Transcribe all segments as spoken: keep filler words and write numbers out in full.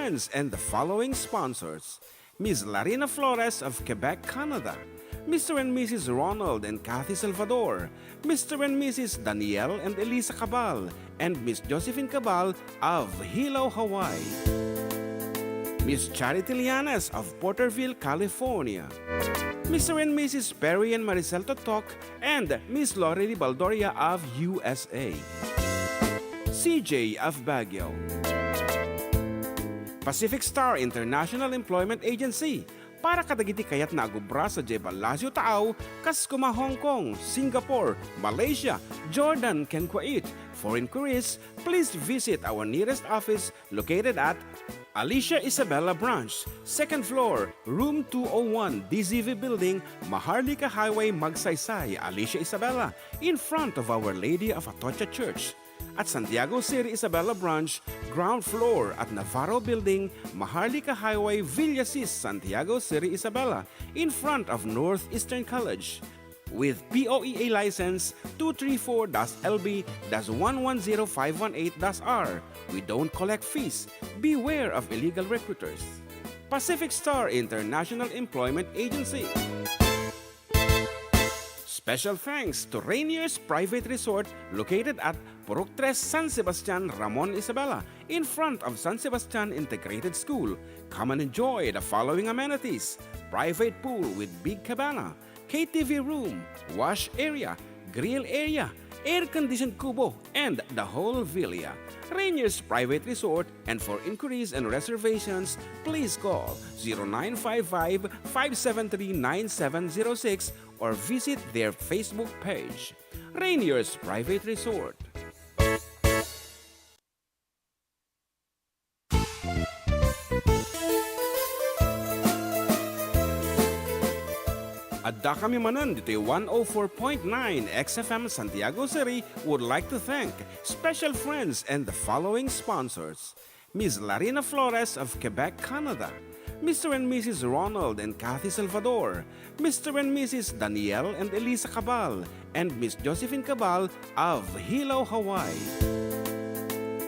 And the following sponsors: Miss Larina Flores of Quebec, Canada, Mister and Missus Ronald and Kathy Salvador, Mister and Missus Daniel and Elisa Cabal, and Miss Josephine Cabal of Hilo, Hawaii, Miss Charity Lianes of Porterville, California, Mister and Missus Perry and Maricel Totok, and Miss Lorely Baldoria of U S A, C J of Baguio, Pacific Star International Employment Agency, para kadagiti kayatna a agubra sadiay Palacio Taaw, kas koma Hong Kong, Singapore, Malaysia, Jordan, ken Kuwait. For inquiries, please visit our nearest office located at Alicia Isabela Branch, second floor, room two oh one, D Z V Building, Maharlika Highway, Magsaysay, Alicia Isabela, in front of Our Lady of Atocha Church. At Santiago City Isabela Branch, ground floor at Navarro Building, Maharlika Highway, Villasis, Santiago City Isabela, in front of Northeastern College. With P O E A license two three four dash L B dash one one zero five one eight dash R, we don't collect fees. Beware of illegal recruiters. Pacific Star International Employment Agency. Special thanks to Rainier's Private Resort, located at Purok Tres, San Sebastian, Ramon Isabela, in front of San Sebastian Integrated School. Come and enjoy the following amenities: private pool with big cabana, K T V room, wash area, grill area, air-conditioned kubo, and the whole villa. Rainier's Private Resort, and for inquiries and reservations, please call zero nine five five, five seven three, nine seven zero six or visit their Facebook page, Rainier's Private Resort. Addakami manen ditoy one oh four point nine X F M Santiago City would like to thank special friends and the following sponsors: Miss Larina Flores of Quebec, Canada, Mister and Missus Ronald and Kathy Salvador, Mister and Missus Daniel and Elisa Cabal, and Miss Josephine Cabal of Hilo, Hawaii,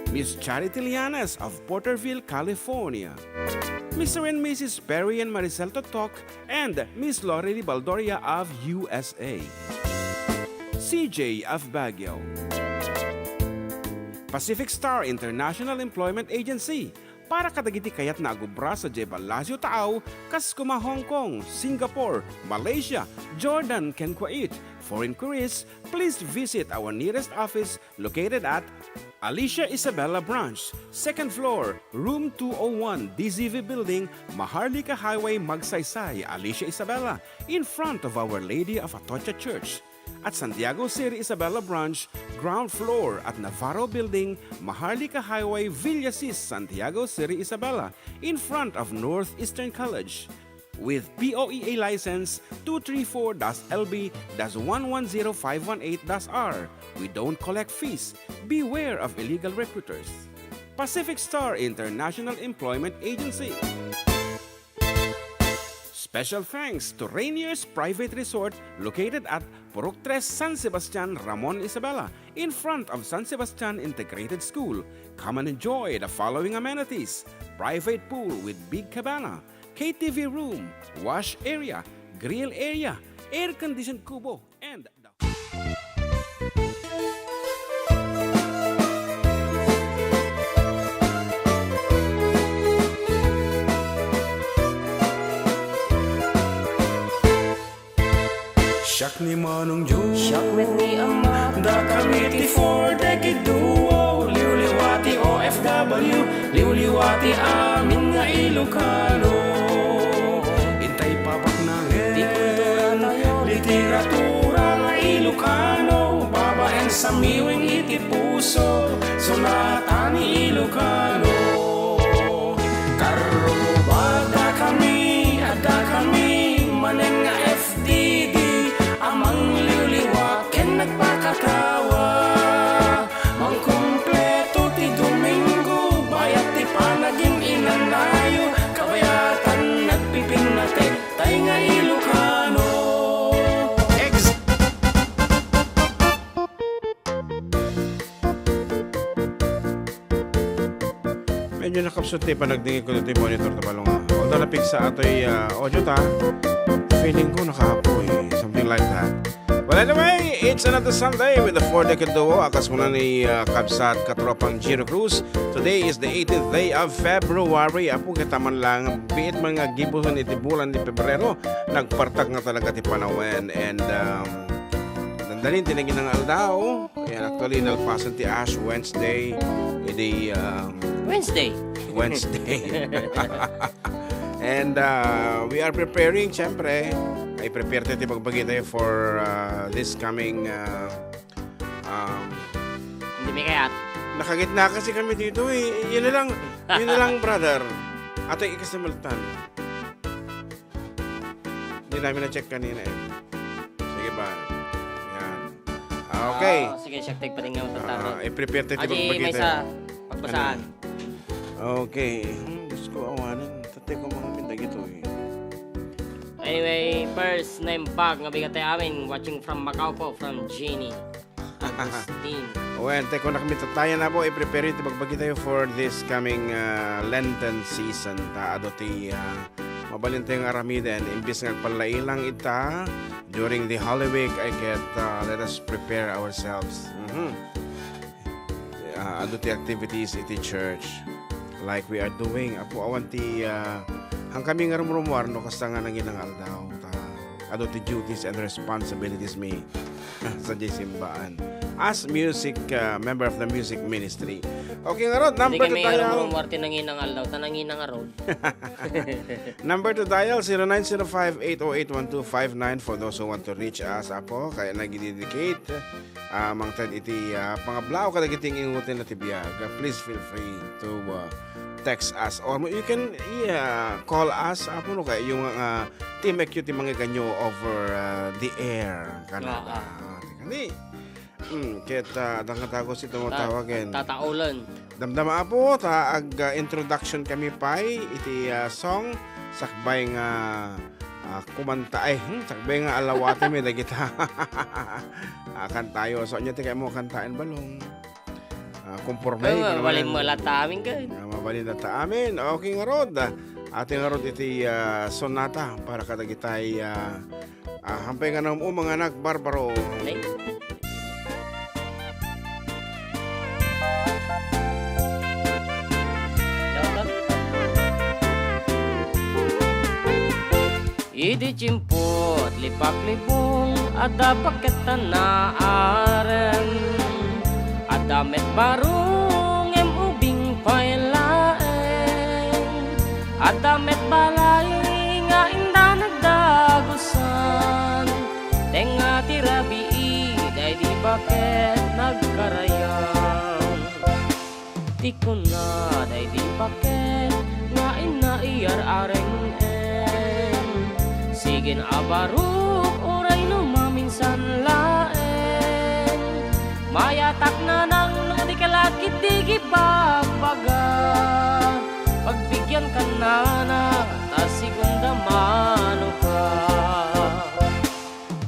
Miss Charity Lianes of Porterville, California, Mister and Missus Perry and Maricel Totok, and Miss Lorely Baldoria of U S A, C J of Baguio, Pacific Star International Employment Agency, para kadagiti kayatna a gubra sadiay Palacio Taaw, kas koma Hong Kong, Singapore, Malaysia, Jordan, ken Kuwait. For inquiries, please visit our nearest office located at Alicia Isabela Branch, second floor, room two oh one, D Z V Building, Maharlika Highway, Magsaysay, Alicia Isabela, in front of Our Lady of Atocha Church. At Santiago City Isabela Branch, ground floor at Navarro Building, Maharlika Highway, Villasis, Santiago City Isabela, in front of Northeastern College. With P O E A license two three four dash L B dash one one zero five one eight dash R, we don't collect fees. Beware of illegal recruiters. Pacific Star International Employment Agency. Special thanks to Rainier's Private Resort, located at Purok Tres, San Sebastian, Ramon Isabela, in front of San Sebastian Integrated School. Come and enjoy the following amenities: private pool with big cabana, K T V room, wash area, grill area, air-conditioned kubo, and the Siak ni Manong Joe. Siak met ni Ama. Dakami ti Four Decade Duo. Liwliwa ti O F W. Liwliwa ti amin nga Ilocano. Intay pabaknangen ti kultura tayo, literatura nga Ilocano, babaen samiweng iti puso, sonata ni Ilocano. Karruba, dakami, addakami manen nga F D D a mangliwliwa ken nagpakatawa. Mangkumpleto ti Domingo, bayat ti panagin-inanayo, kabayatan nagpipinnatek tay nga Ilocano. Ex- So, ti panagdingig ko ditoy monitor ta balong, ah. Although napigsa atoy, ah, audio ta, feeling ko nakaapoy, something like that. Well, anyway, it's another Sunday with the Four Decade Duo. Akas kuna ni, ah, kabsat katropang Gino Cruz. Today is the eighteenth day of February. Apo, kita man lang, biit man nga gibuson iti bulan ni Pebrero, nagpartak nga talaga ti panawen. And, um, nandalin ti naging nga aldaw. Ayan, actually, nalpasan ti Ash Wednesday. Idi, um, Wednesday. Wednesday. And, uh, we are preparing, syempre. Ay, prepare tayo, ti bagbagi tayo for, uh, this coming, uh, um, Hindi may kayat. Nakagitna kasi kami dito eh. Yun na lang, yun na lang, brother. Ate, ikasimultan. Hindi namin na-check kanina eh. Sige ba? Yan. Ah, okay. Ah, sige, check take pa rin yung Ah, tataro. I-prepare tayo Aji, may pagbagay sa tayo. Pagbasaan. Ano? Okay. Hmm, Diyos ko, awanan. Tatay ko mga pindag ito eh. Anyway, first name bag nga bigat tayo amin. Watching from Macau po, from Jeannie. Agustin. Wen, te, kung nakmitatayan na po, i-prepare iti bagbagi tayo for this coming, uh, Lenten season. Ta, adu ti, uh, mabalin tayo nga aramiden, imbis nga agpallailang ita, during the Holy Week, I get, uh, let us prepare ourselves. Mhm. Uh, adu ti activities iti church. Like we are doing, apo, awan ti, uh, hangkami nga rumrumuar no kasta nga nanginang aldaw. Ta, adu ti duties and responsibilities mi. Sa di simbaan. As music, uh, member of the music ministry. Okay, nga rod, number to dial. Hindi kami rumrumuar ti nanginang aldaw, ta nanginang arod. Number to dial, zero nine zero five, eight oh eight, one two five nine for those who want to reach us, apo, kaya nagidedicate, ah, mangted iti, ah, pangablaaw kadagiti ingutin na ti biag. Ah, please feel free to, ah, text us or mo-, you can, yeah, call us, apo, no, kaya yung, ah, Team E Q ti mangiganyo over, ah, the air, Canada. Ah, ah. Ah, kani, mm, ket, ah, adda nga tago si tumatawagen. Ta-, tataulan. Damdama, apo, ta ag, ah, introduction kami pay iti, ah, song, sakbay nga, ah, kumanta, ay, hmm, sakbay nga alawati mi dagita. Ah, kantayo. So, anya ti kayat mo kantaen, balong? Ah, kumporme, Kaya, kumporme. Mabalin mo latta amin, kay. Ah, mabalin latta amin. Okay, nga rod. Ah, ati nga rod iti, ah, sonata para kadagitay, ah, ah, hampay nga naum-uma nga nagbarbaro. Nay. Daw ka? Idi tiempo ti lipaklibong, adda baket a naarem. Adda met baro ngem ubing pay laeng. Adda met balay nga inda nagdagusan. Tengnga ti rabii, daydi baket nagkarayam. Ti kuna daydi baket nga inna iyar-areng-eng. Sigin a barok uray no maminsan laeng. Mayatak nanang no di ka lakit di gibagbaga. Pagbigyan ka nana ta sigun da mano ka.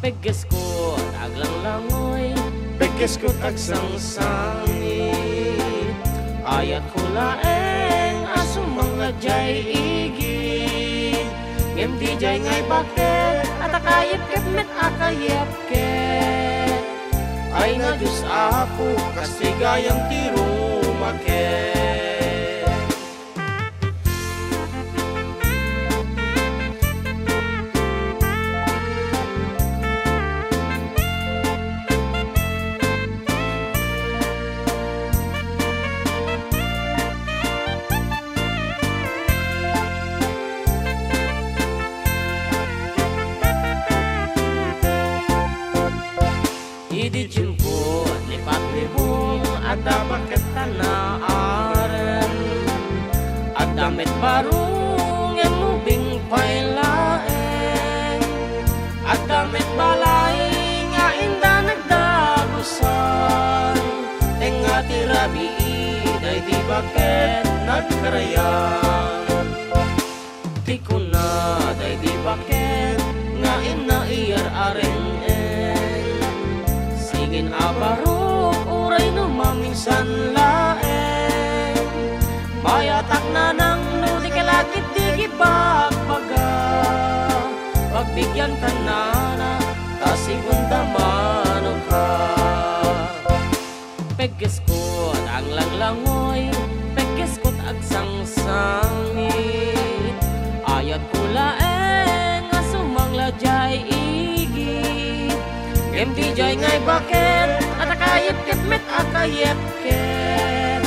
Peggeskon aglanglangoy, peggeskon agsangsangit. Ayatko laeng a sumangla jay igid. Ngem di jay ngay baket, a ta kayepkep met a kayepkep. Ay nga Dios Apo, kas ti gayam ti rumaket. Idi tiempo ti lipaklibong, adda baket a naarem. Adda met baro ngem ubing pay laeng. Adda met balay nga inda nagdagusan. Tengnga ti rabii, daydi baket nagkarayam. Ti kuna daydi baket nga inna iyar-areng-eng. Sigin a barok uray no maminsan laeng. Mayatak na Ken, at akayepkep met a kayepkep.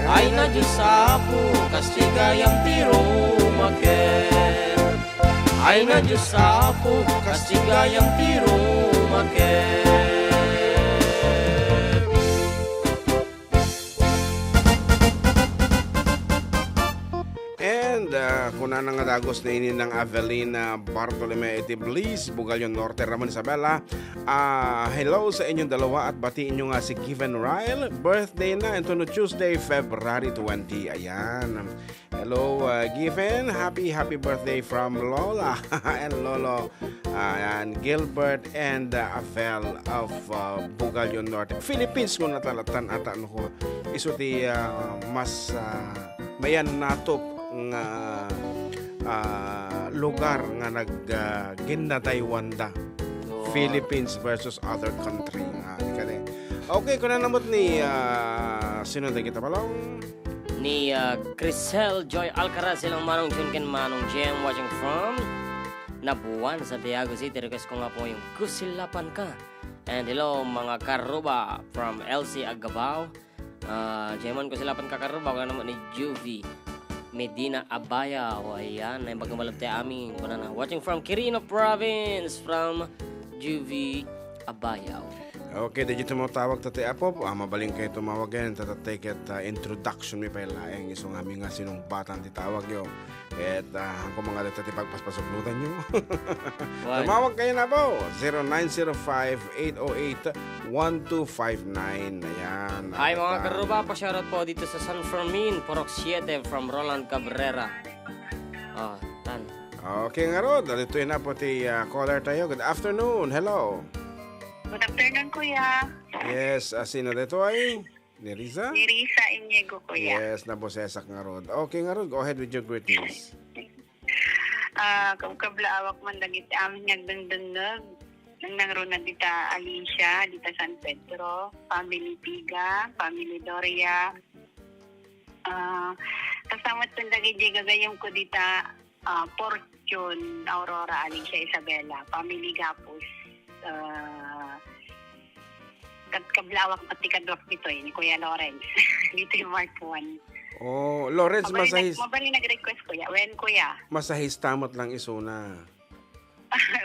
Ay na Dios Apo, kastigayam ti rumakem. Ay na Dios Apo, kastigayam ti rumakem. And, ah, kunana nga dagus ni Ninang Avelina Bartolome iti Bliss, Bugalyon Norte, Ramon Isabela. Ah, hello sa inyong dalawa at batiin nyo nga si Given Ryle. Birthday na, ito no Tuesday, February twenty. Ayan. Hello, ah, Given. Happy, happy birthday from Lola and Lolo. Ah, ayan, Gilbert and, ah, Avel of, ah, Bugalyon Norte. Philippines, kung natalatan ata, no, ko. Isu ti, ah, mas, ah, mayan natop nga, ah, lugar nga nag, ah, ginnataywan da. Oo. Philippines versus other country. Ah, di ka di. Okay, kuna namot ni, ah, sino da kita, Balong? Ni, ah, Crisel Joy Alcaraz, ilang Manong Jun ken Manong Jem, watching from Nabuan, Santiago City. Request ko nga po yung Kusilapan Ka. And hello, mga karuba from L C Agabao. Ah, Jemon, Kusilapan Ka, karuba, ka naman ni Juvie Medina Abaya. O, ayan, na yung pagkamalab ti amin. Kuna na. Watching from Quirino Province, from Juvie Abaya. Okay, dagiti tumawag ta ti Apo, ah, mabalin kayo tumawag yan. Tatatay ket, ah, introduction mi pay laeng isu nga mi nga sinungbatan ti tawag yo. Ket, ah, hanko mga data ti pagpaspasuklutan nyo. Wan. Tumawag kayo na po, zero nine zero five, eight oh eight, one two five nine. Ayan. Hi, mga karuba, pa-shoutout po dito sa San Fermin, Purok siete, from Roland Cabrera. Oh, tan. Okay, ngarud, ditoy na po ti, ah, caller tayo. Good afternoon. Hello. Good afternoon, kuya. Yes, ah, sino ditoy? Ni Riza? Ni Riza Iñigo, kuya. Yes, nabosesak ngarud. Okay, ngarud, go ahead with your greetings. Ah, kabkablaawak man dagiti amin nga agdengdengngeg. Nang nangruna dita Alicia, dita San Pedro, family Piga, family Doria. Ah, kasamat kun dagiti gagayem ko dita, ah, Fortune, Aurora, Alicia, Isabela, family Gapus. Ah, kat-, kablawak pati kaduak ditoy ni Kuya Lawrence. Ditoy Mark one. Oh, Lawrence, Mabalin nag-, masahis-, mabalin nag-request, Kuya. Wen, Kuya. Masahista met lang isuna.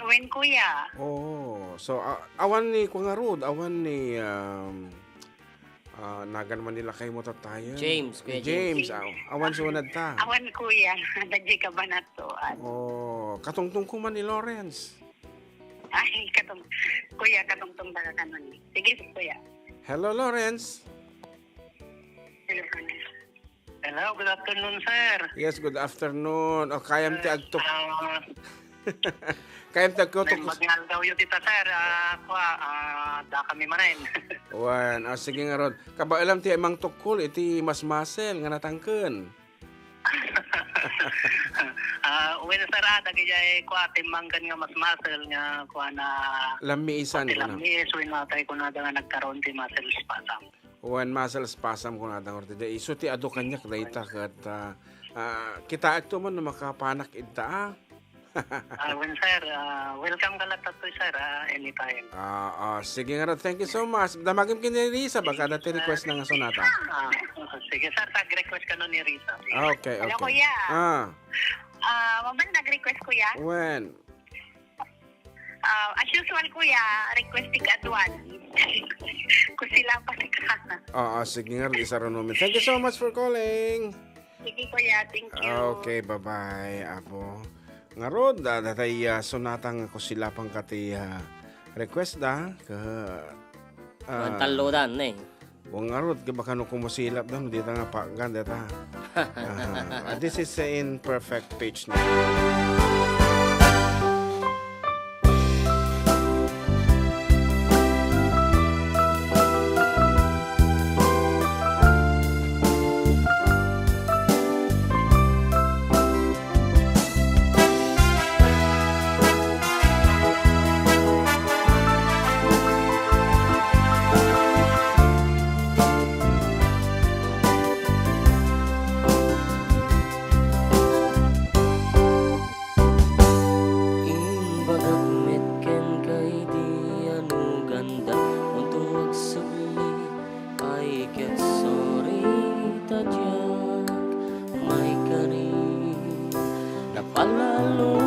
Wen, Kuya. Oo. So, a-, awan ni, kung ngarud, awan ni, um, ah, nagan man nila kay mo tatayan. James, Kuya James. James, aw-, awan sunad ta. Awan, Kuya. Dadya ka ba na to? Ano? Oh, katungtong ko man ni Lawrence. Ay, katong-, Kuya, katungtong ba ka nun? Sige, Kuya. Hello, Lawrence. Hello, Kuya. Hello, good afternoon, sir. Yes, good afternoon. O, kayam ti agtuk-, ah, kayam ti agkutuk-, naimbag nga aldaw yu dita, sir. Ah, kua, ah, da kami manen. Wen, ah, sige ngarud. Kabaelam ti mangtukkol iti masmasel nga natangken. Ah, wen, sir, ah, dagijay kua, timmangken nga masmasel nga kua na lammiisan, ti kua na lammiis, wen, matay kunada nga nagkaroon ti muscle spasm. Wen, muscle spasm kunada ngarud. Isu ti adu kaniak dayta ket, ah, ah, kitaek to man no makapanak idta, ah. Ah, wen, sir. Ah, welcome ka latta to, sir, ah, anytime. Ah, ah, sige ngarud. Thank you so much. Damagem ken ni Risa, baka adda ti request na nga sonata. Ah, sige, sir, tag-request kano ni Risa. Sige. Okay, okay. Hello, kuya. Ah. Ah, mabalin nag-request, kuya? Wen? Ah, as usual, kuya, request ti kaduan. Kusilapan ka. Oo, sige nga, Risa Ronomen. Thank you so much for calling. Sige, kuya. Thank you. Okay, bye-bye, Apo. Ngarud, da-, datay, ah, sonata nga Kusilapan Ka ti, ah, request da. Ka, ah, Wen, tallodan, eh. Wen ngarud, kaya baka no kumusilap da, no, dita nga pagan, dita. Aha. Ah, this is in perfect pitch na. Palalo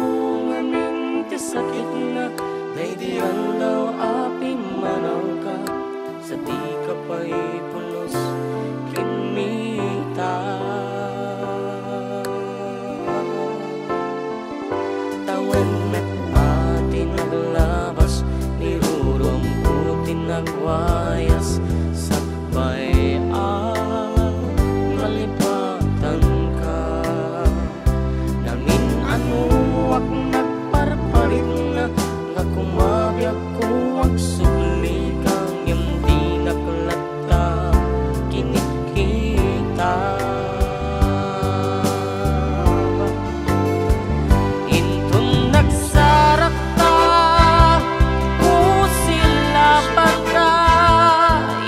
ngamin ti sakitna, daydi aldaw a pimmanawka, sa dika pay pulos kimmita. Tawen met a ti naglabas, nirurongko ti nagwayas, sakbay a malipatanka. Namin-anoak nagparparitna, nga kumabiakko agsubli ka, ngem dinak latta kinikita. Inton nagsarakta, kusilapanka,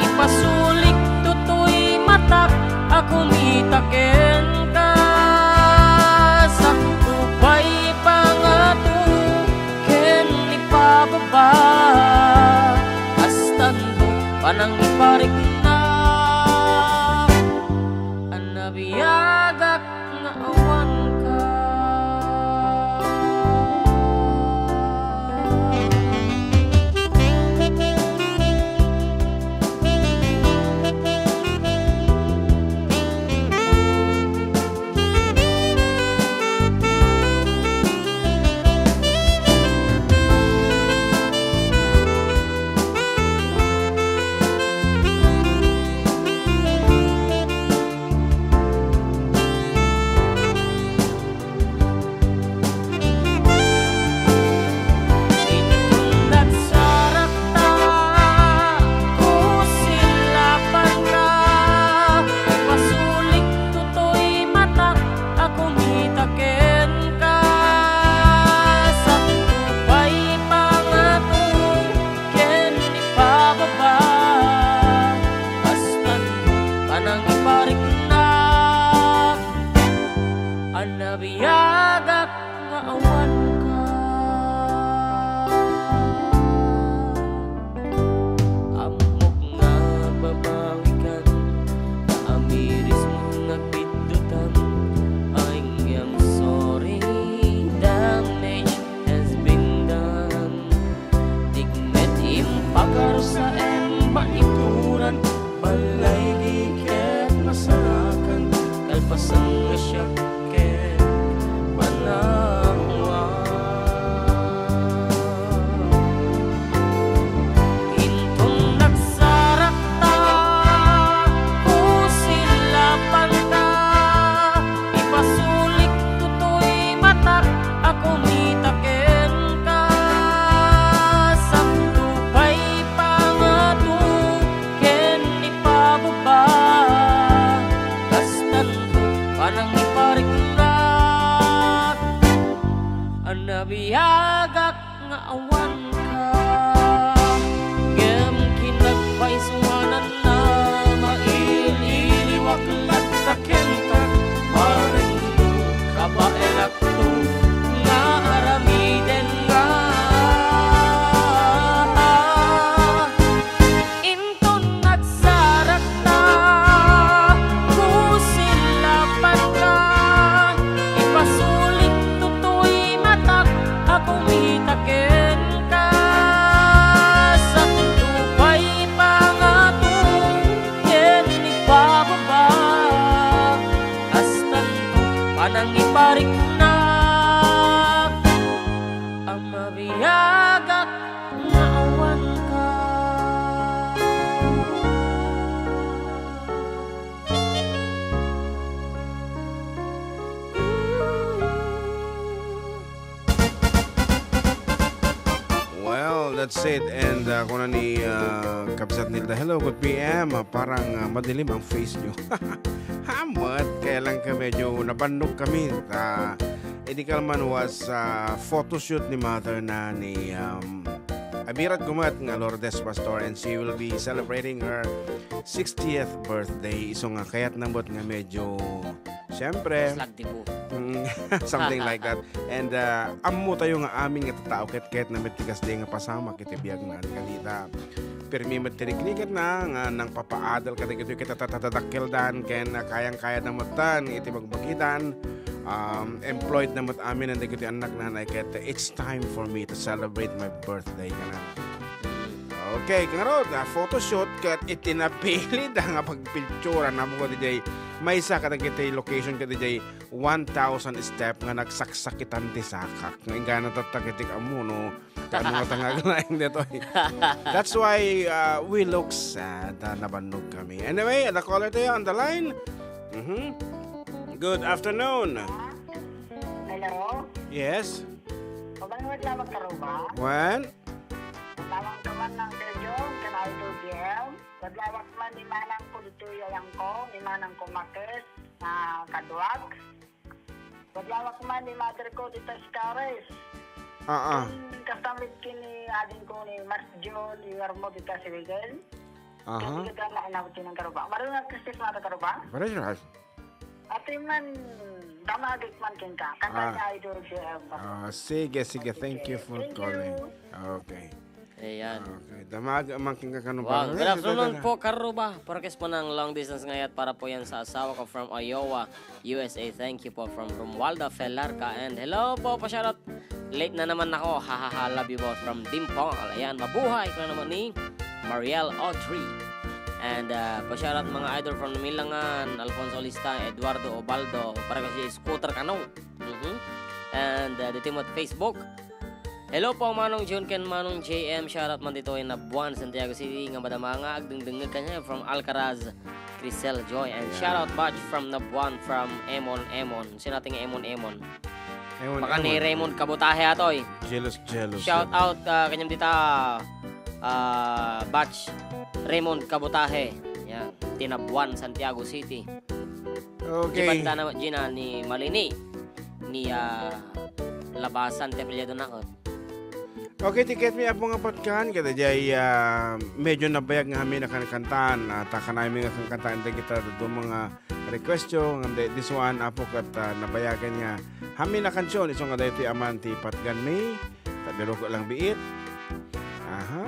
ipasulik toy matak a kumita kenka. Sakto pay pangato ken ipababa, kastanto panangiparikna a nabiagak nga awanka. Inton nagsarakta, kusilapanka, ipasulik toy matak a kumita kenka. Sakto pay pangato ken ipababa, kastanto panangiparikna a nabiagak nga awanka. Ammok nga babawikan, naamirismo nga bitdutan. I am sorry, damage has been done. Dikmet impakarusaen, maituran, balay di ket masarakan, kalpasan nga siak ket panawak. Inton nagsarakta, kusilapanka, ipasulik toy matak a kumita kenka. Sakto pay pangato ken ipababa, kastanto panangiparikna a nabiagak nga awanka. Ngem kinagpaisuananna, mail-iliwak latta kenka, marengngeg, kabaelakto nga aramidenka. Inton nagsarakta, kusilapanka, ipasulik toy matak a kumita kenka. Sakto pay pangato ken ipababa, kastanto panangiparikna a mabiagak nga awanka. Well, that's it. And, uh, kuna ni, uh, Kabsat Nilda, "Hello, good P M. Ah, parang, uh, madilim ang face niyo." Hamat, kaya lang ka medyo nabannok kami. Ah, Idikal man was, ah, photoshoot ni mother na ni, um, Abirat Gumat nga Lourdes Pastor, and she will be celebrating her sixtieth birthday. Isu nga kayatna met nga medyo, siyempre, Slag dibu. Mm, something like that. And, ah, ammo tayo nga amin nga tattao, ket, ket na met ti kasdi nga pasamak iti biagna. Ket ita, pirmi met ti riknigitna nga nangpapaadal kadagitoy ket tatatadakkeldan ken kayang-kayada metten iti bagbagidan. um, employed na met amin dagiti annakna, ket it's time for me to celebrate my birthday, kanan. Okay, ngarud, ah, photoshoot ket iti napilida nga pagpicturan, ammo ket idiay maysa kadagiti location ket idiay one thousand step nga nagsaksakitan ti sakak. Nga inggana tatta ket ti ammo no kaano nga tangag laeng detoy. That's why, uh, we look sad. Ah, nabannog kami. Anyway, ada caller tayo on the line. Mhm. Good afternoon. Hello? Yes? Mabalin met laeng, Karuba? Wen? Laeng ka man ng Sergio, kan Idol G M. Ket laeng man ni manang ko ditoy, ayangko, ni manang ko Makes, ah, Kaduak. Ket laeng man ni mother ko dita Scares. Ah, ah. Ken kasta met ken ni adingko ni Mas John Guillermo dita Siligel. Aha. Ket iti na anak ti nang Karuba. Marunong Kristis mata Karuba? Parehas. Ati man, damagek man kenka. Kanta Ah. ni Idol J M. Ah, sige, sige. Okay. Thank you for Thank you. calling. Okay. Ayan. Okay. Damag, mangkin ka kanong Wow, bago. good afternoon Sige, po, Karuba. Parokes po ng long distance ngayon para po yan sa asawa ko from Iowa, U S A. Thank you po from Romualda Felarca. And hello po, pa-shoutout. Late na naman ako. Ha, ha, ha, love you both from Dimple. Ayan, mabuhay ko na naman ni Mariel Audrey. And, uh, pa-shoutout mga idol from Namilangan, Alfonso Lista, Eduardo Obaldo, para kasi Scooter Kano. Mhm. And, uh, dito mo Facebook. Hello po, Manong Jun ken Manong J M. Shoutout man dito in Nabuan, Santiago City, nga madama nga agdengdengngeg kaniak from Alcaraz, Crisel Joy. And Ayan. shoutout, Batch, from Nabuan, from Emon Emon. Sino ating Emon Emon? Emon Baka ni Emon. Raymond Kabutahe atoy. Jealous, jealous. Shoutout, ah, kanyam dita, ah, Batch, Raymond Kabutahe. Yan, ti Nabuan, Santiago City. Okay. Di banda na, Gina, ni Malini. Ni, ah, Labasan ti apelyido na, oh. Okay, ti ket mi, Apo nga Patkan, ket idiay, ah, medyo nabayag nga amin a kankantaan, a ta kanaymi nga kankantaan dagita dadduma nga request yo, nga di-, this one, Apo, ket, ah, nabayagan nga amin a kansion, isu nga daytoy aman ti patgan mi, ta biruko lang biit. Aha.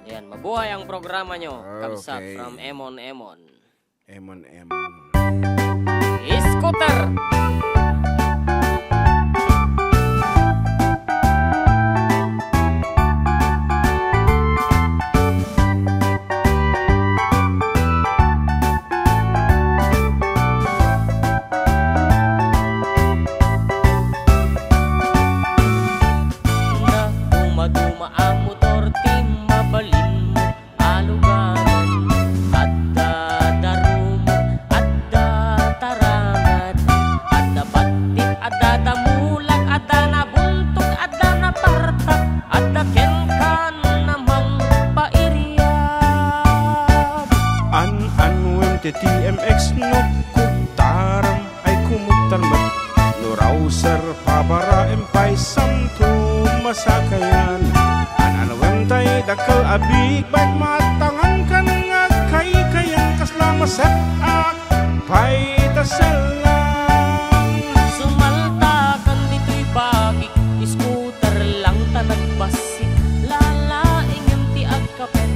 Ayan, mabuhay ang programa nyo, kabsat Okay. from Emon Emon. Emon, Emon. Scooter! Na dumaduma a motor ti mabalin mo. Aluganan, adda darum, adda tarangat, adda battit, adda damulag, adda nabuntog, adda napartak, adda kenkan a mangpairiab. An-anuem ti T M X no kugtaram ay kumugtar met. No Rouser, Pabaraem pay Santo Masakayan. An-anuem tay dakkel a big bike, matangan kan nga agkaykayan, kasla maset-ak pay ta sellang. Sumaltakan ditoy bagik, scooter lang ta nagbassit. Lalaingem ti agkapet,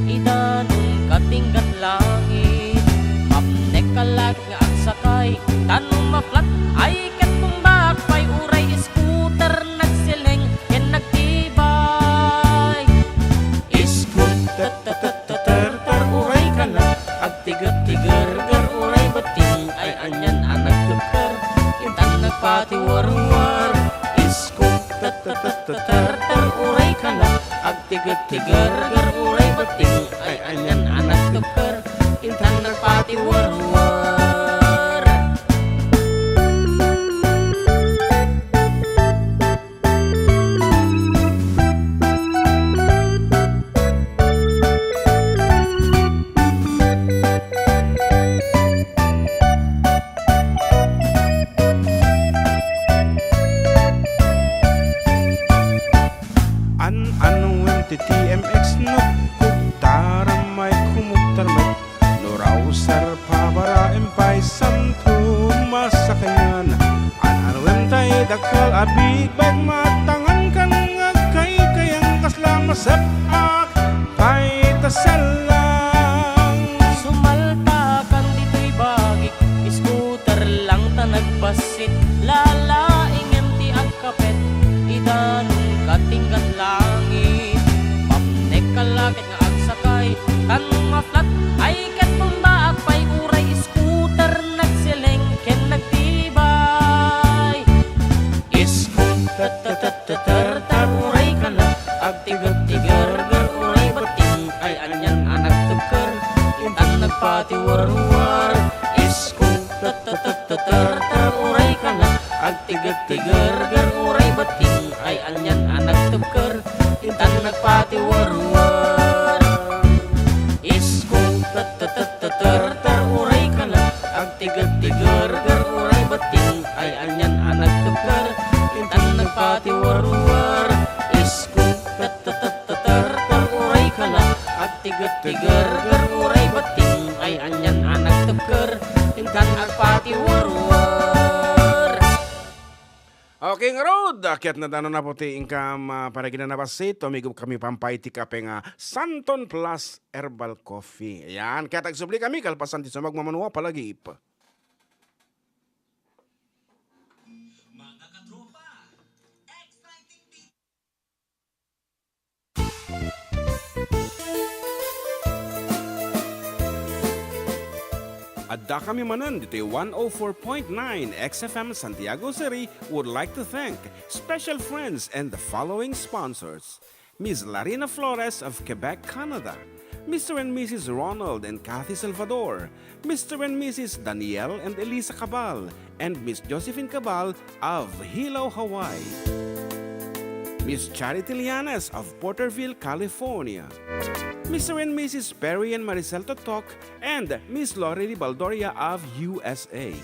idanun katinggat langit. Mapnek ka lagi nga agsakay, ta no ma-flat ay ket bumbak pay uray scooter nagseleng ken nagtibay. Scooter, ter, ter, ter, ter, uray kanak, agtiget ti gerger uray betting, ay anian a nagtupker, intan nagpatiwarwar. Scooter, ter, ter, ter, ter, ter, uray kanak, agtiget ti gerger uray betting, ay anian a nagtupker, intan nagpatiwarwar. An-anuem ti T M X no kugtaram ay kumugtar met. No Rouser, Pabaraem pay Santo Masakayan. An-anuem tay dakkel a big bike, matangan kan nga agkaykayan, kasla maset-ak pay ta sellang. Sumaltakan ditoy bagik, Sit lalaingem ti agkapet, idanun katinggan langit. Mapnek ka la ket nga agsakay, tan maflat ay ket bumbaak pay uray scooter, nagseleng ken nagtibay. Scooter, uray ka la, agtigertigerger, uray betting, ay anian a nagtebker, intan nagpatiwarwar. Scooter, uray ka la, agtigertigerger, uray betting, ay anian a nagtebker, intan nagpatiwarwar. Scooter, uray ka la, agtigertigerger, uray betting, ay anian a nagtebker, intan nagpatiwarwar. Scooter, uray ka la, agtigertigerger, uray betting, ay anian a nagtebker, intan agpatiwarwar. Okay, ngarud, akyat na danon na po ti inkam, ah, panaginana bassit, tumigop kami pampay ti kape nga Santon Plus Herbal Coffee. Ayan, kaya tagsubli kami, kalpasan ti sumagmamano a palagip. Adda kami manen ditoy one oh four point nine X F M Santiago City would like to thank special friends and the following sponsors: Miss Larina Flores of Quebec, Canada, Mister and Missus Ronald and Kathy Salvador, Mister and Missus Daniel and Elisa Cabal, and Miss Josephine Cabal of Hilo, Hawaii. Miss Charity Lianes of Porterville, California. Mister and Missus Perry and Maricel Totok and Miss Lorely Baldoria of U S A.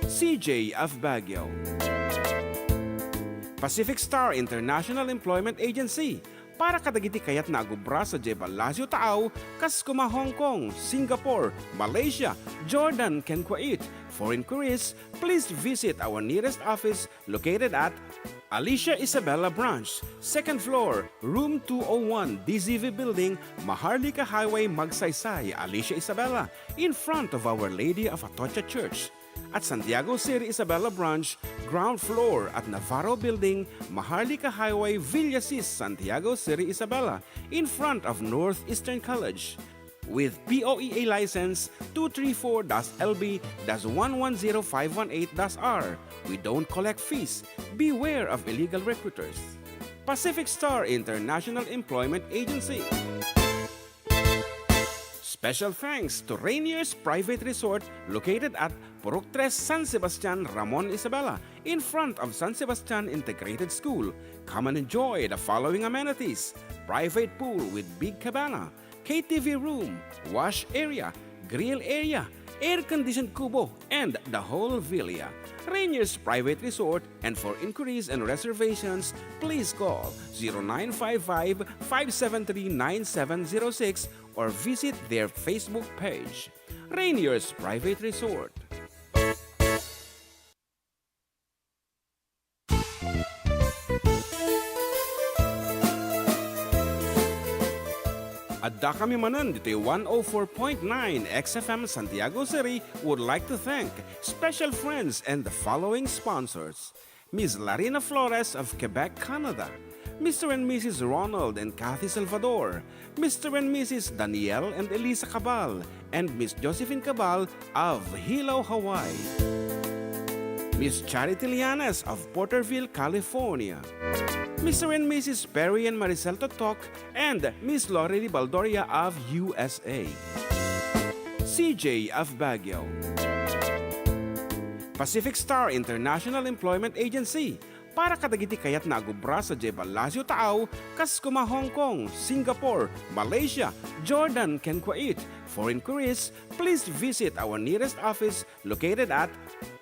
C J of Baguio. Pacific Star International Employment Agency, para kadagiti kayatna a gubra sadiay Palacio Taau, kas koma Hong Kong, Singapore, Malaysia, Jordan, ken Kuwait. For inquiries, please visit our nearest office located at Alicia Isabela Branch, second floor, room two oh one, D Z V Building, Maharlika Highway, Magsaysay, Alicia Isabela, in front of Our Lady of Atocha Church. At Santiago City Isabela Branch, ground floor at Navarro Building, Maharlika Highway, Villasis, Santiago City Isabela, in front of Northeastern College. With P O E A license two three four dash L B dash one one zero five one eight dash R, we don't collect fees. Beware of illegal recruiters. Pacific Star International Employment Agency. Special thanks to Rainier's Private Resort, located at Purok Tres, San Sebastian, Ramon, Isabela, in front of San Sebastian Integrated School. Come and enjoy the following amenities: private pool with big cabana, K T V room, wash area, grill area, air-conditioned kubo, and the whole villa. Rainier's Private Resort, and for inquiries and reservations, please call zero nine five five, five seven three, nine seven zero six or visit their Facebook page. Rainier's Private Resort. Adda kami manen ditoy one oh four point nine X F M Santiago City would like to thank special friends and the following sponsors: Miss Larina Flores of Quebec, Canada, Mister and Missus Ronald and Kathy Salvador, Mister and Missus Daniel and Elisa Cabal, and Miss Josephine Cabal of Hilo, Hawaii. Miss Charity Lianes of Porterville, California. Mister and Missus Perry and Maricel Totok and Miss Lorely Baldoria of U S A. C J of Baguio. Pacific Star International Employment Agency, para kadagiti kayatna a gubra sadiay Palacio Taau, kas koma Hong Kong, Singapore, Malaysia, Jordan, ken Kuwait. For inquiries, please visit our nearest office located at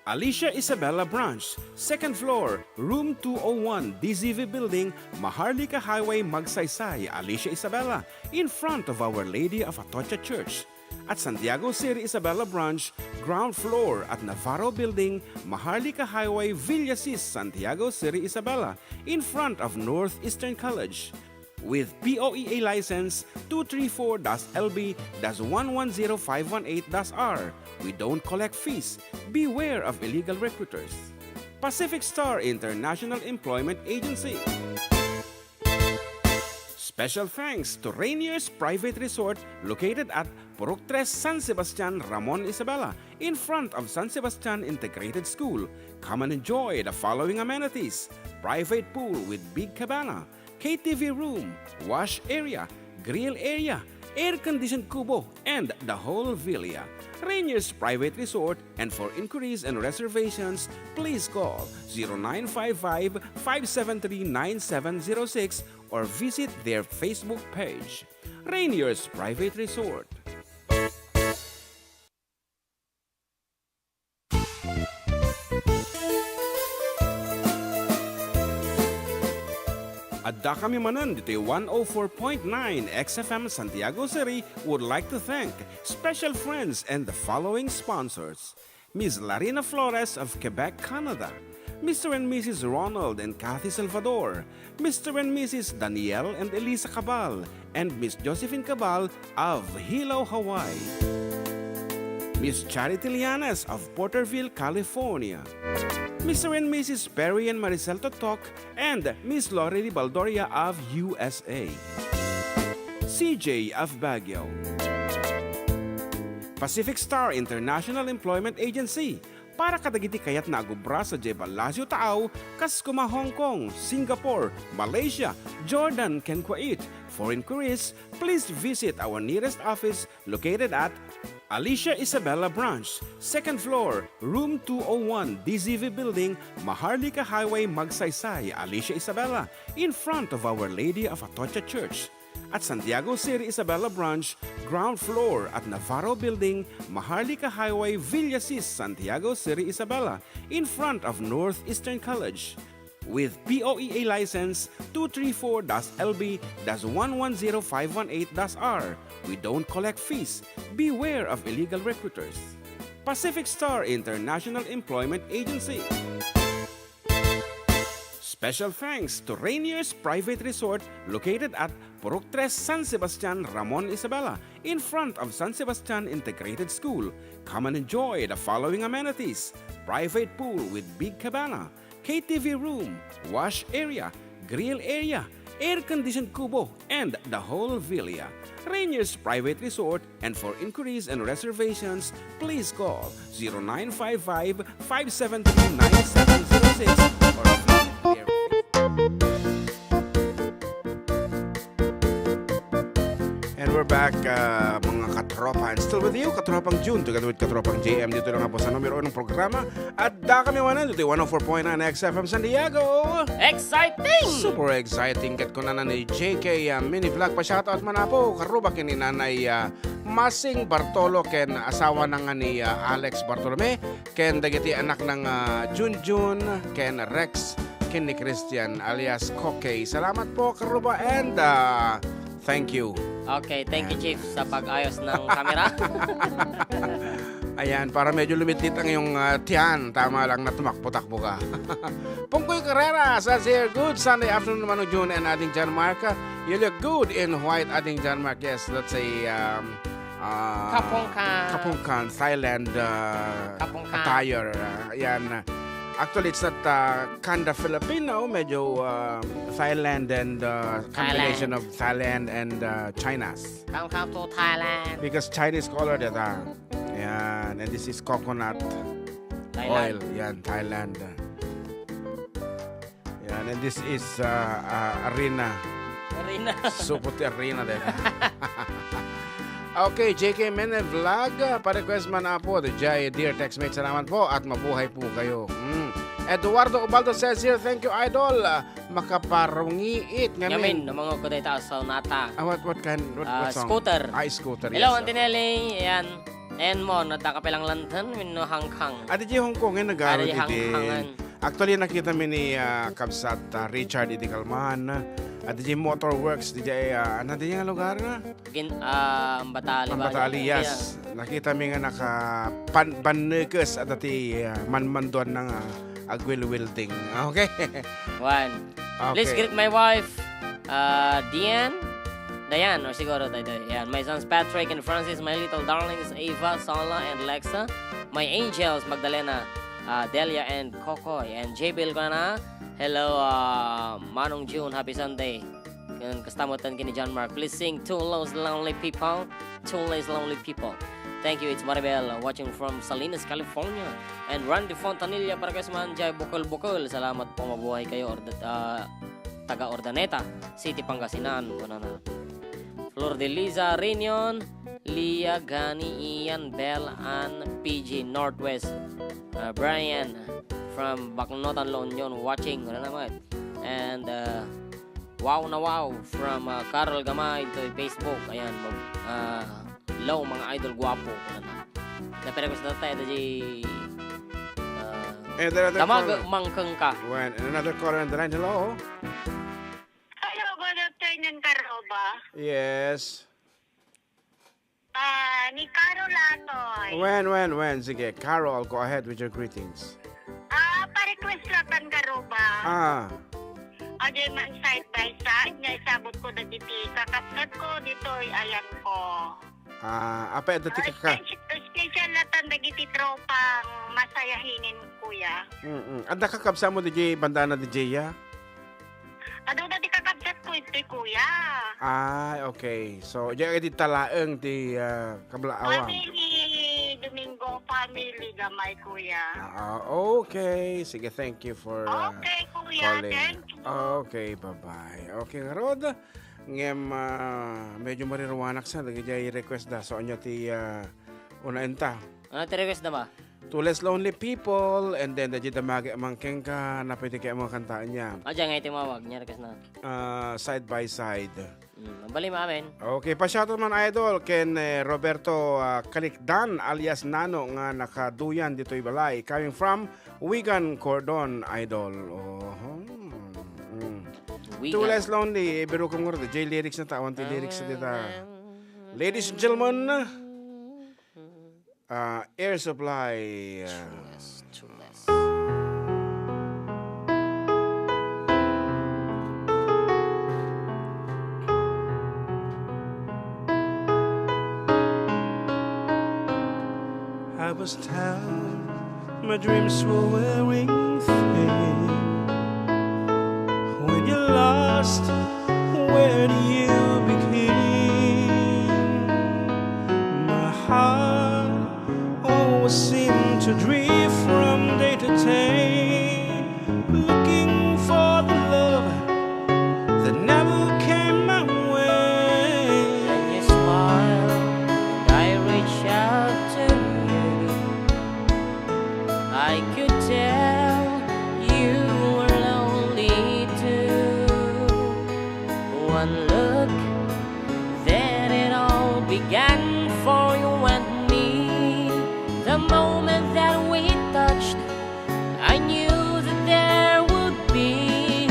Alicia Isabela Branch, second floor, room two oh one, D Z V Building, Maharlika Highway, Magsaysay, Alicia Isabela, in front of Our Lady of Atocha Church. At Santiago City Isabela Branch, ground floor at Navarro Building, Maharlika Highway, Villasis, Santiago City Isabela, in front of Northeastern College. with P O E A license two three four dash L B dash one one zero five one eight dash R. We don't collect fees. Beware of illegal recruiters. Pacific Star International Employment Agency. Special thanks to Rainier's Private Resort located at Purok Tres, San Sebastian, Ramon, Isabela, in front of San Sebastian Integrated School. Come and enjoy the following amenities: private pool with big cabana, K T V room, wash area, grill area, air-conditioned kubo, and the whole villa. Rainier's Private Resort, and for inquiries and reservations, please call zero nine five five, five seven three, nine seven zero six or visit their Facebook page. Rainier's Private Resort. Addakami manen ditoy one oh four point nine X F M Santiago City would like to thank special friends and the following sponsors: Miss Larina Flores of Quebec, Canada, Mister and Missus Ronald and Kathy Salvador, Mister and Missus Daniel and Elisa Cabal, and Miss Josephine Cabal of Hilo, Hawaii. Miss Charity Lianes of Porterville, California. Mister and Missus Perry and Maricel Totok and Miss Lorely Baldoria of U S A. C J of Baguio. Pacific Star International Employment Agency, para kadagiti kayatna a agubra sadiay Palacio Taaw, kas kuma Hong Kong, Singapore, Malaysia, Jordan, ken Kuwait. For inquiries, please visit our nearest office located at Alicia Isabela Branch, second floor, room two oh one, D Z V Building, Maharlika Highway, Magsaysay, Alicia Isabela, in front of Our Lady of Atocha Church. At Santiago City Isabela Branch, ground floor at Navarro Building, Maharlika Highway, Villasis, Santiago City Isabela, in front of Northeastern College. With P O E A license two three four dash L B dash one one zero five one eight dash R. We don't collect fees. Beware of illegal recruiters. Pacific Star International Employment Agency. Special thanks to Rainier's Private Resort located at Purok Tres, San Sebastian, Ramon, Isabela, in front of San Sebastian Integrated School. Come and enjoy the following amenities: private pool with big cabana, K T V room, wash area, grill area, air-conditioned kubo, and the whole villa. Rainier's Private Resort, and for inquiries and reservations, please call zero nine five five, five seven three, nine seven zero six or visit their Facebook. And we're back, uh, mga katropa. And still with you, Katropang June, together with Katropang J M, dito lang po sa numero unong programa. Addakami manen ditoy one oh four point nine X F M San Diego. Exciting! Super exciting. Ket kunana ni J K, uh, Mini Vlog, pa-shoutout man, Apo, karuba ken ni Nanay, uh, Masing Bartolo ken asawana nga ni, uh, Alex Bartolome, ken dagiti anakna nga, uh, Junjun, ken Rex, ken ni Christian alias Kokey. Salamat po, karuba, and, uh, thank you. Okay, thank you, Chief, sa pag-ayos ng camera. Ayan, para medyo lumitlit ang iyong, ah, tiyan. Tama lang na tumakbo-takbo ka. Pungkoy Carrera says here, "Good Sunday afternoon, Manong June and Ading John Mark. You look good in white, Ading John Mark." Yes, that's a, um, ah, Kapungkan. Kapungkan, Thailand, ah, Kapungkan. Attire. Ah, ayan. Actually, it's not, ah, kinda Filipino. Medyo, ah, Thailand and, ah, combination Thailand. Of Thailand and, ah, China's. Come, come to Thailand. Because Chinese color that, ah. Ayan. And this is coconut Thailand. Oil. Yan, Thailand. Yan, and this is, ah, ah, Arena. Arena. Supo ti Arena din. Okay, J K Mene Vlog, ah, pa-request man, Apo, the J, dear textmate, salamat po at mabuhay po kayo. Mm. Eduardo Ubaldo says here, "Thank you, Idol." Ah, makaparungiit ngamin. Ngamin, namangog ko dayta sa nata. Ah, what, what kind, what, Ah, what song? Scooter. Ah, scooter, Hello, yes, Auntie okay. Nelly. Ayan. Ayan mo, nadda ka pelang lanten, wenno hangkang. Adi di Hong Kong, eh, nag-aaral Adi di din. Hangkangan. Actually, nakita mi ni, ah, Kabsat, ah, Richard Idi Calman. Adi di Motor Works, di di, ah, ano di nga lugar na? Gin-, ah, Ambatali ba? Ambatali, yes. Nakita mi nga naka pan-, bannekes at ati, ah, manmanduan na nga agwil-wielding. Okay? One. Okay. Please greet my wife. Ah, Dian? Diane, or siguro, Diane. Yan. My sons Patrick and Francis, my little darlings Ava, Sala, and Lexa. My angels, Magdalena, ah, Delia, and Kokoy, and J B Ilcana. Hello, ah, Manong June, happy Sunday. Ken kasta met ken ni John Mark. Please sing Two Lost Lonely People. Two Lost Lonely People. Thank you, it's Maribel, uh, watching from Salinas, California. And Randy Fontanilla, para kay man, jay bukol-bukol. Salamat po, mabuhay kayo, Orda-, ah, taga Urdaneta City, Pangasinan. Kunana. Flor de Liza, Reunion, Lia, Gani, Ian, Bell, Ann, P G, Northwest, uh, Brian, from Baknotan, La Union, watching. Wala naman. And, uh, Wow na wow from, uh, Carol Gamay to Facebook. Ayan, mag-, uh, hello, mga idol, guwapo. Kunana. Napirequest na tayo, di, uh, Eh, there are other Damag caller. Mangkeng ka. When, and another caller on the line. Hello? Hello, good afternoon, Karoba. Yes. Ah, ni Carol Atoy. When, when, when? Sige, Carol, go ahead with your greetings. Ah, pa-request latan, Karoba. Ah. Ajay man side by side, nga isabot ko dagiti kakabsat ko, ditoy ayan ko. Ah, apay, adda ti Ah, kaka- special, special latan dagiti tropang masayahinin, kuya. Mm-mm. Adda kakabsat mo, D J, bandana, D J, ya? Aduna ti kakabsat ko iti, kuya. Ah, okay. So, diay iti talaeng ti, ah, kablaawan. Family, Domingo family, gamay, kuya. Ah, okay. Sige, thank you for, ah, Okay, kuya. Calling. Thank you. Okay, bye-bye. Okay, ngarud, ngem, ah, medyo mariruanak sa, dagiti request da. So, anya ti, ah, una enta? Ano ti request da ba? Two Less Lonely People, and then, dagiti damag-, mangkeng ka, na pwede kaya mga kantaan niya. Ah, diyan nga itimawag niya, request na. Ah, side by side. Mm, mabalin, amen. Okay, pa-shoutout man, idol, ken, eh, Roberto, ah, Kalikdan alias Nano nga nakaduyan ditoy balay. Coming from Wigan, Cordon, idol. Oh, hmm. Mm. Wigan. Two Less Lonely, eh, birukom nga rin. Jay lyrics na ta, awan ti lyrics na dita. Ladies and gentlemen, uh, Air Supply, uh, True less, true less. I was tired, my dreams were wearing thin. When you're lost, where do you begin? My heart always seemed to drift from day to day, looking for the love that never came my way. And you smile, and I reach out to you. I could tell you were lonely too. One look, then it all began for you and me. The moment that we touched, I knew that there would be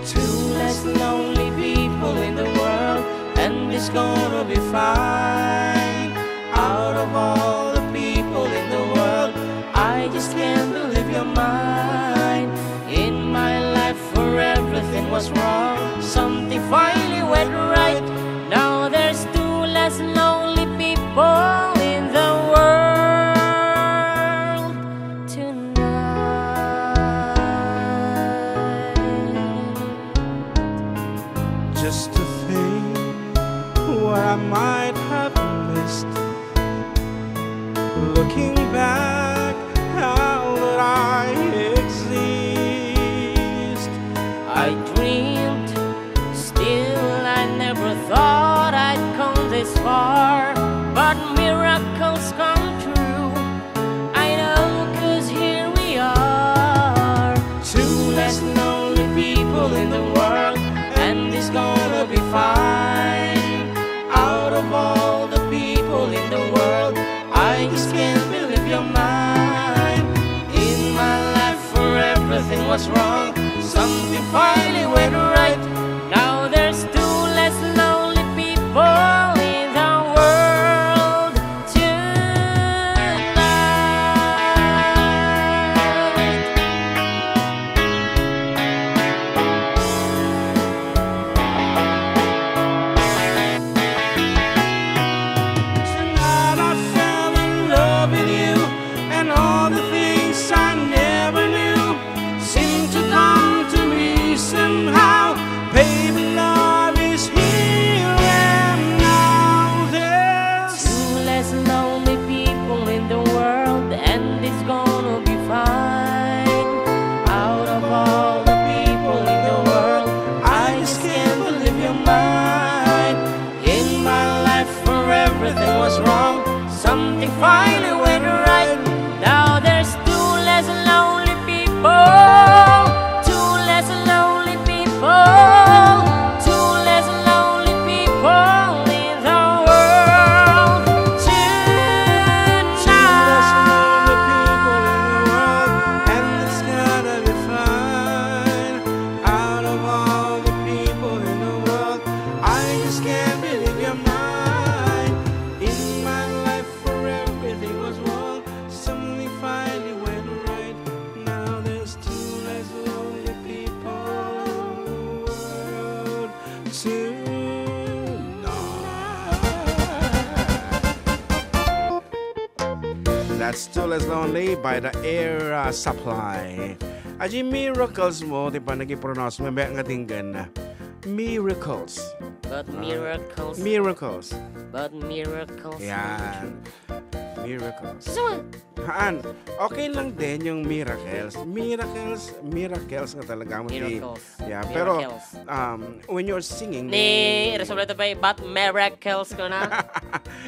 two less lonely people in the world, and it's gonna be fine. Out of all the people in the world, I just can't believe you're mine. In my life, where everything was wrong, something finally went right. Now there's two less lonely people in the world tonight. Just to think what I might have missed. Looking back, how that I exist. I dreamed, still I never thought I'd come this far. But miracles come true, I know, 'cause here we are. Two less lonely people in the world, and it's gonna be fine. Out of all the people in the world, I just can't believe you're mine. In my life, where everything was wrong, something finally went right. Now there's two less lonely people in the world tonight. All the things I never knew seem to come to me somehow. Baby, love is here and now. There's two less lonely people in the world, and it's gonna be fine. Out of all the people in the world, I just can't believe you're mine. In my life, where everything was wrong, something finally went right. Now there's two less lonely people, two less lonely people, two less lonely people in the world tonight. Two less lonely people in the world, and it's gonna be fine. Out of all the people in the world, I just can't believe you're mine. In my life, where everything was wrong, something finally went right. Now there's two less lonely people in the world tonight. That's Two Less Lonely by the Air, uh, Supply. Adi miracles mo, ti panagi-pronounce mo, may nga dinggan na. Miracles. But Ah, miracles. Miracles. But miracles. Yan. Miracles. So, Haan, okay lang din yung miracles. Miracles, miracles nga talaga mo ti Miracles. Yeah, pero, Miracles. um, when you're singing, Ni eh, Rizal Plata pa, "But miracles ko na."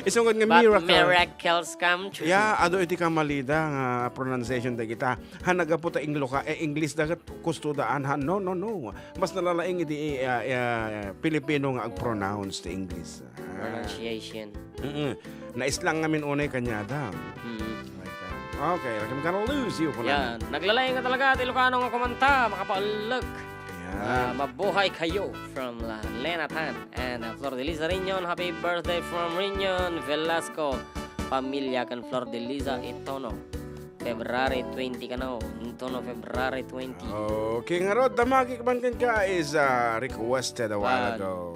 Isungod nga But miracle. Miracles come true. Yeah, adu iti kamalida nga pronunciation dagita. Ha, nagapu ta Ingloka, eh, English dagat kusto daan, ha? No, no, no. Mas nalalaing iti, ah, ah, Pilipino nga ag-pronounce ti English. Ah. Pronunciation. Mm-mm. Naislang ngamin unay kaniada. Mm. My God. Okay, like I'm gonna lose you for Yan. Naglalay nga talaga ti Ilocano nga kumanta, makapaulek. Yan. Ah, mabuhay kayo from La Lena Tan and, uh, Flor de Liza Riñon. Happy birthday from Riñon Velasco. Pamilya kan Flor de Liza Itono. February twenty kano, intono February twenty. Okay, ngarud, damagik man kenka is, uh, requested a while Wan. Ago.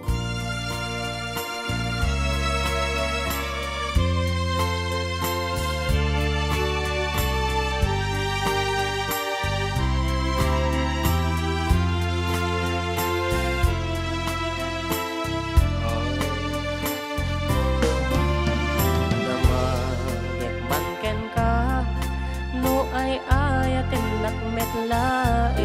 Damagek man kenka, no ay-ayatennak met laeng.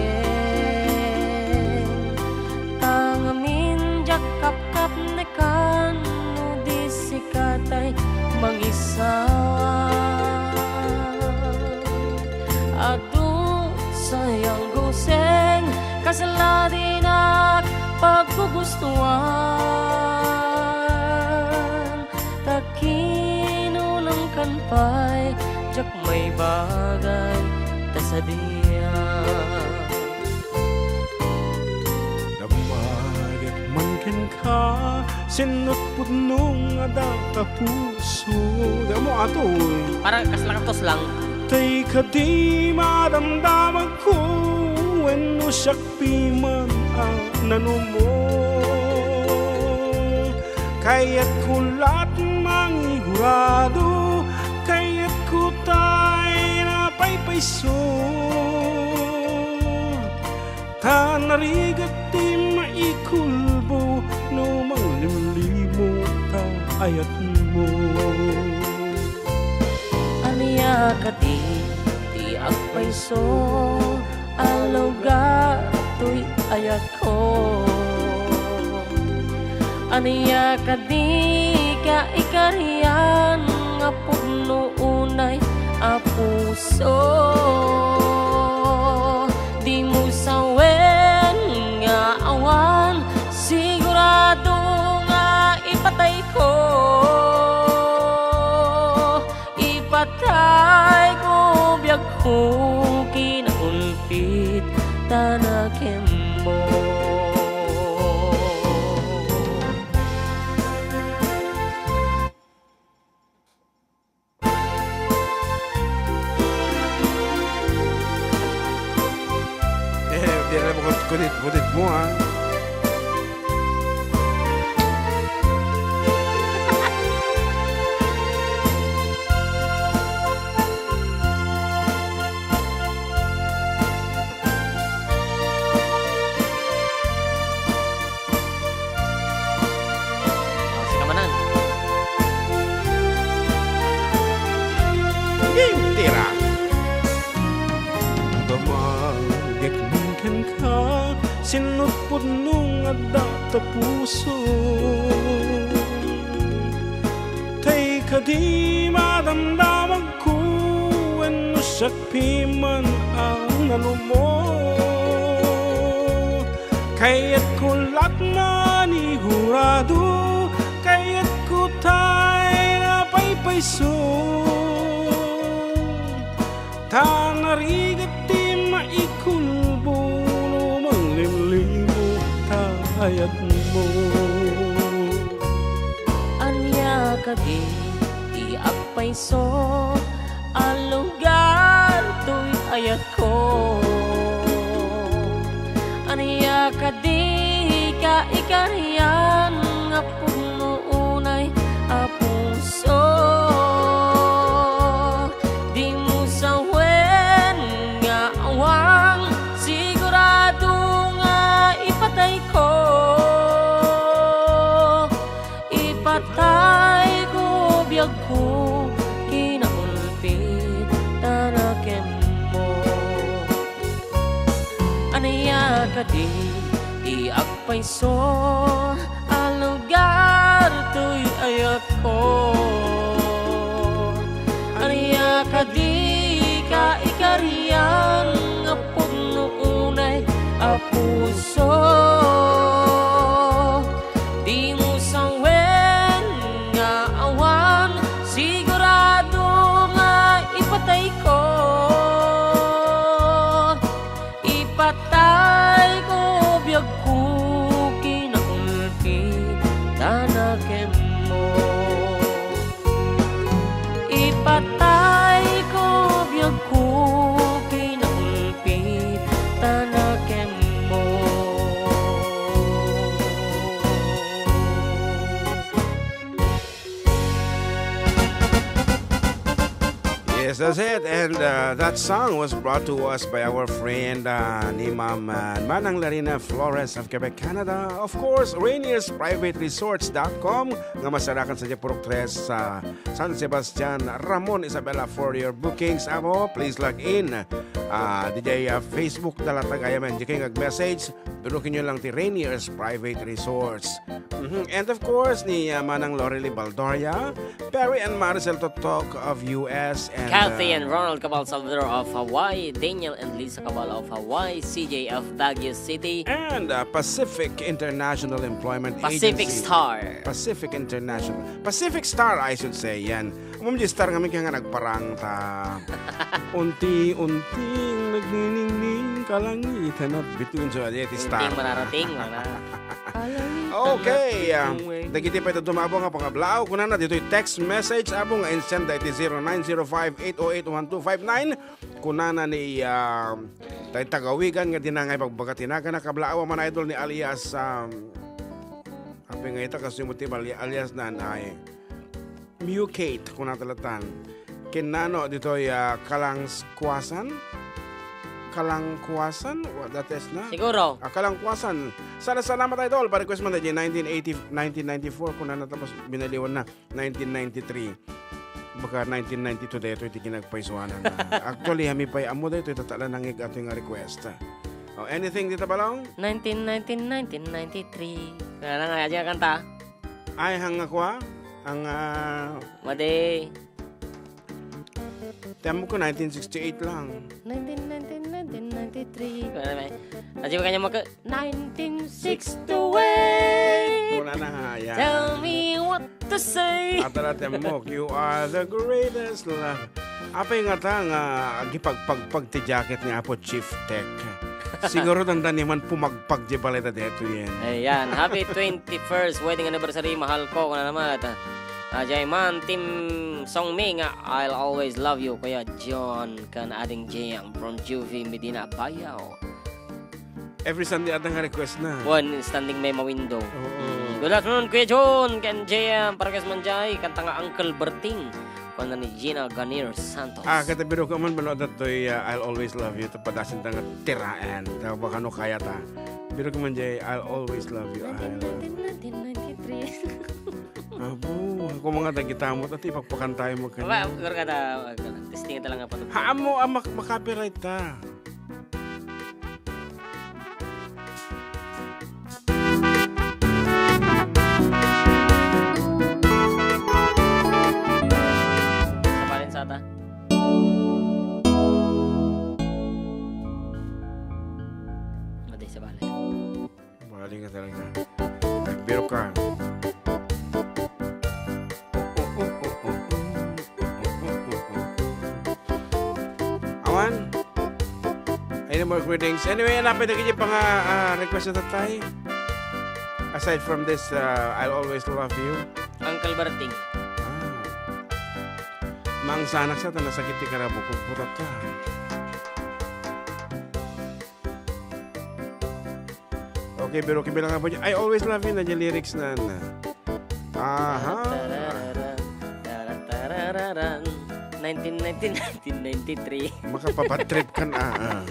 Ta ngamin diak kapkapnekan no di sika tay mangisawa. Adu sayang guseng, kasla dinak paggugustuan. Ta kinunangkan pay, diak maibagay ta sadiak. Damagek man kenka, sinno ti pudno nga adda ta puso. Damo atoy. Para kasla kantos lang. Tay kadi madamdamagko wenno siak piman a nanumo. Kayatko la't mangigurado, kayatko tay napaypayso. Ta narigat ti maikulbo no manglimlimo ta ayatmo. Ania kadi ti agpayso a lugar toy ayatko? Ania kadi kaikarian nga pudno unay a puso? Dimo sawen nga awan sigurado nga ipatayko. Ipatayko biagko, kinaulpit ta nakemmo. Eh, di na mo kunit-kunit mo, ha? puso. Tay kadi madamdamagko wenno siak piman ang nalumo. Kayatko la't manigurado, kayatko tay napaypayso. Ta narigat ti maikulbo no manglimlimo ta ayatmo. Ania kadi ti agpayso a lugar toy ayatko? Ania kadi ka ikarian nga pudno unay a puso? Dimo sawen nga awan sigurado nga ipatayko. Ipatayko biagko, kinaulpit ta nakemmo. Ania kadi ti agpayso a lugar toy ayatko? Ania kadi ka ikarian nga pudno unay a puso? Dimo sawen nga awan sigurado nga ipatayko. Ipatayko biagko, kinaulpit ta nakemmo. Ipatayko biagko, kinaulpit ta nakemmo. Yes, that's it. And uh, that song was brought to us by our friend uh, ni Ma'am uh, Manang Larina Flores of Quebec, Canada. Of course, Rainier's Private Resorts dot com nga masarakan sa Purok Tres sa San Sebastian, Ramon, Isabela. For your bookings, amo, please log in. Uh, D J uh, Facebook na lang tagayaman. Di kayo nag-message, birukin nyo lang ti Rainier's Private Resorts. Mhm. And of course, ni uh, Manang Lorely Baldoria, Perry and Maricel Totok of U S, and Kathy uh, and Ronald Cabal Salvador of Hawaii, Daniel and Lisa Cabal of Hawaii, C J of Baguio City, and uh, Pacific International Employment Pacific Agency. Star. Pacific International. Pacific Star, I should say, yan. Ma'am G Star nga may kaya nga nagparang ta. Unti-unting nagniningning kalangitan at bituin sa Adet Star. Unting mararating, wala. Okay, ah, dagiti pay dumabo nga pangablaaw, kunana ditoy text message, abo nga insend iti zero nine zero five eight oh eight one two five nine. Kunana ni, ah, tay tagawigan nga dinangay pagbaga ti nagana kablaaw a man idol ni alias, um, apay nga ita, kasi mo ti bali-, alias nan ay Mukate, kunata latan. Kinnano ditoy, ah, Kalangkuasan? Kalangkuasan? What that is na? Siguro. Ah, Kalangkuasan. Sana salamat, idol. Pa-request man tayo, nineteen eighty, nineteen ninety-four, kunana tapos binaliwan na, nineteen ninety-three. Baka nineteen ninety-two daytoy ti kinagpaysuanan na. Actually, hami pay ammo daytoy, tatala nangig ato nga request. Oh, anything dita, Balong? Nineteen nineteen, nineteen ninety-three. Kaya na nga, aja kanta. Ay, hang nga kua? Ang, ah, Madi. Tiyemmo ko, nineteen sixty-eight lang. Nineteen nineteen, nineteen ninety-three. Ano ba? Aja ba kanya maka-, nineteen sixty-eight. Wala na ha, yan. Tell me what to say. Atala, tiyemmo, you are the greatest love. Apay nga ta nga agipagpagpag ti jacket ni Apo Chief Tech. Siguro dandani man pumagpag di balay da deto yan. Ayan, happy twenty-first wedding anniversary, mahal ko, kuna naman. Ajay man, Team Song Mi nga, I'll always love you, Kuya John, kan Ading J M from Juvie, Medina, Bayaw. Every Sunday ata nga request na. One standing memo window. Oo. Mm. Good afternoon, Kuya John, kan J M, para kas manjay, kanta nga Uncle Berting. Kuan ni Gina Ganier Santos. Ah, kata biro ka man, balo datoy, ah, I'll always love you. Tapadasin ta nga tiraan. Ta baka no kaya ta. Biro ka man, Jay, I'll always love you. I'll nineteen ninety, nineteen ninety-three. Abo, ako mga dagitamo, ati pagpakan tayo mo Ba, kanya. Gor ka ta, testing ta lang nga pa. Haam mo, ah, mak-, makapiright ta. Galing ka talaga. Nagbiro ka. Awan? Any more greetings? Anyway, hanapay dagiti pang, ah, ah, request na tatay. Aside from this, ah, "I'll Always Love You." Uncle Berting. Ah. Maangsanak sa, ta nasakit ti karabukog, putak ka. Okay, pero kibilang nga po niya, "I Always Love You" na di lyrics na, na. Aha. Tarararan, tarararan, nineteen ninety, nineteen ninety-three. Makapapad trip ka na, ah.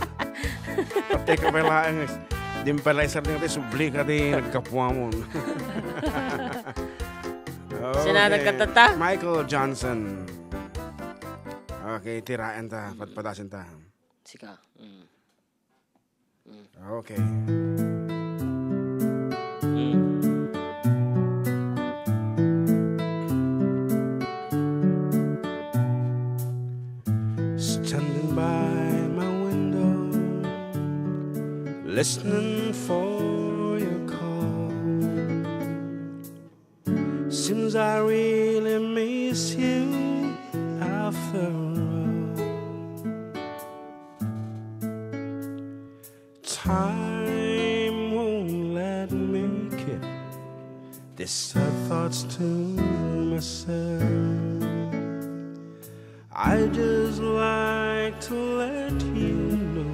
Patay ka pala, ang, di mo pala isar din, subli ka di nagkapuamon. Sino nagkanta ta? Michael Johnson. Okay, tiraen ta, padpadasen ta. Sika. Mm. Mm. Okay. Mm. Standing by my window, listening for your call. Seems I really miss you after all. Time won't let me keep these sad thoughts to myself. I just like to let you know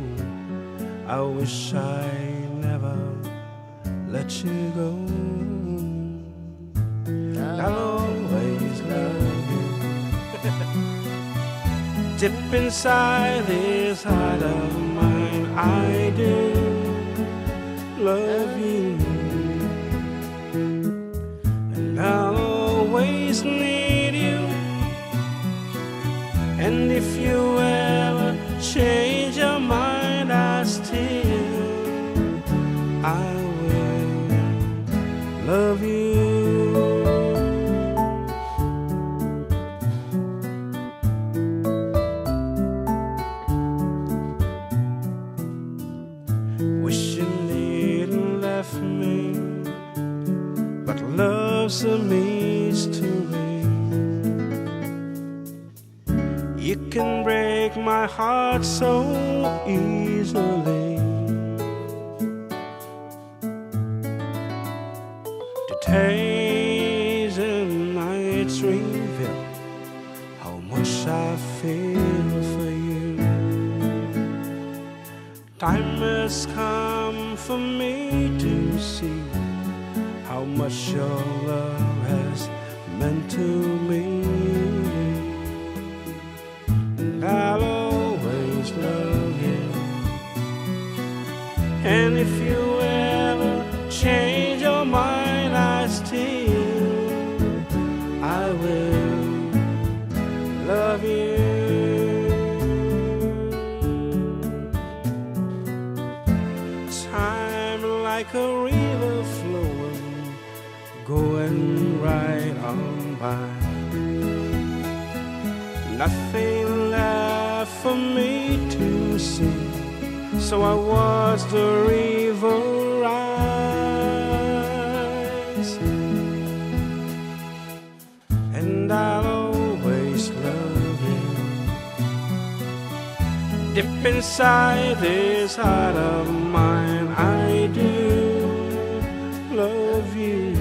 I wish I never let you go. I'll always love you. Deep inside this heart of mine, I do love you. And I'll always need you. And if you ever change your mind, I still, I will love you. Wish you needn't left me, but love's a mystery. You can break my heart so easily. The days and nights reveal how much I feel for you. Time has come for me to see how much your love has meant to me. And I'll always love you. And if you ever change your mind, I still, I will love you. Time like a river flowing, going right on by. Nothing left for me to see, so I watch the river rise. And I'll always love you. Deep inside this heart of mine, I do love you.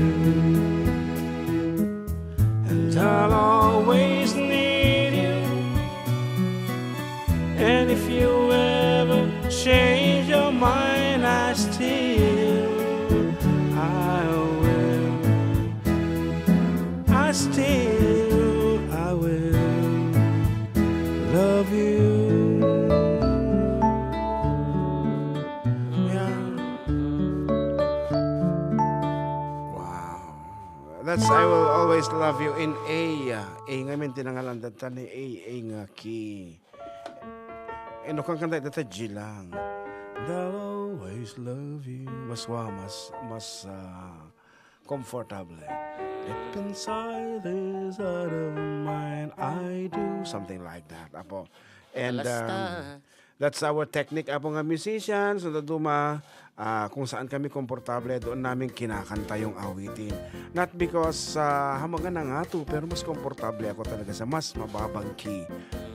And I'll always need you. And if you ever change your mind, I still, I will, I still, I will love you. Yeah. Wow. That's I Will Always Love You in A. A ngamin ti nangalan dayta ni A, A nga key. Ino kan kanta ita ta G lang. And I'll always love you. Mas wa, mas, mas, ah, comfortable. Deep inside this heart of mine, I do. Something like that, apo. And, um, that's our technique, apo nga musicians, no dadduma, ah, kung saan kami komportable, doon namin kinakanta yung awitin. Not because, ah, hamagan na nga to, pero mas komportable ako talaga sa mas mababang key.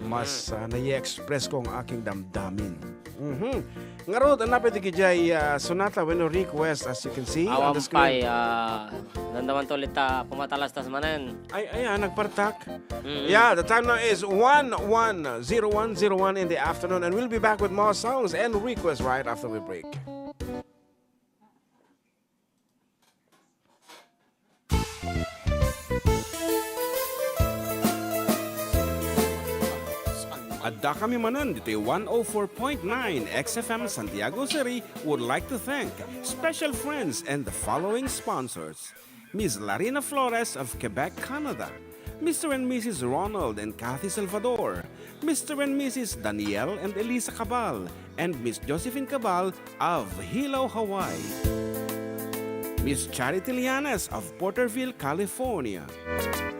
Mas, ah, nai-express ko ang aking damdamin. Mhm. Ngarud, napay dagiti, ah, sonata wenno request, as you can see on the screen. Awan pay, ah, damdaman to ulit ta pumatalastas manen. Ay, ay, ah, nagpartak. Mm. Yeah, the time now is one one zero one zero one in the afternoon, and we'll be back with more songs and requests right after we break. Adda kami manen ditoy one oh four point nine X F M Santiago City would like to thank special friends and the following sponsors. Miss Larina Flores of Quebec, Canada, Mister and Missus Ronald and Kathy Salvador, Mister and Missus Daniel and Elisa Cabal, and Miss Josephine Cabal of Hilo, Hawaii, Miss Charity Llanes of Porterville, California,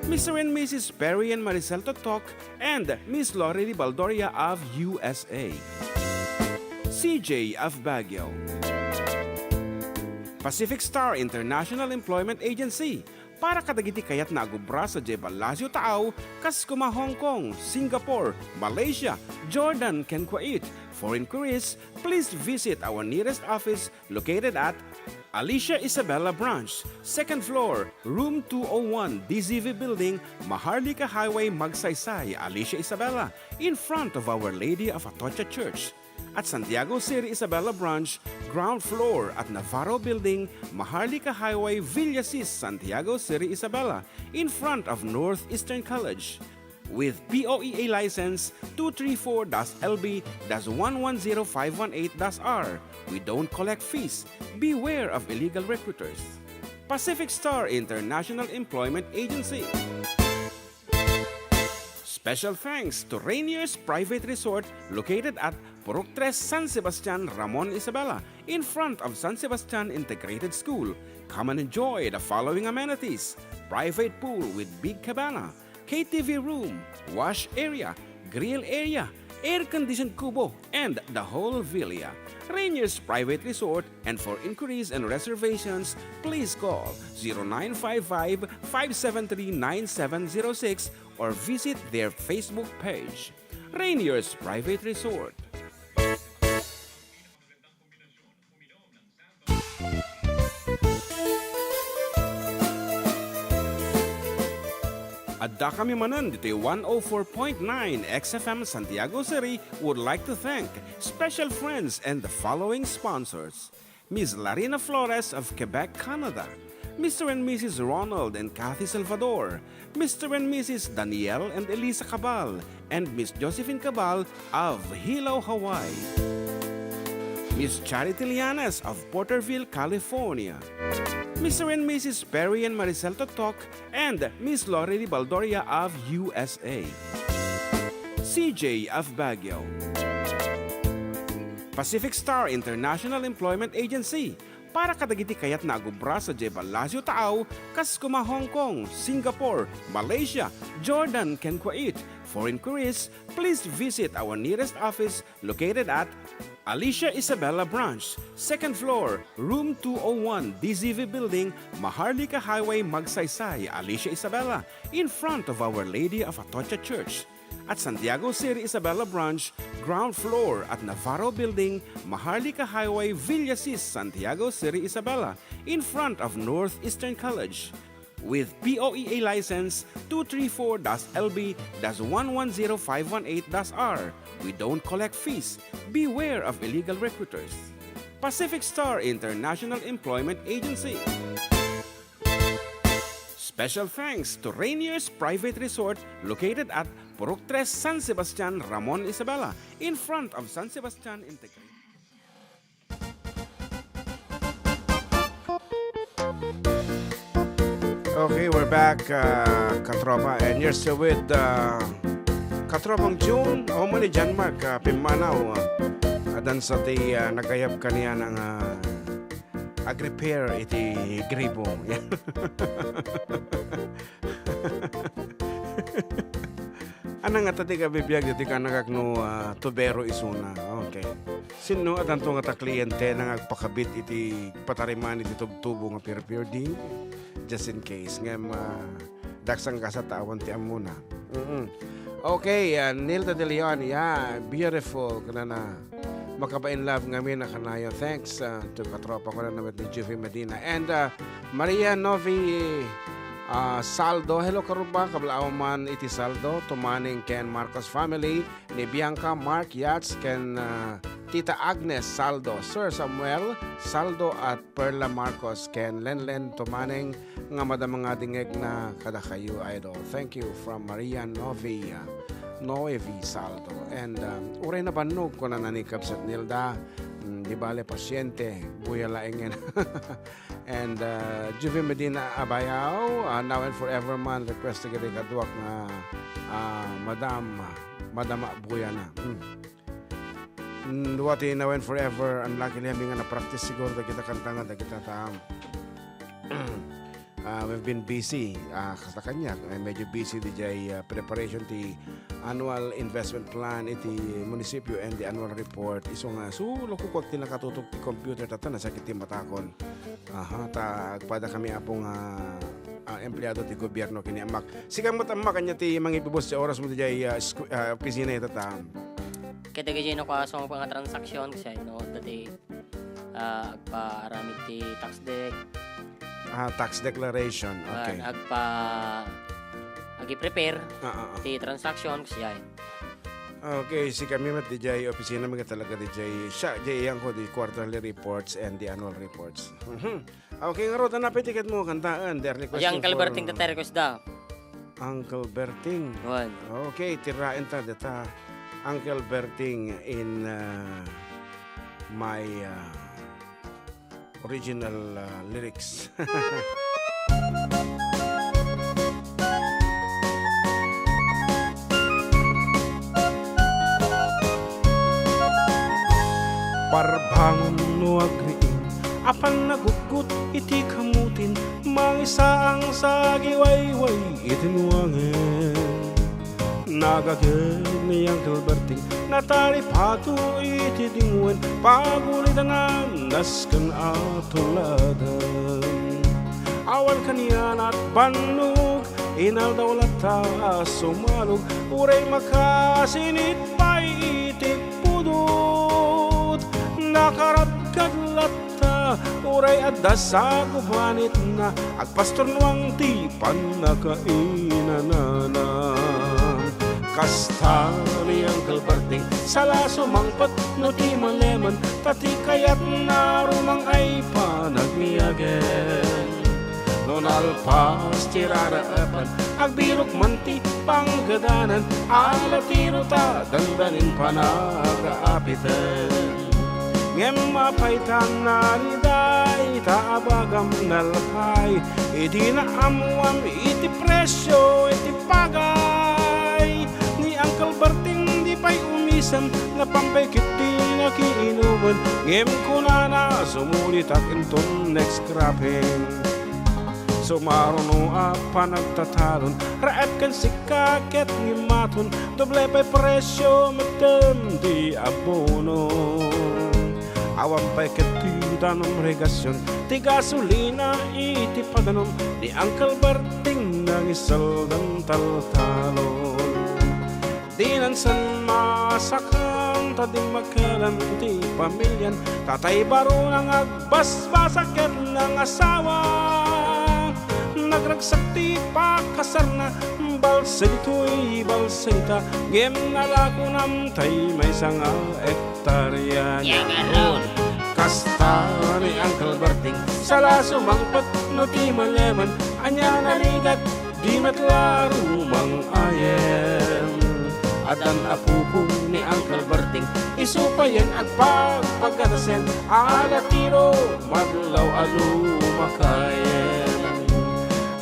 Mister and Missus Perry and Maricel Totok, and Miss Lori Baldoria of U S A, C J of Baguio, Pacific Star International Employment Agency, para kadagiti kayatna a gubra sadiay Palacio Taaw, kas koma Hong Kong, Singapore, Malaysia, Jordan, ken Kuwait. For inquiries, please visit our nearest office located at Alicia Isabela Branch, second floor, room two oh one, D Z V Building, Maharlika Highway, Magsaysay, Alicia Isabela, in front of Our Lady of Atocha Church. At Santiago City Isabela Branch, ground floor at Navarro Building, Maharlika Highway, Villasis, Santiago City Isabela, in front of Northeastern College. With P O E A license two three four dash L B dash one one zero five one eight dash R. We don't collect fees. Beware of illegal recruiters. Pacific Star International Employment Agency. Special thanks to Rainier's Private Resort located at Purok Tres, San Sebastian, Ramon Isabela, in front of San Sebastian Integrated School. Come and enjoy the following amenities: private pool with big cabana, K T V room, wash area, grill area, air-conditioned kubo, and the whole villa. Rainier's Private Resort, and for inquiries and reservations, please call zero nine five five, five seven three, nine seven zero six or visit their Facebook page. Rainier's Private Resort. Adda kami manen ditoy one oh four point nine X F M Santiago City would like to thank special friends and the following sponsors: Miss Larina Flores of Quebec, Canada, Mister and Missus Ronald and Kathy Salvador, Mister and Missus Daniel and Elisa Cabal, and Miss Josephine Cabal of Hilo, Hawaii, Miss Charity Llanes of Porterville, California, Mister and Missus Perry and Maricel Totok, and Miss Lorely Baldoria of U S A, C J of Baguio, Pacific Star International Employment Agency, para kadagiti kayatna a gubra sadiay Palacio Taaw, kas koma Hong Kong, Singapore, Malaysia, Jordan, ken Kuwait. For inquiries, please visit our nearest office located at Alicia Isabela Branch, second floor, room two oh one, D Z V Building, Maharlika Highway, Magsaysay, Alicia Isabela, in front of Our Lady of Atocha Church. At Santiago City Isabela Branch, ground floor at Navarro Building, Maharlika Highway, Villasis, Santiago City Isabela, in front of Northeastern College. With P O E A license two three four dash L B dash one one zero five one eight dash R. We don't collect fees. Beware of illegal recruiters. Pacific Star International Employment Agency. Special thanks to Rainier's Private Resort located at Purok Tres, San Sebastian, Ramon Isabela, in front of San Sebastian Integrated. Okay, we're back, uh, katropa, and you're still with, uh, Katropang June. Amo ni John Mark, uh, pimmanaw, uh, adan sa ti, uh, nagayab kaniana nga, uh, ag-repair iti gripo. Anang nga ta ti kabibiag ditoy kaanakak no, ah, tubero isuna. Okay. Sinno adanto nga ta kliente nga agpakabit iti patariman iti tubtubo nga pirpir di? Just in case. Ngem, ah, daksang kasa ta awan ti ammona. Mm-mm. Okay, ah, Nilda De Leon, yeah, beautiful. Kunana, makabain love ngamin a kanayon. Thanks, ah, to katropa ko na naman ni Juvie Medina. And, ah, Maria Novi, ah, Saldo. Hello, Karuba. Kablaawman iti Saldo. Tumaning ken Marcos family. Ni Bianca, Mark Yats, ken, ah, Tita Agnes Saldo. Sir Samuel Saldo at Perla Marcos, ken Lenlen Tumaning nga madama nga dingegna kadakayo, idol. Thank you from Maria Novi, ah, Novi Saldo. And, um, uray nabannog, kunana ni Kabsat Nilda, mm, di bale, pasyente, buya laengen. And, uh, Juvie Medina Abayao, uh, now and forever man, request ti kaduak nga, uh, madam, madam Abuyana. Hmm. Mm, dua ti now and forever, unluckily, amin nga na-practice siguro dagita kanta nga dagita ta, uh, we've been busy, uh, kasta kaniak, eh, medyo busy di jay, uh, preparation ti annual investment plan iti munisipyo and the annual report. Isu nga, su, lokukot ti nakatutok ti computer, tatta, nasakit ti matakon. Aha, ta agpada kami, Apo, nga, ah, empleyado ti gobierno ken ni Ammak. Sika met, Ammak, ania ti mangibubos ti oras mo diay, ah, sku-, ah, opisina ita ta? Ket dagiti no, kuaso nga transaksyon, kasi no, dati, ah, agpaaramid ti tax dec. Ah, tax declaration. Ah, okay. Agpa-, agi-prepare Ah, ah, ah. ti transaction, siya. Okay, sikami met diay opisina, mga talaga diay, siya, diay iyan ko, the quarterly reports and the annual reports. Mhm. Okay, ngarud, ano pa ti ket mo kantaen? They are requesting Uncle for Berting, the request da. Uncle Berting. Wan. Okay, tiraen ta, deta. Uncle Berting in, uh, my, uh, original, uh, lyrics. Parbangon no agriing, apan nagutgot iti kamutin, mangisaang sa agiwayway iti nuangen. Nagagen ni Uncle Berting, nataripato iti dingwen, pagulidana nasken a tuladen. Awan kanianat bannog, inaldaw latta a sumalog, uray makasinit pay iti pudot. Nakaradkad latta, uray adda sagubanitna, agpasturnuang ti pannakainanana. Kasta ni Uncle Berting, sala sumangpet no ti malemen, ta ti kayatna rumang ay panagmiagen. No nalpas ti raraepan, agbirok man ti panggadanan, ala tiro ta dandanin panagaapiten. Ngem apay ta narida ita a bagam nalpay, idi naammoam iti presio iti pagay. Ni Uncle Berting di pay umisem, napan pay ket ti nakiinumen, ngem kunana, sumulitak inton next cropping. Sumaruno a panagtatalon, raep ken sika ket ngimmaton, doble pay presio metten ti abono. Awan pay ket ti danom regasion, ti gasolina iti padanom, ni Uncle Berting nangisaldan taltalon. Dinan sen masakan ta dimmakelen ti pamilian, tatay barona nga agbasbasa ket nangasawa. Nagragsak ti pakasarna, balse ditoy, balse dita, ngem nalakonam tay maysa nga hektarya. Ngarud, kasta ni Uncle Berting, sala sumangpet no ti malemen, ania narigat, di met la rumang-ayen. Addan apupong ni Uncle Berting, isu payen agpagpagatasen, ala tiro madlaw a lumakayen.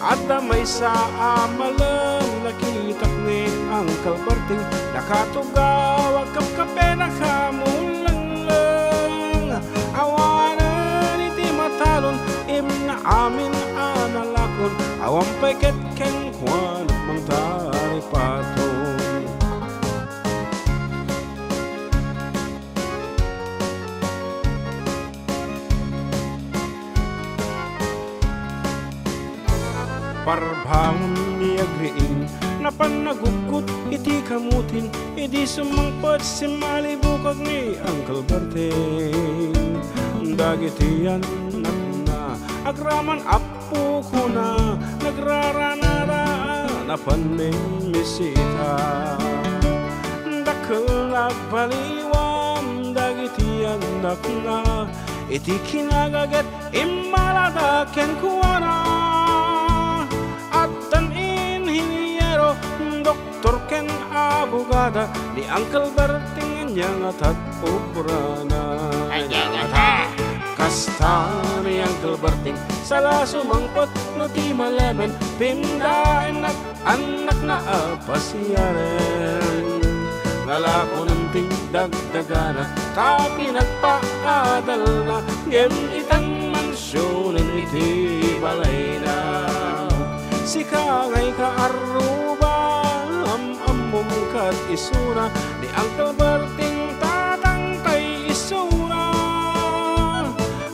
Adda maysa a malem nakitak ni Uncle Berting, nakatugaw a kapkape nakamulengleng. Awanen iti matalon, imna amin a nalakon, awan pay ket kenkuana mangtaripaton. Arbangon ni agriing, napan naguggut iti kamutin, idi sumangpet simmalibukag ni Uncle Berting. Dagiti annakna, agraman appo kuna, nagraranada, napan mimmisita. Dakkel nga agbaliwan dagiti annakna, iti kinagaget immalada kenkuana. Addan inhiniero, doktor ken abogada, ni Uncle Berting ania ngata ti obrana. Ania ngata? Kasta ni Uncle Berting, sala sumangpet no ti malemen, pindaennak annakna a pasiaren. Nalakonen ti dagdagana, ta pinagpaadalna, ngem itan mansionen iti balayna. Sika ngay kaarruba, am-ammom ket isuna, ni Uncle Berting tatangtay isuna.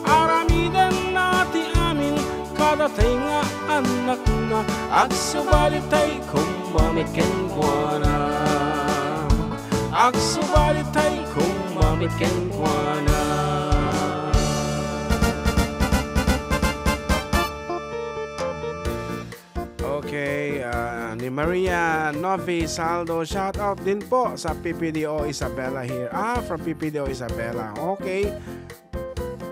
Aramidenna ti amin, kadatay nga annakna, agsubalitay koma met kenkuana. Agsubalitay koma met kenkuana. Okay, ah, ni Maria Novi Saldo, shout out din po sa P P D O Isabela here. Ah, from P P D O Isabela. Okay.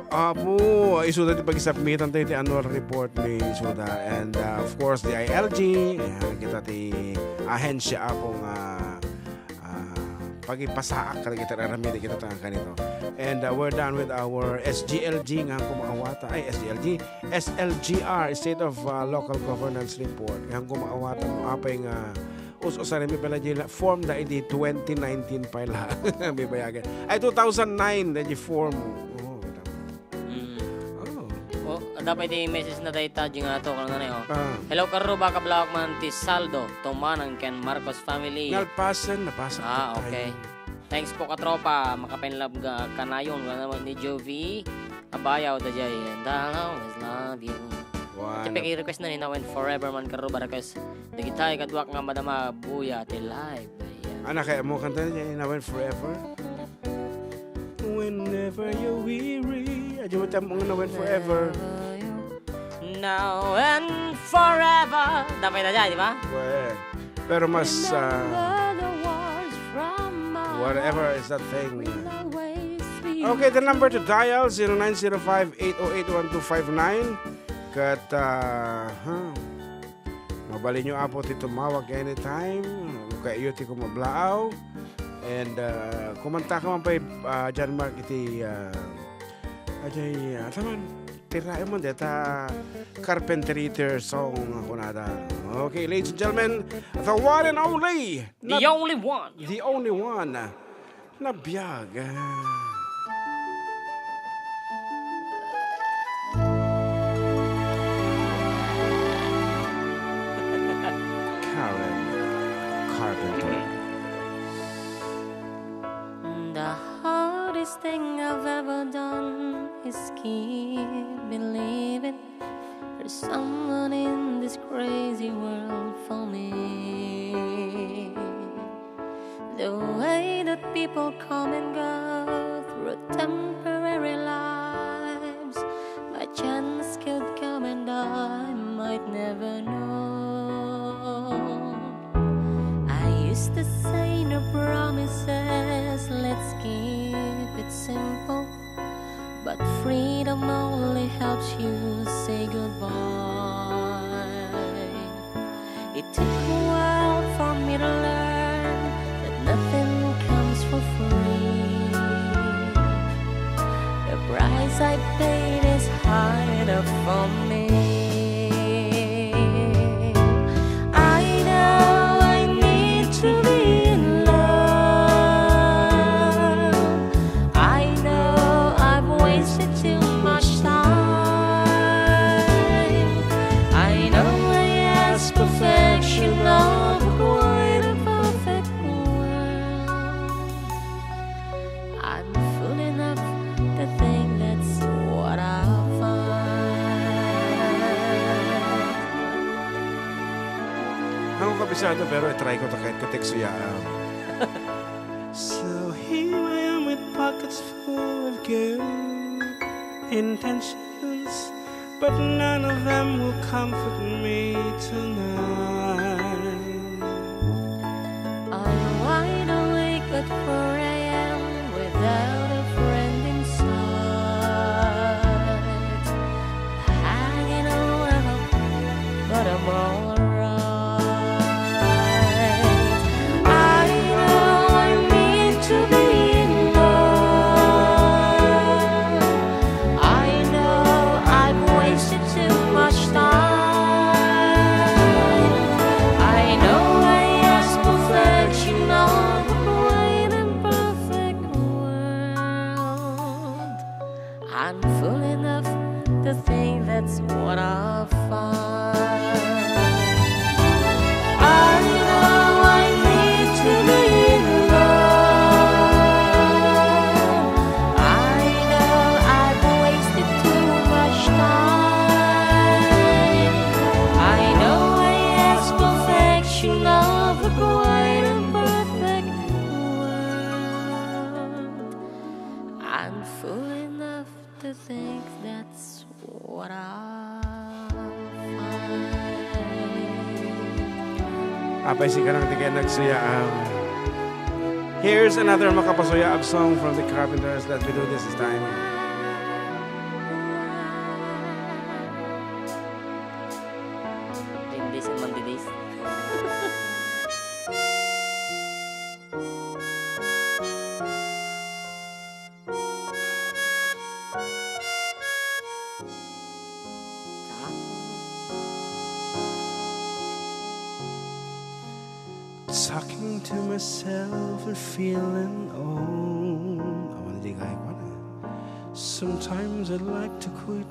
Apo, isuda ti pagisubmitan tayo ti annual report ni isuda. And, uh, of course, the I L G, ayan, kita ti ahensya, Apo, nga, uh, pagipasaak kadagiti aramid, kita ta kanito. And, uh, we're done with our S G L G nga kumaawata. Ay, S G L G, S L G R, State of, uh, Local Governance Report. Nga kumaawata no apay nga us-usarenmi pay la diay form da idi twenty nineteen pay la. Bibayagan. Ay, two thousand nine da diay form. Oo, kita. Mm. Oo. Oh, adda pay ti message na dayta, Jing Ato, kanang nanay, oh. Ah. Hello, Karruba, kablawak man ti Saldo, Tumanang ken Marcos family. Nalpasen, napasa. Ah, okay. Thanks po, katropa. Makapainlove ga kanayon, nga naman ni Jovi Abayaw, da jay, and I'll always love you. Wow. Iti paki-request na ni Now and Forever man, Karruba, request. Dagitay kaduak nga madama, buya ti life. Ayan. Ana, kaya mo kanta niya, Now and Forever? Whenever you're weary. Adyo mo tiyam mo nga Now and Forever. Now and forever. Dapat na dyan, di ba? Well, pero mas, ah, Remember the wars from my whatever is that thing. Will always be. Okay, the number to dial, zero nine zero five, eight oh eight, one two five nine. Kat, ah, huh. Mabalinyo, Apo, ti tumawag anytime. Kaya ti kumablaaw. And, ah, kumanta ka man pay, ah, John Mark, iti, ah, ajay, ah, taman, tiraem man deta Carpenter song, kunada. Okay, ladies and gentlemen, the one and only, not the only one. The only one. Nabiag. Karen Carpenter. The hardest thing I've ever done is keep believing there's someone in this crazy world for me. The way that people come and go through temporary lives, by chance could come and I might never know. I used to say no promises, let's keep it simple. But freedom only helps you say goodbye. It took a while for me to learn that nothing comes for free. The price I paid is high enough for me. I know I need to be in love. I know I've wasted too much time. I know I ask perfection of a quite a perfect world. I'm fool enough to think that's what I find. Sado, pero i-try ko ta kahit ko text ya. So here I am with pockets full of good intentions, but none of them will comfort me tonight. I wide awake at four a m without a friend in sight. Hanging around, but I'm alright. I know I need to be in love. I know I've wasted too much time. I know I ask perfection of a great and perfect world. I'm fool enough to think that's what I find. I know I need to be in love. I know I've wasted too much time. I know I ask perfection of a great and perfect world. I'm fool enough to think that's what I find. Apay, sika lang ti kaya nagsuyaam. Here's another makapasuyaab song from the Carpenters. Let me do this this time. Green Days and Monday Days. Talking to myself and feeling old. Awan di kaya ko na. Sometimes I'd like to quit.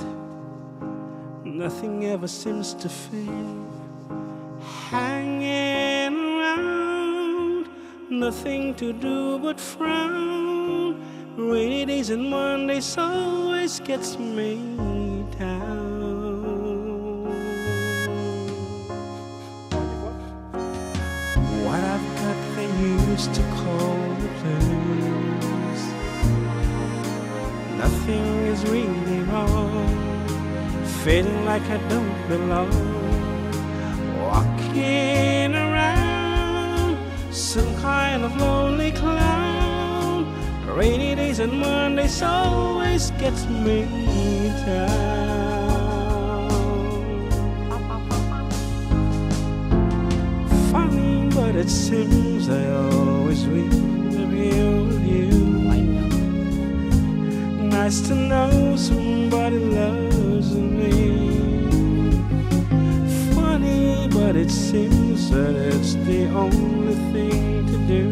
Nothing ever seems to fit. Hanging around, nothing to do but frown. Rainy days and Mondays always gets me down. What I've got they used to call the blues. Nothing is really wrong. Feeling like I don't belong. Walking around some kind of lonely clown. Rainy days and Mondays always gets me down. Funny, but it seems I always win the real you. Nice to know somebody loves me. Funny, but it seems that it's the only thing to do.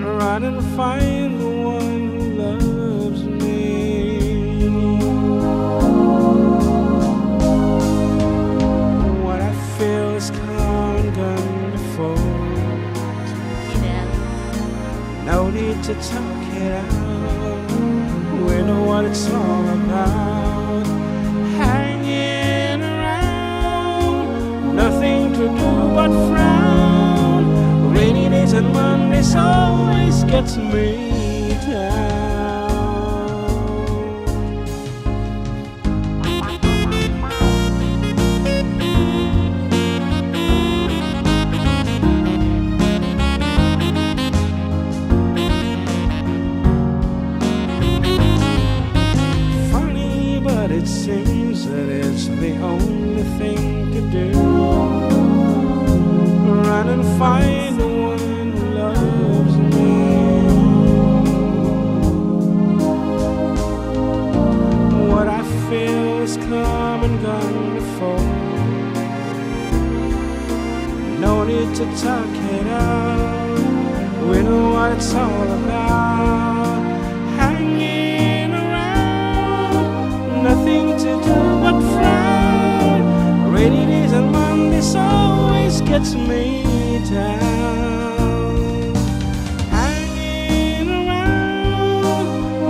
Run and find the one who loves me. What I feel is come and gone before. No need to talk it out. We know what it's all about. Hanging around, nothing to do but frown. Rainy days and Mondays always gets me down. Funny, but it seems that it's the only thing to do. Run and find the one who loves me. What I feel is come and gone before. No need to talk it out. We know what it's all about. Hanging around, nothing to do but frown. Rainy days and Mondays always gets me down. Hanging around,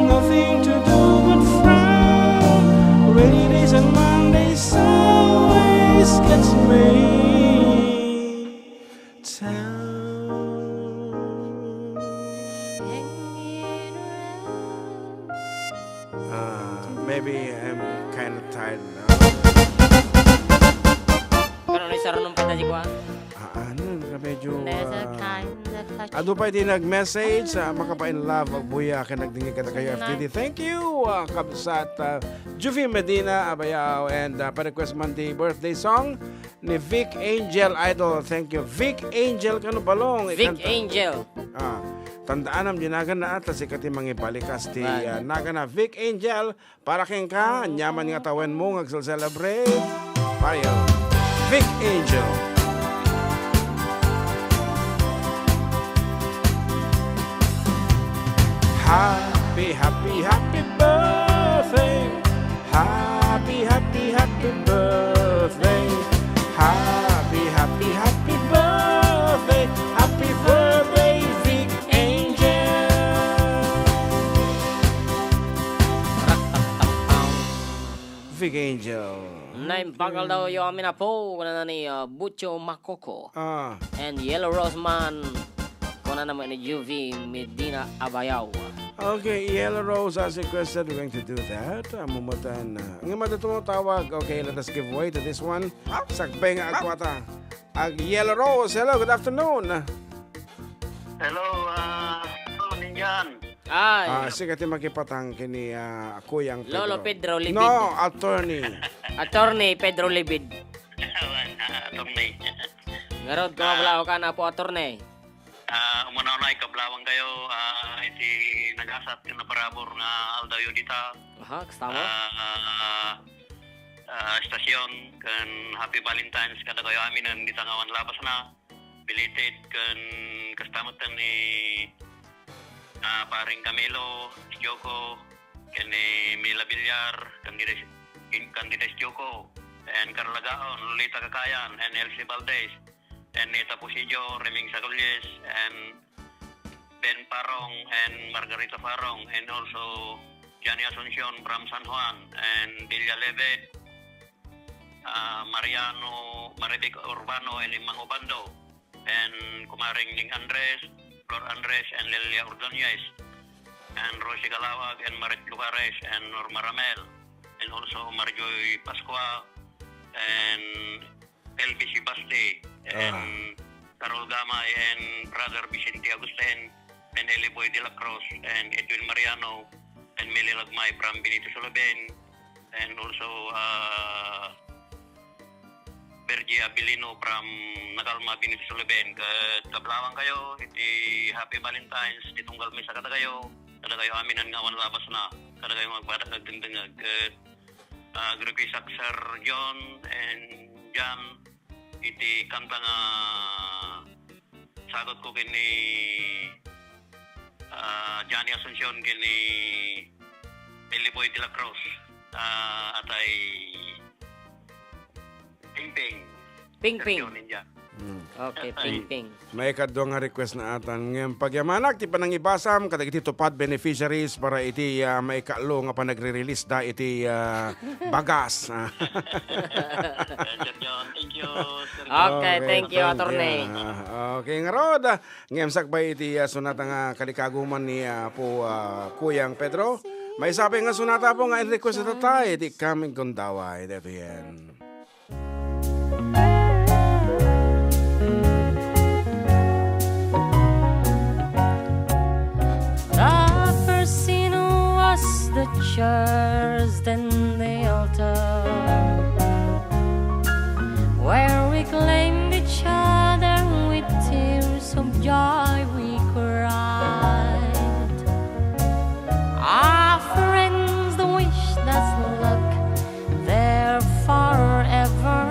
nothing to do but frown. Rainy days and Mondays always gets me Maybe I'm kinda tired now. Kano ni sarunong kita di kwa? Ah, ano, medyo, There's a ah, kind of a adu pa iti nag-message, ah, makapain love, agbuya, ken nagdingig kadakayo, F T D. Thank you, ah, kabsat, ah, Juvie Medina Abayao, and, ah, pa-request man ti birthday song ni Vic Angel Idol. Thank you, Vic Angel, kano balong? Vic Angel. Ah, tandaanam di naganna, ta sika ti mangibalikas ti, ah, naganna. Vic Angel, para kenka, aniaman nga tawenmo nga agcel-celebrate. Payo. Vic Angel. Happy, happy, happy birthday. Happy, happy, happy birthday. Happy, happy, happy birthday. Happy birthday, Vic Angel. Vic Angel. Naimbag aldaw yo amin apo, kunana ni, uh, Bucho Makoko. Ah. And Yellow Rose Man, kunana met ni Juvie Medina Abayao. Okay, Yellow Rose has requested, we're going to do that. Ah, mumutan, ah, nga madutong tawag. Okay, let us give way to this one. Sakbay nga agkuata. Ag Yellow Rose, hello, good afternoon. Hello, ah, hello, Ninjan. Ay. Ah, sika ti makipatang kini, ah, Kuyang Pedro. Lolo Pedro Libid. No, attorney. Attorney Pedro Libid. Awan, ah, attorney. Ngarud, kumablaw ka na po, attorney. Ah, umuna-unay, kablawang kayo, ah, iti nagasat ken naparabur nga aldaw yo dita. Aha, kastama? Ah, ah, ah, estasion, ken Happy Valentine's kadakayo amin dita nga awan labasna. Belated ken kasta met ni, ah, paring Camilo Joko, ken ni Mila Villar, Candides, Candides Joko, and Carla Gaon, Lolita Kakayan, and Elsie Valdez, and Nita Pusidio, Reming Sagulles, and Ben Parong, and Margarita Parong, and also Johnny Asuncion from San Juan, and Delia Leve, ah, Mariano, Marivic Urbano, and Mang Obando, and Kumaring Ning Andres, Flor Andres, and Lelia Ordonez, and Rosie Calawag, and Marit Lucares, and Norma Ramel, and also Marjoy Pascua, and L B C Basti, and Carol Gamay, and Brother Vicente Agustin, and Eli Boy de la Cruz, and Edwin Mariano, and Meli Lagmay from Benito Sulaben, and also, uh, Bergie Abilino from Nagalma, Benito Sulaben. Ket kablawang kayo iti Happy Valentine's, ti tunggal misa kadakayo, kadakayo aminan nga awan labasna, kadakayo nga agbadak agdengdengag. Ket, ah, agrikwisak Sir John and Jan iti kanta nga sagot ko kini, ah, Johnny Asuncion kini Billy Boy de la Cruz, ah, atay Pingping. Pingping. Versión ninja. Hmm. Okay, Pingping. Maikadua nga request na atan. Ngem pagyamanak ti panangibasam kadagiti tupad beneficiaries para iti, ah, maikatlo nga panagre-release da iti, ah, bagas. Sir John, thank you, Sir John. Okay, thank you, attorney. Ah, okay, ngarud, ah, ngem sakbay iti, ah, sonata nga kalikaguman ni, ah, Apo, ah, Kuyang Pedro. Maysa pay nga sonata, Apo, nga in-request ita tay iti Coming Gundaway, F M. The first scene was the church, then the altar, where we claimed each other with tears of joy we cried. Our friends, the wish that's luck there forever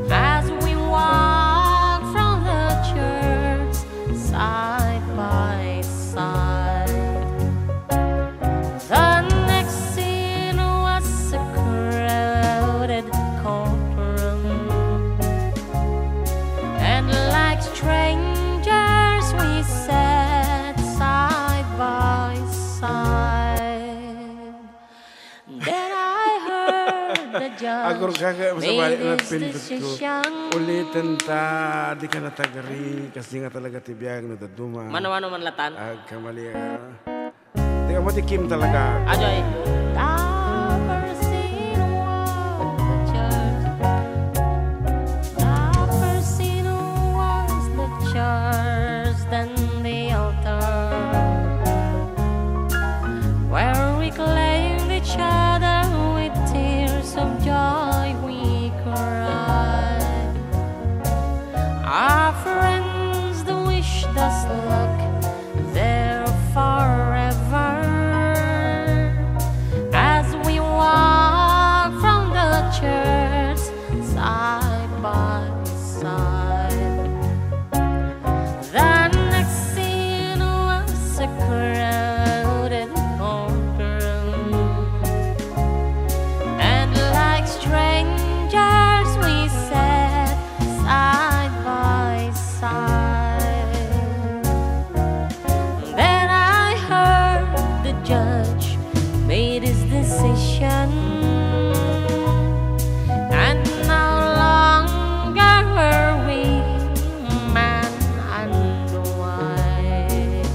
as we walk from the church side by side. The next scene was a crowded courtroom, and like strangers we sat side by side. Then I heard the judge Agurgagam sa balik made his nagpindot ko. Decision. Ulitin ta, di ka natagari, kasi nga talaga ti biag no daduma. Mano-mano man latan? Agkamali, ah. Tingnan mo, tikim talaga. Ajoy. The first scene was the church. The first scene was the church, then the altar, where we claimed each other with tears of joy we cried. Our friends, they wished us luck there forever as we walk from the church side by side. The next scene was a crowded courtroom, and like strangers we sat side by side. Then I heard the judge made his decision, and no longer were we man and wife.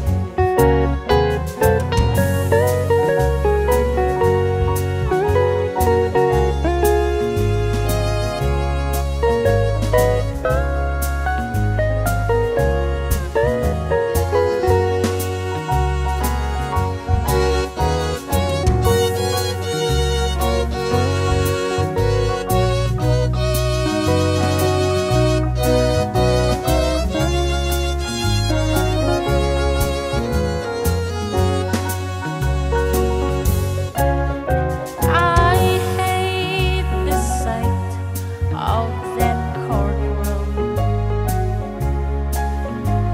I hate the sight of that courtroom,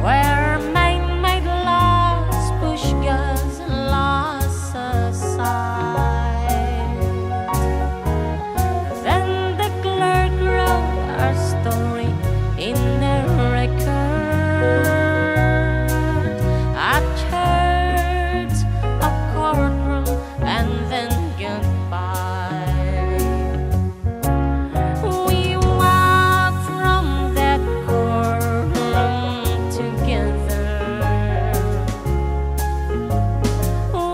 where man made laws push God's laws aside. Then the clerk wrote our story in the record. A church, a courtroom, and then goodbye. We walked from that courtroom together.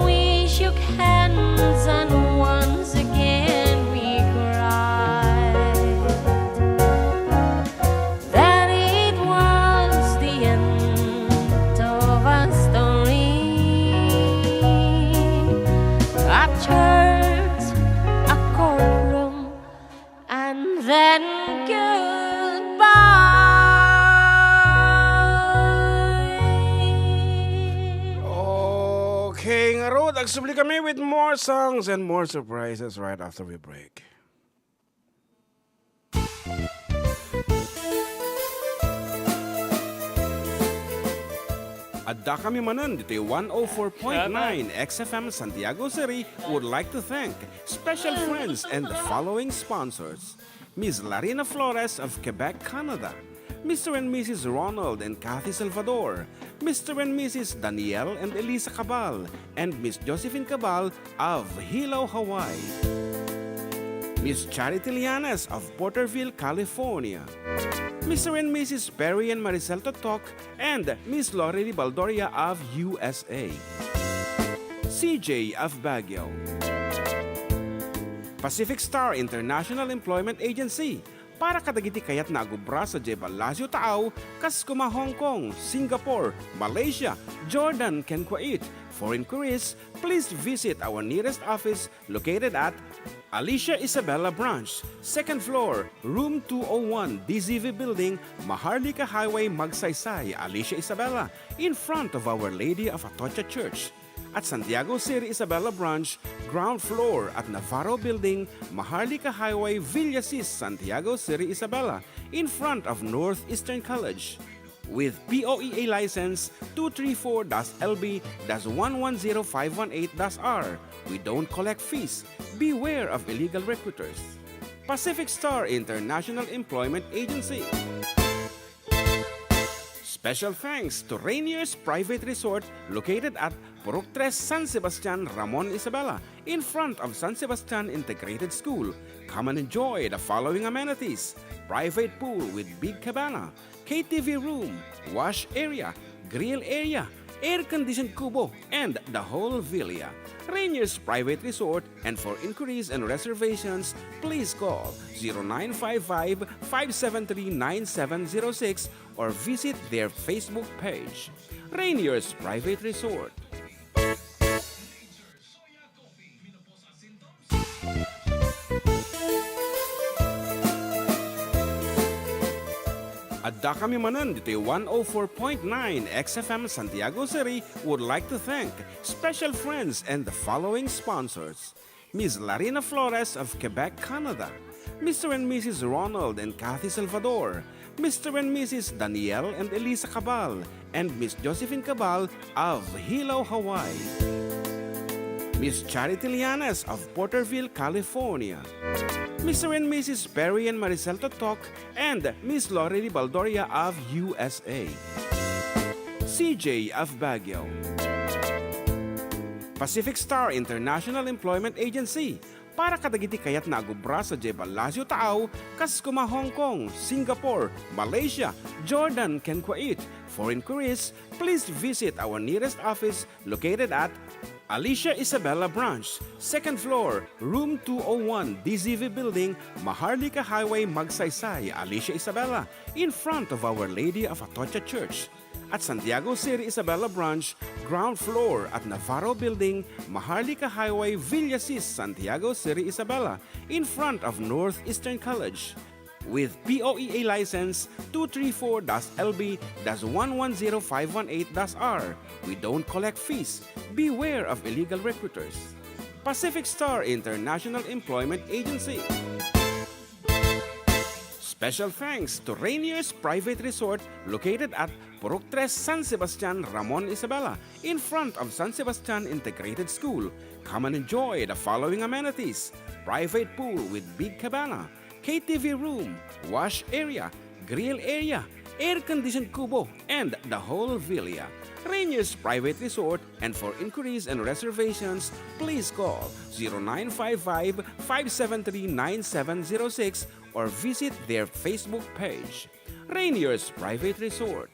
We shook hands and once again we cried. That it was the end of our story. A church, a courtroom, and then goodbye. Okay, ngarud, agsubli kami with more songs and more surprises right after we break. Adda kami manen ditoy one oh four point nine X F M Santiago City would like to thank special friends and the following sponsors: Miss Larina Flores of Quebec, Canada, Mister and Missus Ronald and Kathy Salvador, Mister and Missus Daniel and Elisa Cabal, and Miss Josephine Cabal of Hilo, Hawaii, Miss Charity Lianes of Porterville, California, Mister and Missus Perry and Maricel Totok, and Miss Lorely Baldoria of U S A, C J of Baguio, Pacific Star International Employment Agency, para kadagiti kayatna a gubra sadiay Palacio Taaw, kas koma Hong Kong, Singapore, Malaysia, Jordan, ken Kuwait. For inquiries, please visit our nearest office located at Alicia Isabela Branch, second floor, room two oh one, D Z V Building, Maharlika Highway, Magsaysay, Alicia Isabela, in front of Our Lady of Atocha Church. At Santiago City Isabela Branch, ground floor at Navarro Building, Maharlika Highway, Villasis, Santiago City Isabela, in front of Northeastern College. With P O E A license two three four dash L B dash one one zero five one eight dash R, we don't collect fees. Beware of illegal recruiters. Pacific Star International Employment Agency. Special thanks to Rainier's Private Resort, located at Purok Tres, San Sebastian, Ramon, Isabela, in front of San Sebastian Integrated School. Come and enjoy the following amenities: private pool with big cabana, K T V room, wash area, grill area, air-conditioned kubo, and the whole villa. Rainier's Private Resort, and for inquiries and reservations, please call zero nine five five, five seven three, nine seven zero six or visit their Facebook page. Rainier's Private Resort. Addakami manen ditoy one oh four point nine X F M Santiago City would like to thank special friends and the following sponsors: Miss Larina Flores of Quebec, Canada, Mister and Missus Ronald and Kathy Salvador, Mister and Missus Daniel and Elisa Cabal, and Miss Josephine Cabal of Hilo, Hawaii. Miss Charity Lianes of Porterville, California. Mister and Missus Perry and Maricel Totok and Miss Lorely Baldoria of U S A. C J of Baguio. Pacific Star International Employment Agency, para kadagiti kayatna a agubra sadiay Palacio Taaw, kas koma Hong Kong, Singapore, Malaysia, Jordan, ken Kuwait. For inquiries, please visit our nearest office located at Alicia Isabela Branch, second floor, room two oh one, D Z V Building, Maharlika Highway, Magsaysay, Alicia Isabela, in front of Our Lady of Atocha Church. At Santiago City Isabela Branch, ground floor at Navarro Building, Maharlika Highway, Villasis, Santiago City Isabela, in front of Northeastern College. With P O E A license two three four dash L B dash one one zero five one eight dash R, we don't collect fees. Beware of illegal recruiters. Pacific Star International Employment Agency. Special thanks to Rainier's Private Resort located at Purok Tres, San Sebastian, Ramon Isabela, in front of San Sebastian Integrated School. Come and enjoy the following amenities: private pool with big cabana, K T V room, wash area, grill area, air-conditioned kubo, and the whole villa. Rainier's Private Resort, and for inquiries and reservations, please call zero nine five five, five seven three, nine seven zero six or visit their Facebook page. Rainier's Private Resort.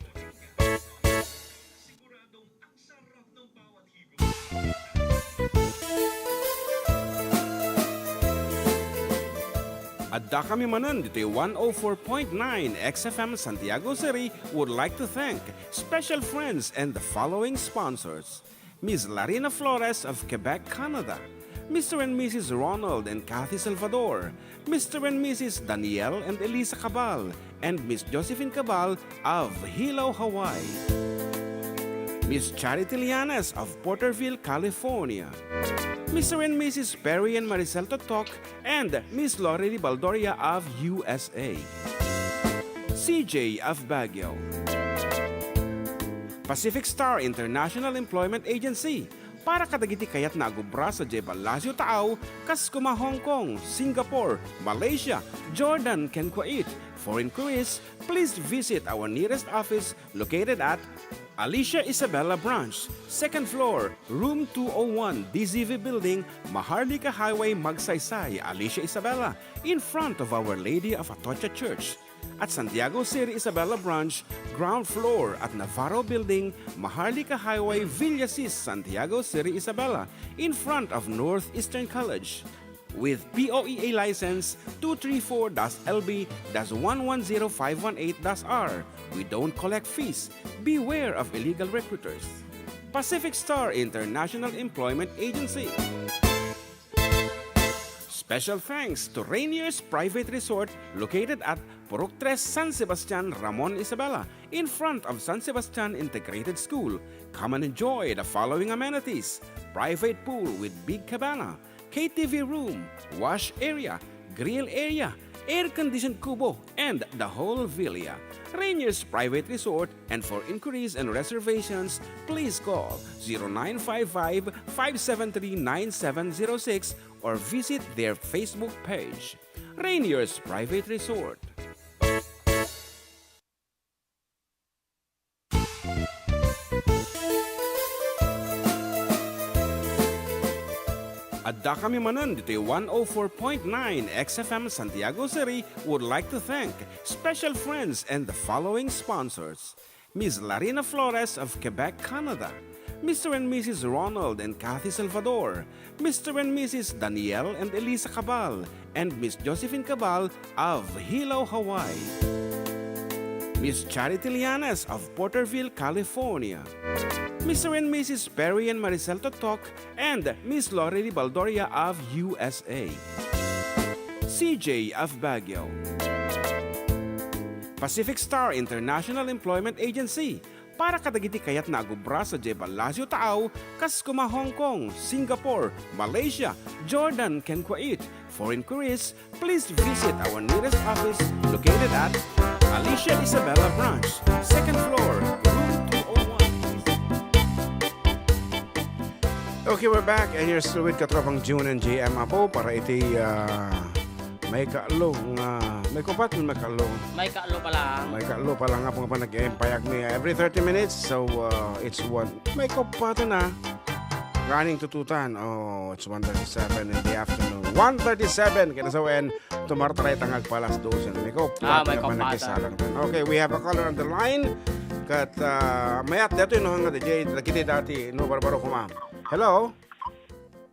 Addakami manen ditoy one oh four point nine X F M Santiago City would like to thank special friends and the following sponsors: Miss Larina Flores of Quebec, Canada, Mister and Missus Ronald and Kathy Salvador, Mister and Missus Daniel and Elisa Cabal, and Miss Josephine Cabal of Hilo, Hawaii. Miss Charity Lianes of Porterville, California. Mister and Missus Perry and Maricel Totok and Miss Lorely Baldoria of U S A. C J of Baguio. Pacific Star International Employment Agency, para kadagiti kayatna a gubra sadiay Palacio Taaw, kas koma Hong Kong, Singapore, Malaysia, Jordan, ken Kuwait. For inquiries, please visit our nearest office located at Alicia Isabela Branch, second floor, room two oh one, D Z V Building, Maharlika Highway, Magsaysay, Alicia Isabela, in front of Our Lady of Atocha Church. At Santiago City Isabela Branch, ground floor at Navarro Building, Maharlika Highway, Villasis, Santiago City Isabela, in front of Northeastern College. With P O E A license two three four dash L B dash one one zero five one eight dash R, we don't collect fees. Beware of illegal recruiters. Pacific Star International Employment Agency. Special thanks to Rainier's Private Resort located at Purok Tres, San Sebastian, Ramon Isabela, in front of San Sebastian Integrated School. Come and enjoy the following amenities: private pool with big cabana, K T V room, wash area, grill area, air-conditioned kubo, and the whole villa. Rainier's Private Resort, and for inquiries and reservations, please call zero nine five five, five seven three, nine seven zero six or visit their Facebook page. Rainier's Private Resort. Addakami manen ditoy one oh four point nine X F M Santiago City would like to thank special friends and the following sponsors: Miss Larina Flores of Quebec, Canada, Mister and Missus Ronald and Kathy Salvador, Mister and Missus Daniel and Elisa Cabal, and Miss Josephine Cabal of Hilo, Hawaii, Miss Charity Llanes of Porterville, California, Mister and Missus Perry and Maricel Totok, and Miss Lorraine Baldoria of U S A, C J of Baguio, Pacific Star International Employment Agency, para kadagiti kayatna a gubra sadiay Palacio Taaw, kas kuma Hong Kong, Singapore, Malaysia, Jordan, ken Kuwait. For inquiries, please visit our nearest office located at Alicia Isabela Branch, second floor, room two oh one. Okay, we're back, and you're still with Katropang June and J M Apo para iti, ah, maikatlo nga, maikaupat, maikatlo. Maikatlo pa lang. Maikatlo pa lang nga pang panag-empayag mi every thirty minutes. So, uh, it's one. Maikaupat na. Running to tutan. Oh, it's one thirty-seven in the afternoon. One thirty-seven. Kaya sa wen, tumartaray tangag palas dosen. Maikaupat Ah, na maikaupat. Panagkisalang. Okay, we have a caller on the line. Kat, uh, mayat dito yung hanggang D J, lagi dati, no, barbaro kuma. Hello?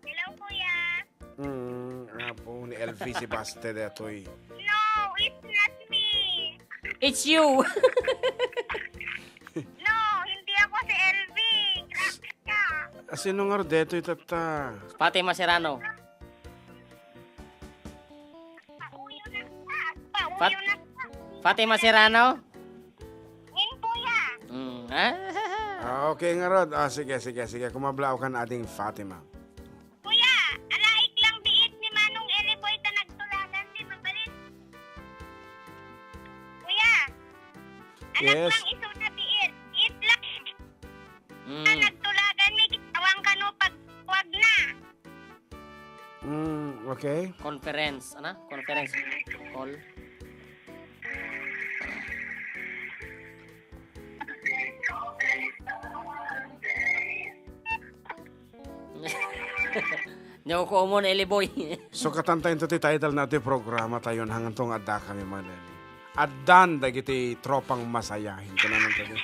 Hello, kuya. Hmm, apo ni L V si Baste detoy. No, it's not me. It's you. No, hindi ako si L V. Grabe ka. Asino nga detoy, tata? Fatima Serrano. Pauyo na ka. Pauyo Fat- na ka. Fatima Serrano? Ngin, kuya. Mm, ah? Ah, okay nga rod. Ah, sige, sige, sige. Kumablao kan ading Fatima. Kuya, alaik lang biit ni Manong Eli Boy ta nagtulagan ni mabalin. Kuya, anak Yes. lang isu na biit. It lang Mm. nagtulagan ni kitawan kano pag wag na. Mm, okay. Conference, ano? Conference call. Nyo ko mo na, Eli Boy. So, katanta into ti title na ti programa tayo, hanggang tong adda kami man. Addan dagiti tropang masayahin. Kananong tayo?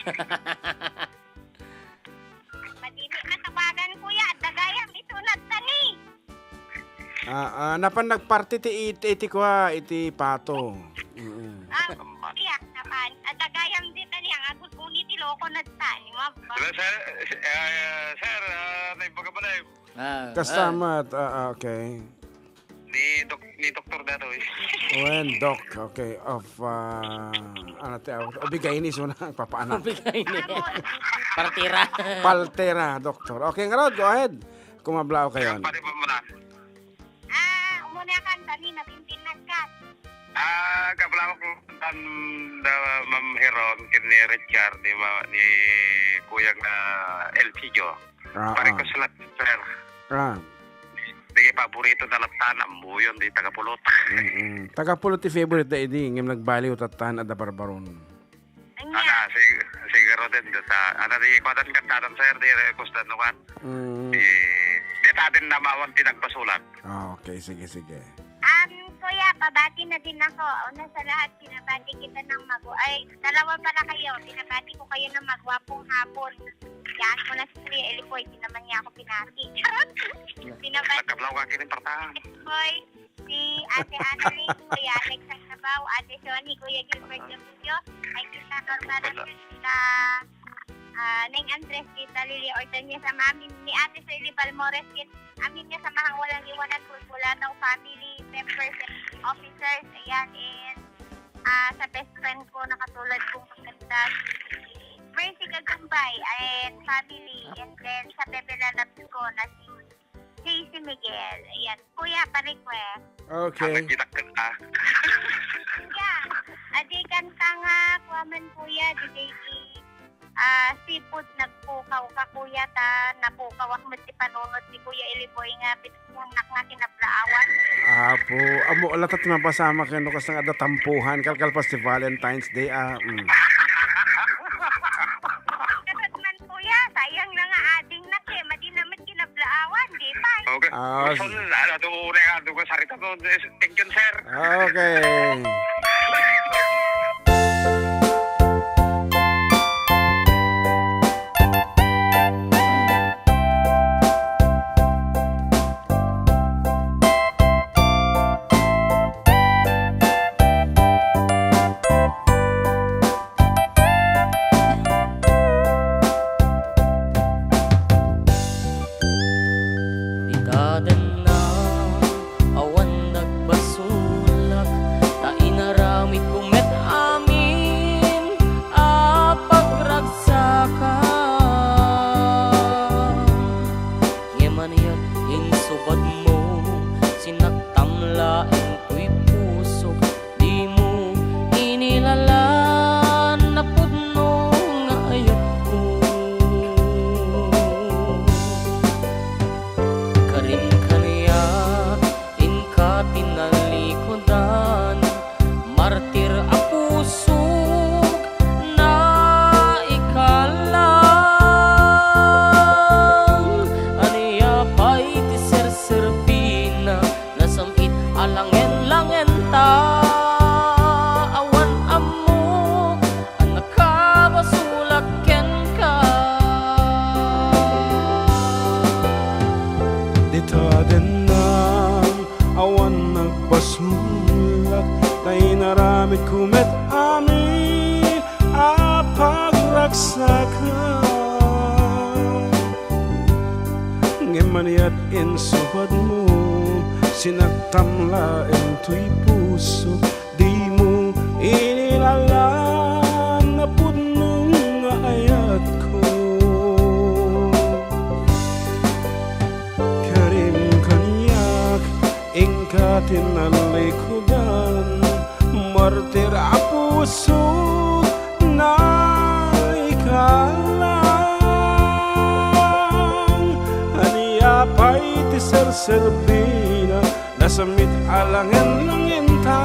Madili na tabagan, kuya. Adda gayam, isunod tani. Ah, ah, napan nagparty ti it-, iti kua, iti pato. Mm. Ah, iya, napan. Adda gayam di tani, ang agud-uni ti loko na tani, mabba. Hello, sir. Ah, sir, ah, naimbag ka ba na eh? Ah, Kasama, ah, ah, okay. Ni Doc-, ni Doktor Datoy. Wen, Doc, okay. Of, ah, ano ti awag? Obigaynis mo na, papaanak. Obigaynis. Partira. Paltera, Doktor. Okay, nga rod, go ahead. Kumablao kayo. Pare pa muna. Ah, umuna kan, tani, nabintin na ka. Ah, kablao ko, tan, da, Ma'am Heron, ken ni Richard, ni Ma-, ni Kuya nga Elpidio. Ah, Pare ah. ko sila, sir. Ah. Di paborito na lang tanam, buyon, di taga-pulot. Mm-mm. Taga-pulot ti favorite da idi, ngem nagbaliw tatan adda barbaron. Anya? Ana, sig-, siguro din, sa, ana, di, kwadan kan tanam, sir, di, re-, kusdan, no, kan? Mm. Di, di ta din namawan ti nagbasulan. Ah, okay, sige, sige. Um, kuya, pabati na din ako. Una sa lahat, pinabati kita ng magu-, ay, dalawa pala kayo. Pinabati ko kayo ng magwapong hapon. Yan mo na si Kuya Elipoy, di naman niya ako pinati. Charot! Pinabati Nagkablaw ka kini, parta. Elipoy, si Ate Annalyn, Kuya Alex Agnabaw, Ate Shoni, Kuya Gilbert Gabulio, ay kita Norma Raquel, kita, ah, Neng Andres, kita Lily Ordonez, sa mami ni Ate Shirley Balmores, kit-, amin nga sa mahang walang iwanan, Bulbulataw family members and officers, ayan, and, ah, sa best friend ko, nakatulad kong maganda, si Mercy Gagumbay and family, and then sa Bebe Lalabs ko na si J C Miguel. Ayan, kuya, pa-request. Okay. Ang nagbitak ka, ah. Kuya, adi kan ka nga, kuwaman, kuya, di, di, di, ah, seafood, nagpukaw ka, kuya, ta napukaw ak met ti panunot ni Kuya Eliboy nga pinagmungnak nga kinablaawan. Apo, amo, latat mapasama ken no, kas nga adda tampuhan, kalkalpas ti Valentine's Day, ah, mm. Kasat man, kuya, sayang na nga ading na, kaya madi na met kinablaawan, di pa. Okay. Ah, Gusto s- na, ano, doon na, ano, ko, sarita mo, thank you, sir. Okay. Sulak, ta inaramidko met amin a pagragsakan. Ngem maniat insubadmo, sinaktam laeng toy pusok, dimo inilalan a pudno nga ayatko. Karim kaniak, inka ti nalikudan, martir a puso, naikalang. Ania pay ti serserbina, nasamit a langen-langenta.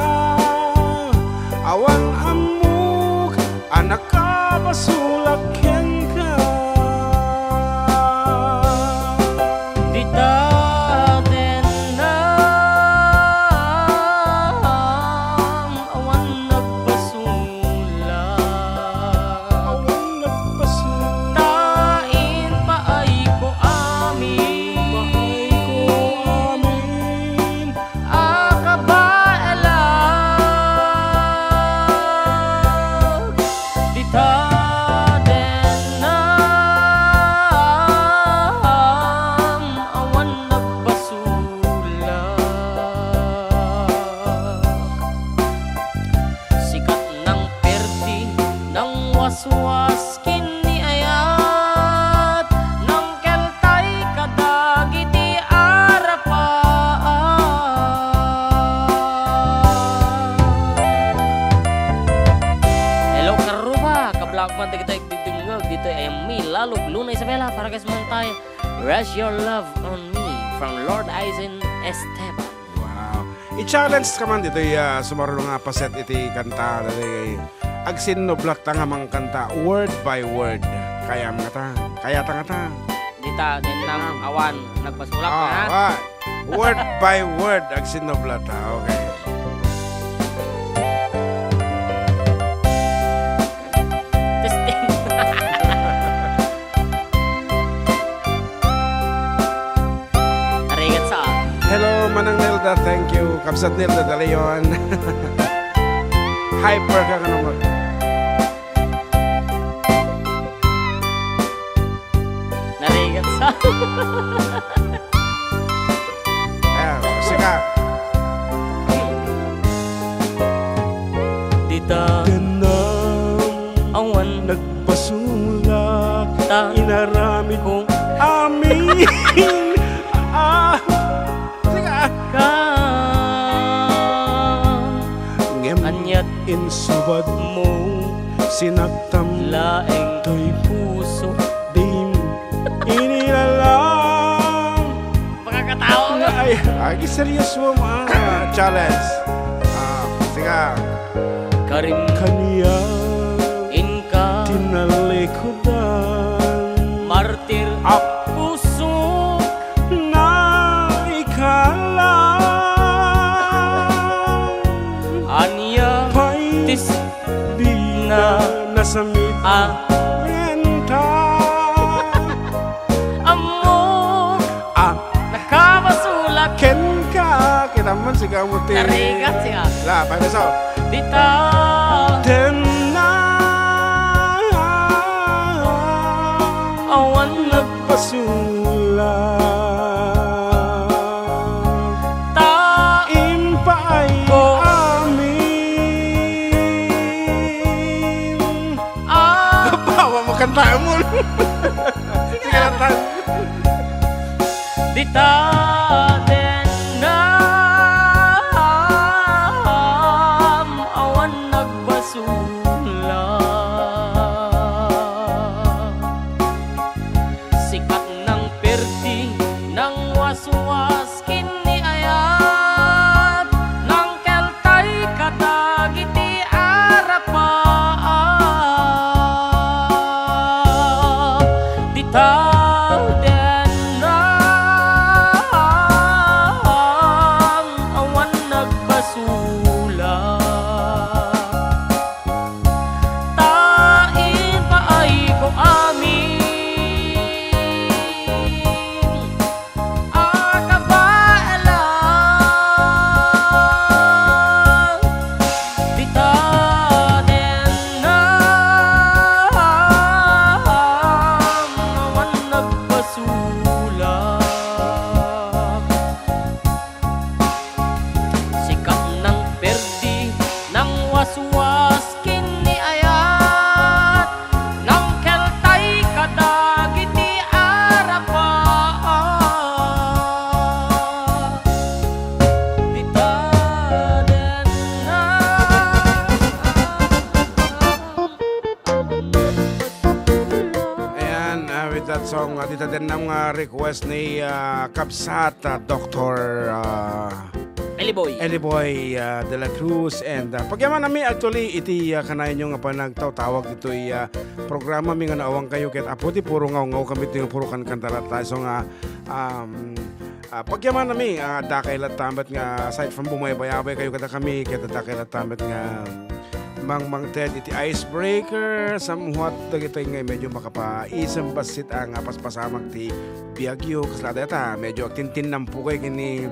Awan ammok a nakabasolak kenka. Dita dennam, awan nagbasolak. Awan nagbasolak. Ta impaayko amin. Impaayko amin. A kabaelag, dita dennam, awan nagbasolak. Sikat nang perti, nang waswas, ken ni ayat, nang keltay kadagiti arapaak. Hello, karuba! Kablak man dagitoy agdingdingngeg ditoy ay mi, Lalog, Luna Isabela, para kas man tayo. Rest your love on me from Lord Aizen Esteban. Wow. I-challenge ka man ditoy, ah, sumaruno nga paset iti kanta, ditoy Agsinnublak ta nga mangkanta word by word. Kayam ngata? Kayata ngata? Dita, dennam, awan nagbasolak, ah, ha? Awan. Word by word, agsinnublak ta. Okay. Testing. Narigat sa. Hello, Manang Nelda. Thank you. Kabsat Nelda de Leon. Hyper ka nga naman. Narigat sa. Ayan, sika. Dita. Dennam. Awan. Nagbasolak. Ta. Inaramid kong amin. Ah. Sika. Ka. Ngem. Anyat. Insubad mo. Sinaktam. Laeng. Toy puso. Dim. Inilalang. Makakatawa ka. Ay, ay, seryoso mo, ah, challenge. Ah, sige. Karim. Kaniak. Inka. Tinalikudan. Martir. Ap. Puso. Naikalang. Ania. Pay. Tis. Di na nasamit. Ah. Renta. Ammo. Ah. Nakabasolak. Kenka. Kita man, sika mo ti. Narigat siya. La, paano so? Dita. Dennam. Awan nagbasolak. Ta. Impaay. Ko. Amin. Ah. Bawa mo kanta mo. Sige lang, tan. Dita dennam, awan nagbasolak. Sikat nang perti, nang waswas, ken ni ayat, nang keltay kadagiti arapaak. Dita dennam, awan nagbasolak. Ta impaayko amin. A song, ah, dita dennam nga request ni, ah, kabsat, ah, Doktor, ah, Eli Boy. Eli Boy, ah, de la Cruz. And, ah, pagyamanami actually iti, ah, kanayon nga panagtawtawag ditoy, ah, programa mi nga naawang kayo ket apo ti puro ngaw-ngaw kami ti puro kankanta latta. So nga, um, ah, pagyamanami, ah, dakay latta met nga aside from bumaybayabay kayo kada kami, ket dakay latta met nga mangmangted iti icebreaker, somewhat dagitoy nga medyo makapaisem bassit a nga paspasamak ti biagyo. Kasla dayta, medyo agtintinnampo kayo ken ni,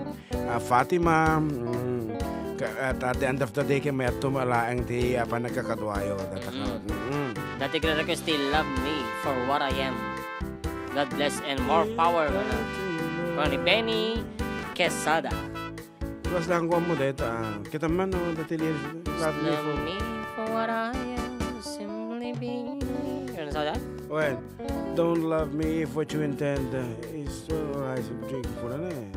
ah, Fatima. Mm. Ka-, at at the end of the day, ket mayatto met laeng ti, ah, panagkakaduayo. Data Mm. ka-, mm. Dati ka request ti Love Me for What I Am. God bless and more power, ano. Ronnie Benny Quesada. Plus lang kuan mo dayta, ah. Kita man, no, dati lyrics, love me Love for me for what I am, simply being. Ano sa da? Well, don't love me if what you intend, uh, is so rise of drink for ano eh.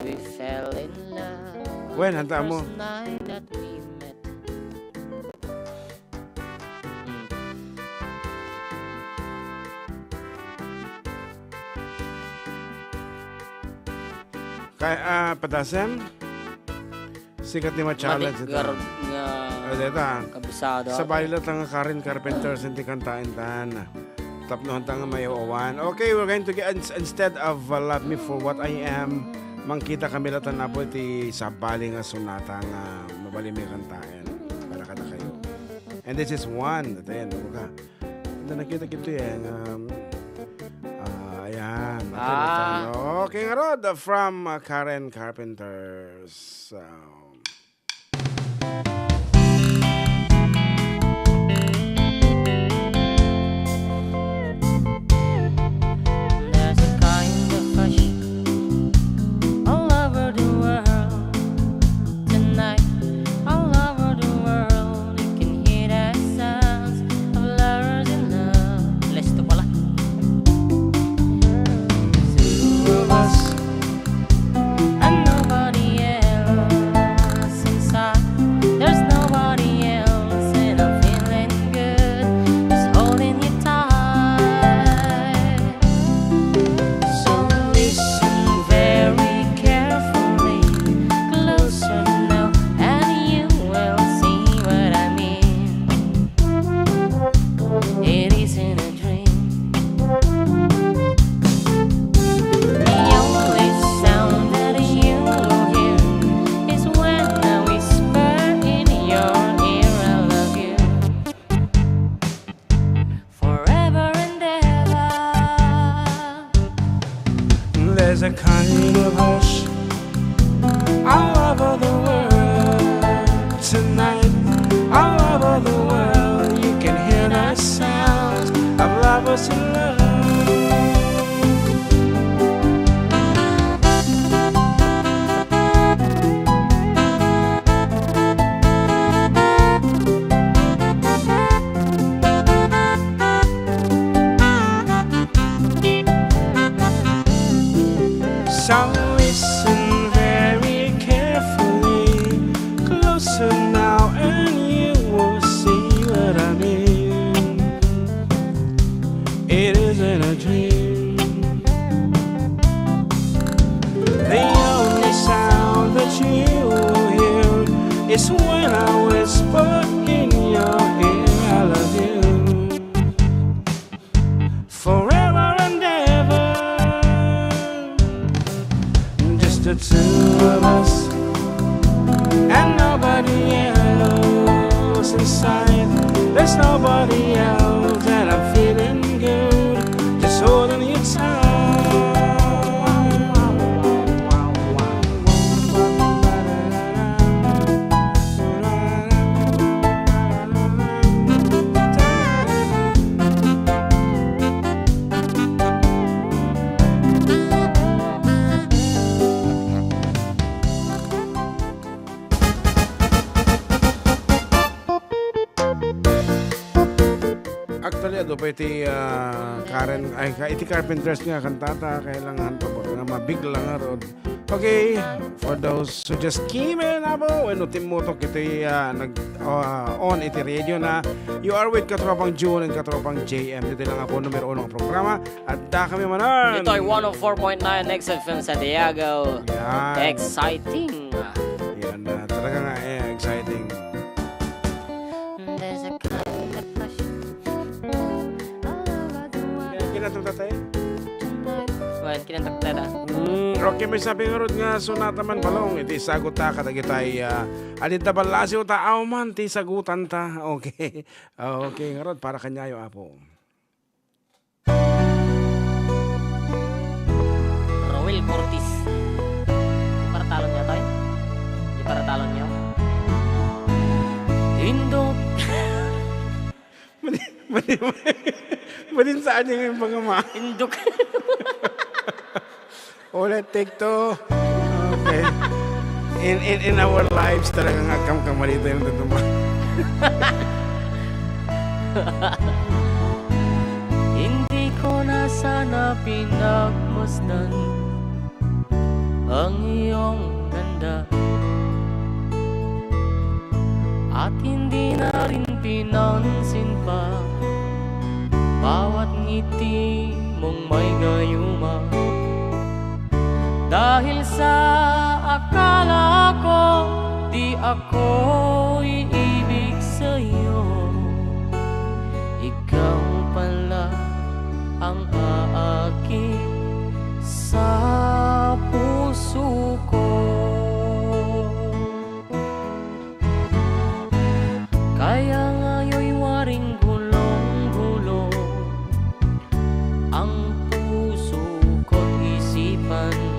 We fell in love Well, hanta mo. First night that we met. Mm. Kay, ah, padasem? Sikat ni ma-challenge Madi-, ita. gar-, nga Ah, deta. kabisado. Sabali latta nga Karen Carpenter, sinti kantaen tan. Tapno hanta nga mayaw-awan. Okay, we're going to get, ins-, instead of, uh, Love Me For What I Am, mangkita kami latta na po iti sabali nga sonata nga mabalin mi kantaen. Para kada kayo. And this is one. Ayan, ano ka? Ano nakita kito yan? Um, ah, ayan. Ah. Okay, ngarud, uh, from, uh, Karen Carpenter's, um, There's a kind of hush all over the world tonight. All over the world, you can hear the sounds of lovers in love. Let's do pala. Two of us and nobody else inside. There's nobody else, and I'm feeling good. Just holding you tight. So listen very carefully, closer now, and you will see what I mean. It isn't a dream. The only sound that you will hear is when I whisper in your ear, "I love you." Forever and ever. There's a kind of hush all over the world tonight. All over the world, you can hear the sounds of lovers in love. So listen very carefully, closer now, and you will see what I mean. It isn't a dream. The only sound that you will hear is when I whisper in your ear, "I love you." Forever and ever, just the two of us and nobody else inside. There's nobody else, and I'm feeling good, just holding you tight. Actually, adu pa iti, ah, Karen, ay, ka-, iti Carpenters nga kantata, kailangan pa ba nga mabigla nga rod. Okay, for those who just came in, Apo, wenno timmutok iti, ah, nag, ah, on iti radio na, you are with Katropang June and Katropang J M. Ditoy lang, Apo, numero uno nga programa. Adda kami manen. Ditoy one oh four point nine X F M Santiago. Yan. Exciting. Yan, ah, talaga nga, eh, exciting. There's a kind of passion all over the world. Kaya kinatong tatay? Well, kinatong tatay. Mm, okay, may sabi ngarud nga sonata man balong, iti sagot ta kadagitay, ah, adinta ballasiw ta, aw man ti sagutan ta. Okay. Ah, okay, ngarud, para kaniayo, Apo. Roel Cortis. Di para talon niya, Toy? Di para talon niya? Indok. Mali, mali, mali. Mali saan niya yung pangama? Indok. Ulit, take two. Okay. In, in, in our lives, talagang agkamkamali tayo ng tutuma. Hindi ko na sana pinagmasdan ang iyong ganda. At hindi na rin pinansin pa bawat ngiti mong may gayuma. Dahil sa akala ko di ako iibig sa'yo, ikaw pala ang aakit sa puso ko. Kaya nga'y waring gulong-gulong ang puso ko't isipan.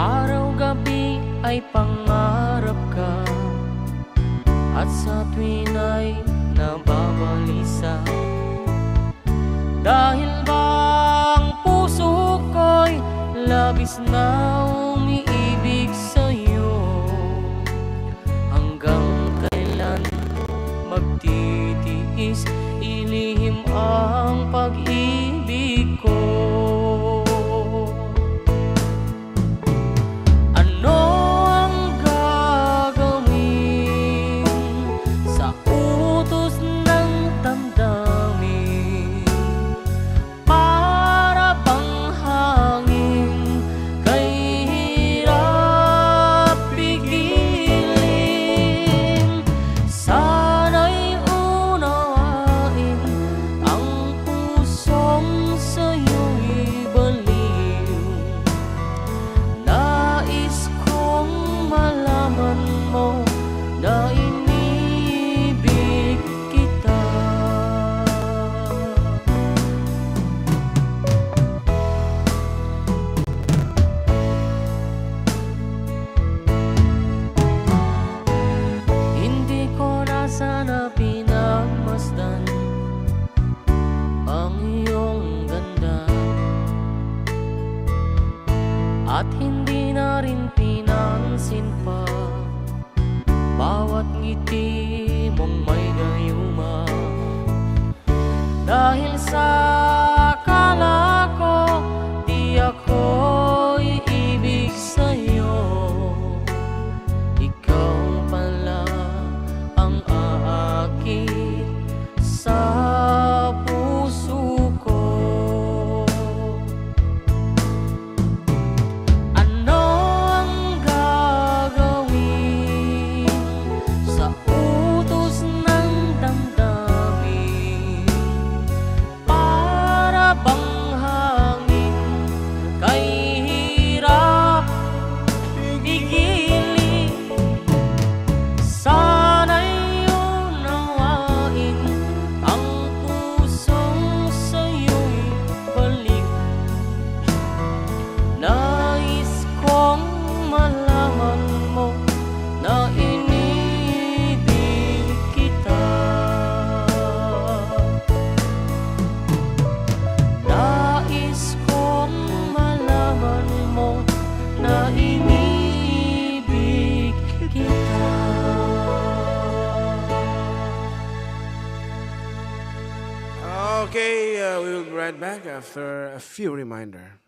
Araw-gabi ay pangarap ka at sa tuwina'y nababalisa. Dahil ba ang puso ko'y labis na umiibig sa'yo? Hanggang kailan magtitiis, ilihim ang pag-ibig ko? Ano ang gagawin sa utos ng damdamin? Para bang hangin kay hirap pigilin. Sana'y unawain ang pusong sa'yo'y baliw. Nais kong malaman mo na inibig kita. Hindi ko na sana pinagmasdan ang iyong ganda. At hindi na rin pinansin pa bawat ngiti mong may gayuma. Dahil sa akala ko, di ako iibig sa'yo. Ikaw pala ang aakit sa puso ko. Ano ang gagawin sa utos ng damdamin? Para bang hangin kay hirap pigilin. Sana'y unawain ang pusong sa'yo'y baliw. Nais kong malaman mo na inibig kita. Nais kong malaman mo na inibig kita. Okay, uh, we will be right back after a few reminder.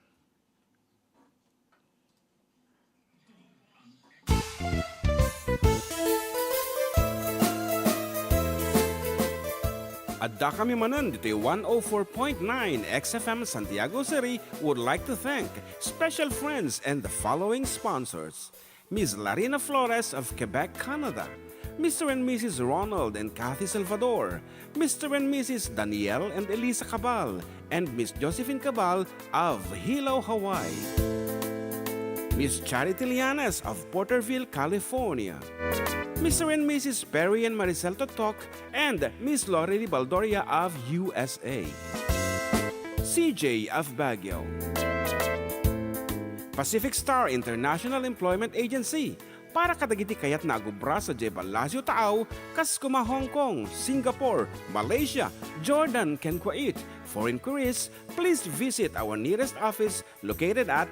Addakami manen ditoy one oh four point nine X F M Santiago City would like to thank special friends and the following sponsors: Miss Larina Flores of Quebec, Canada, Mister and Missus Ronald and Kathy Salvador, Mister and Missus Daniel and Elisa Cabal, and Miss Josephine Cabal of Hilo, Hawaii. Miss Charity Lianes of Porterville, California. Mister and Missus Perry and Maricel Totok and Miss Lori Baldoria of U S A. C J of Baguio. Pacific Star International Employment Agency, para kadagiti kayatna a agubra sadiay Palacio Taaw, kas koma Hong Kong, Singapore, Malaysia, Jordan, ken Kuwait. For inquiries, please visit our nearest office located at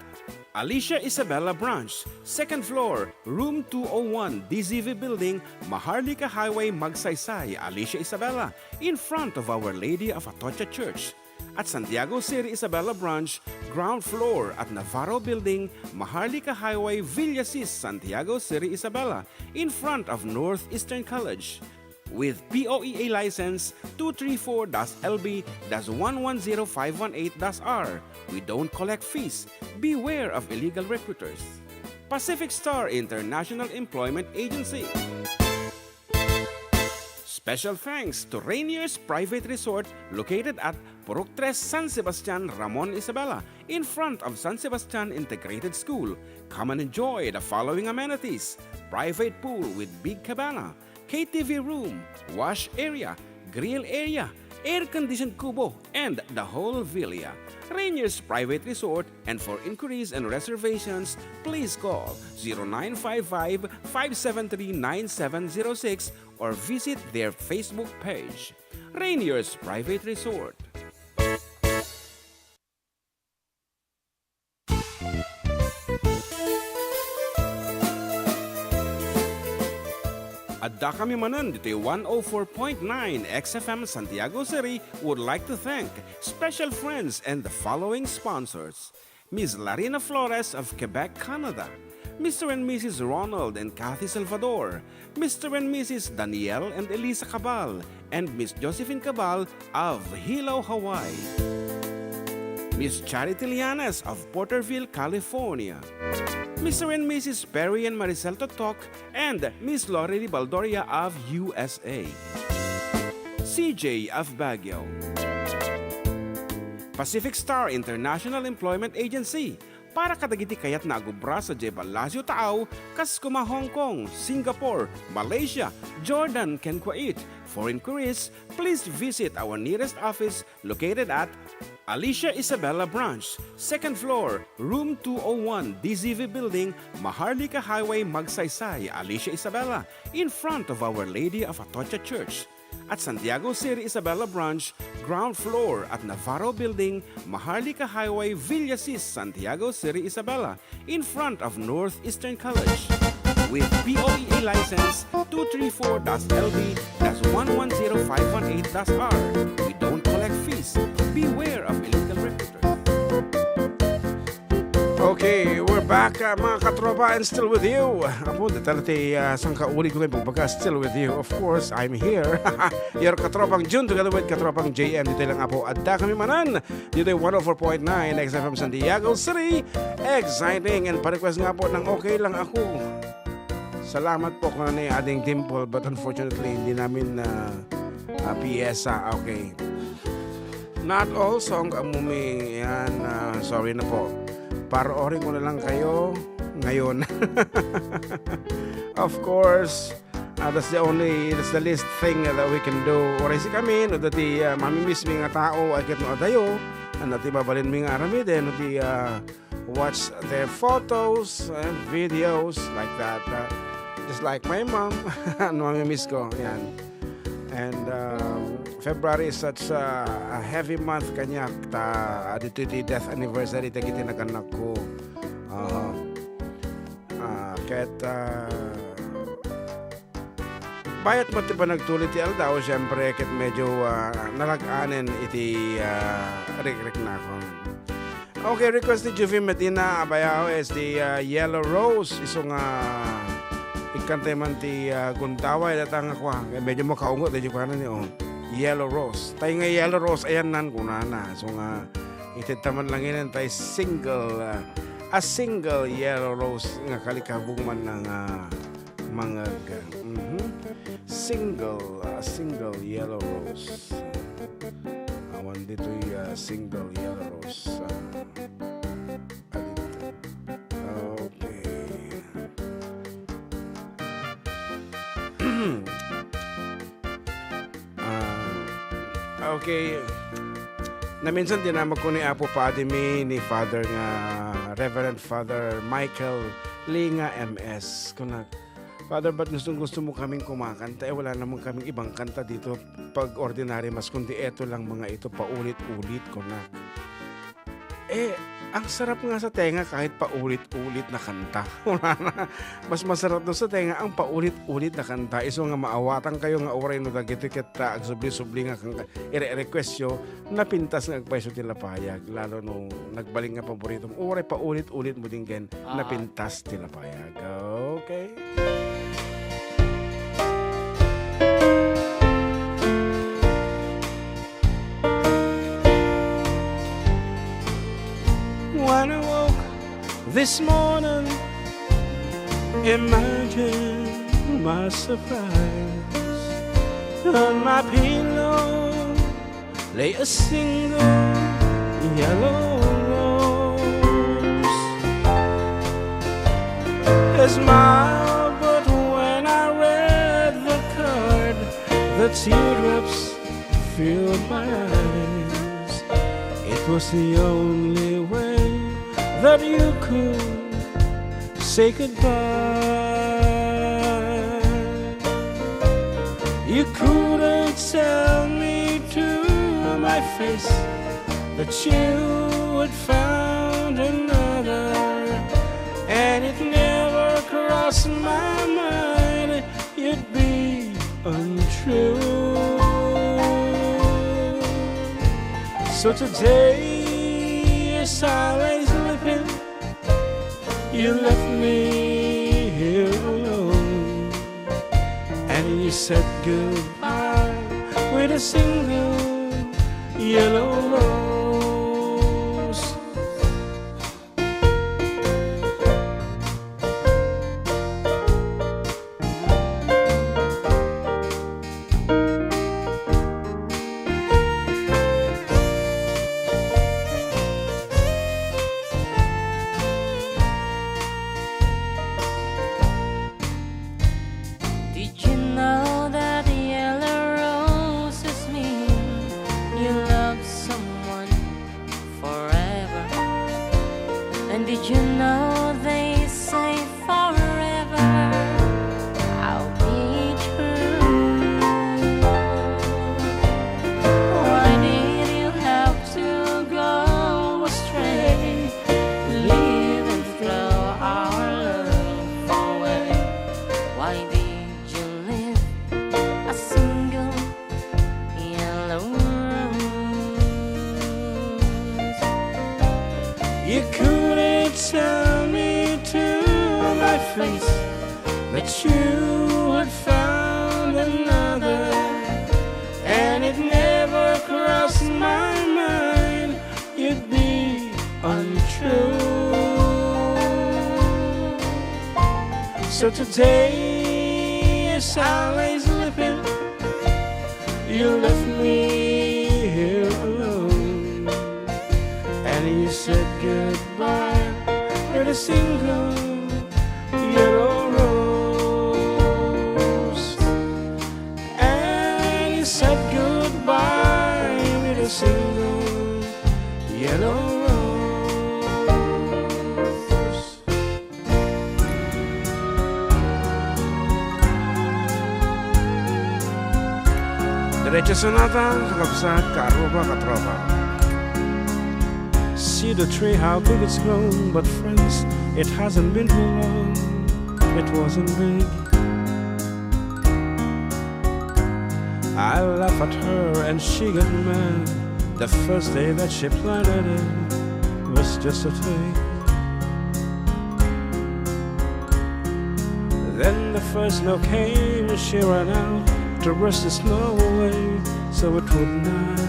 Alicia Isabela Branch, second floor, room two oh one, D Z V Building, Maharlika Highway, Magsaysay, Alicia Isabela, in front of Our Lady of Atocha Church. At Santiago City Isabela Branch, ground floor at Navarro Building, Maharlika Highway, Villasis, Santiago City Isabela, in front of Northeastern College. With P O E A license two three four dash L B dash one one zero five one eight dash R, we don't collect fees. Beware of illegal recruiters. Pacific Star International Employment Agency. Special thanks to Rainier's Private Resort, located at Purok Tres, San Sebastian, Ramon, Isabela, in front of San Sebastian Integrated School. Come and enjoy the following amenities: private pool with big cabana, K T V room, wash area, grill area, air-conditioned kubo, and the whole villa. Rainier's Private Resort, and for inquiries and reservations, please call zero nine five five, five seven three, nine seven zero six or visit their Facebook page. Rainier's Private Resort. Addakami manen ditoy one oh four point nine X F M Santiago City would like to thank special friends and the following sponsors: Miss Larina Flores of Quebec, Canada, Mister and Missus Ronald and Kathy Salvador, Mister and Missus Daniel and Elisa Cabal, and Miss Josephine Cabal of Hilo, Hawaii. Miss Charity Lianes of Porterville, California. Mister and Missus Perry and Maricel Totok and Miss Lori Baldoria of U S A. C J of Baguio. Pacific Star International Employment Agency, para kadagiti kayatna a gubra sadiay Palacio Taaw, kas koma Hong Kong, Singapore, Malaysia, Jordan, ken Kuwait. For inquiries, please visit our nearest office located at Alicia Isabela Branch, second floor, room two oh one, D Z V Building, Maharlika Highway, Magsaysay, Alicia Isabela, in front of Our Lady of Atocha Church. At Santiago City Isabela Branch, ground floor at Navarro Building, Maharlika Highway, Villasis, Santiago City Isabela, in front of Northeastern College. With P O E A license two three four dash L B dash one one zero five one eight dash R. We don't collect fees. Beware of illegal recruiters. Okay, we're back, uh, mga katropa, and still with you. Apo, deta ti, uh, sangkauli ko nga pagbaga, still with you. Of course, I'm here. Your katropang Jun, together with katropang J M. Ditoy lang, apo, addakami manen. Ditoy one oh four point nine X F M Santiago City. Exciting and pa-request nga po ng Okay Lang Ako. Salamat po kay Ading Dimple, but unfortunately, hindi namin na, ah, piyesa. Okay. Not all song amumi yan. Ah, sorry na po. Paroorin ko na lang kayo ngayon. Of course, ah, that's the only, that's the least thing that we can do. Uray sikami, no, dati, ah, mamimiss mi nga tao, ay ket no adayo, ano ti mabalin mi nga aramiden, no, ti, ah, watch their photos and videos like that. Uh, just like my mom, no, mamimiss ko. Yan. And, um, February is such a, a heavy month kaniak ta, uh, dito ti death anniversary dagiti naganak ko. Uh, uh, ket, uh, Bayat met ti panagtulid ti aldaw, siyempre, ket medyo, ah, narag-anen iti, ah, rikriknakon. Okay, request ni Juvie Medina Abayao is the, ah, Yellow Rose. Isu nga Ikkantay man ti, ah, gundaway, data nga kua. Kaya medyo makaungot, medyo kuana ni, oh. Yellow Rose. Tay nga Yellow Rose, ayan nan, kunana. So nga, itedta man lang inin, tay single, ah, a single Yellow Rose nga kalikabong man na nga mangag. Mhm. Single, ah, single Yellow Rose. Awan ditoy, ah, single Yellow Rose. Ah, adito. Okay. Ah, okay. Naminsan dinamag ko ni Apo Padi mi ni Father nga Reverend Father Michael Linga M S. Kuna, "Father, ba't gustong-gusto mo kaming kumakanta? Eh, wala naman kaming ibang kanta dito. Pag ordinary mass, kundi eto lang mga ito, paulit-ulit," kuna. Eh, ang sarap nga sa tenga kahit paulit-ulit na kanta. Mas masarap daw sa tenga ang paulit-ulit na kanta. Isu nga maawatan kayo nga uray no dagiti ket, ah, agsubli-subli nga kang ire-request yo, napintas nga agpayso ti lapayag. Lalo no nagbalik nga paborito mo. Uray paulit-ulit mo din gen, Ah. napintas ti lapayag. Okay. When I woke this morning, imagine my surprise. On my pillow lay a single yellow rose. A smile, but when I read the card, the teardrops filled my eyes. It was the only way that you could say goodbye. You couldn't tell me to my face that you had found another, and it never crossed my mind you'd be untrue. So today, as I lay sleeping, you left me here alone, and you said goodbye with a single yellow rose. Did you know that yellow roses mean you love someone forever? And did you know they say forever? I'll be true. Why did you have to go astray, leaving throw our love away? Why did you leave a single yellow rose? You couldn't tell me to my face that you had found another, and it never crossed my mind you'd be untrue. So today, as I lay sleeping, you left me here alone, and you said goodbye with a single yellow rose. And you said goodbye with a single yellow rose. Diretso Sonata, kakabsat, kaaruba, katropa. See the tree, how big it's grown, but friends, it hasn't been too long. It wasn't big. I laugh at her and she got mad. The first day that she planted it was just a twig. Then the first snow came and she ran out to brush the snow away so it would not.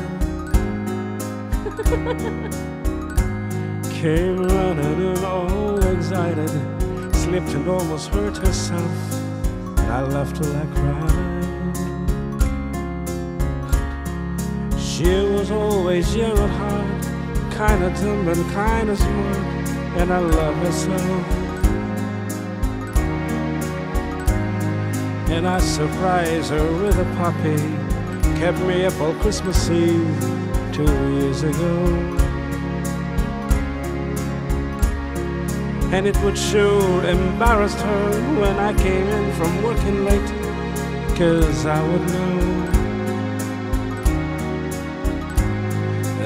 Came running in all excited, slipped and almost hurt herself. And I laughed till I cried. She was always young at heart, kinda dumb and kinda smart, and I love her so. And I surprised her with a puppy, kept me up all Christmas Eve two years ago. And it would sure embarrass her when I came in from working late, 'cause I would know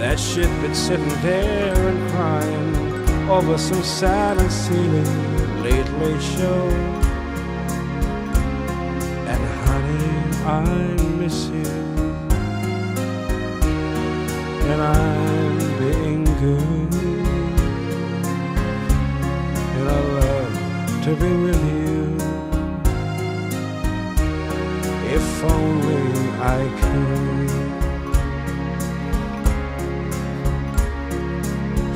that she'd been sitting there and crying over some sad and silly late late show. And honey, I miss you. And I'm being good. And I love to be with you. If only I could.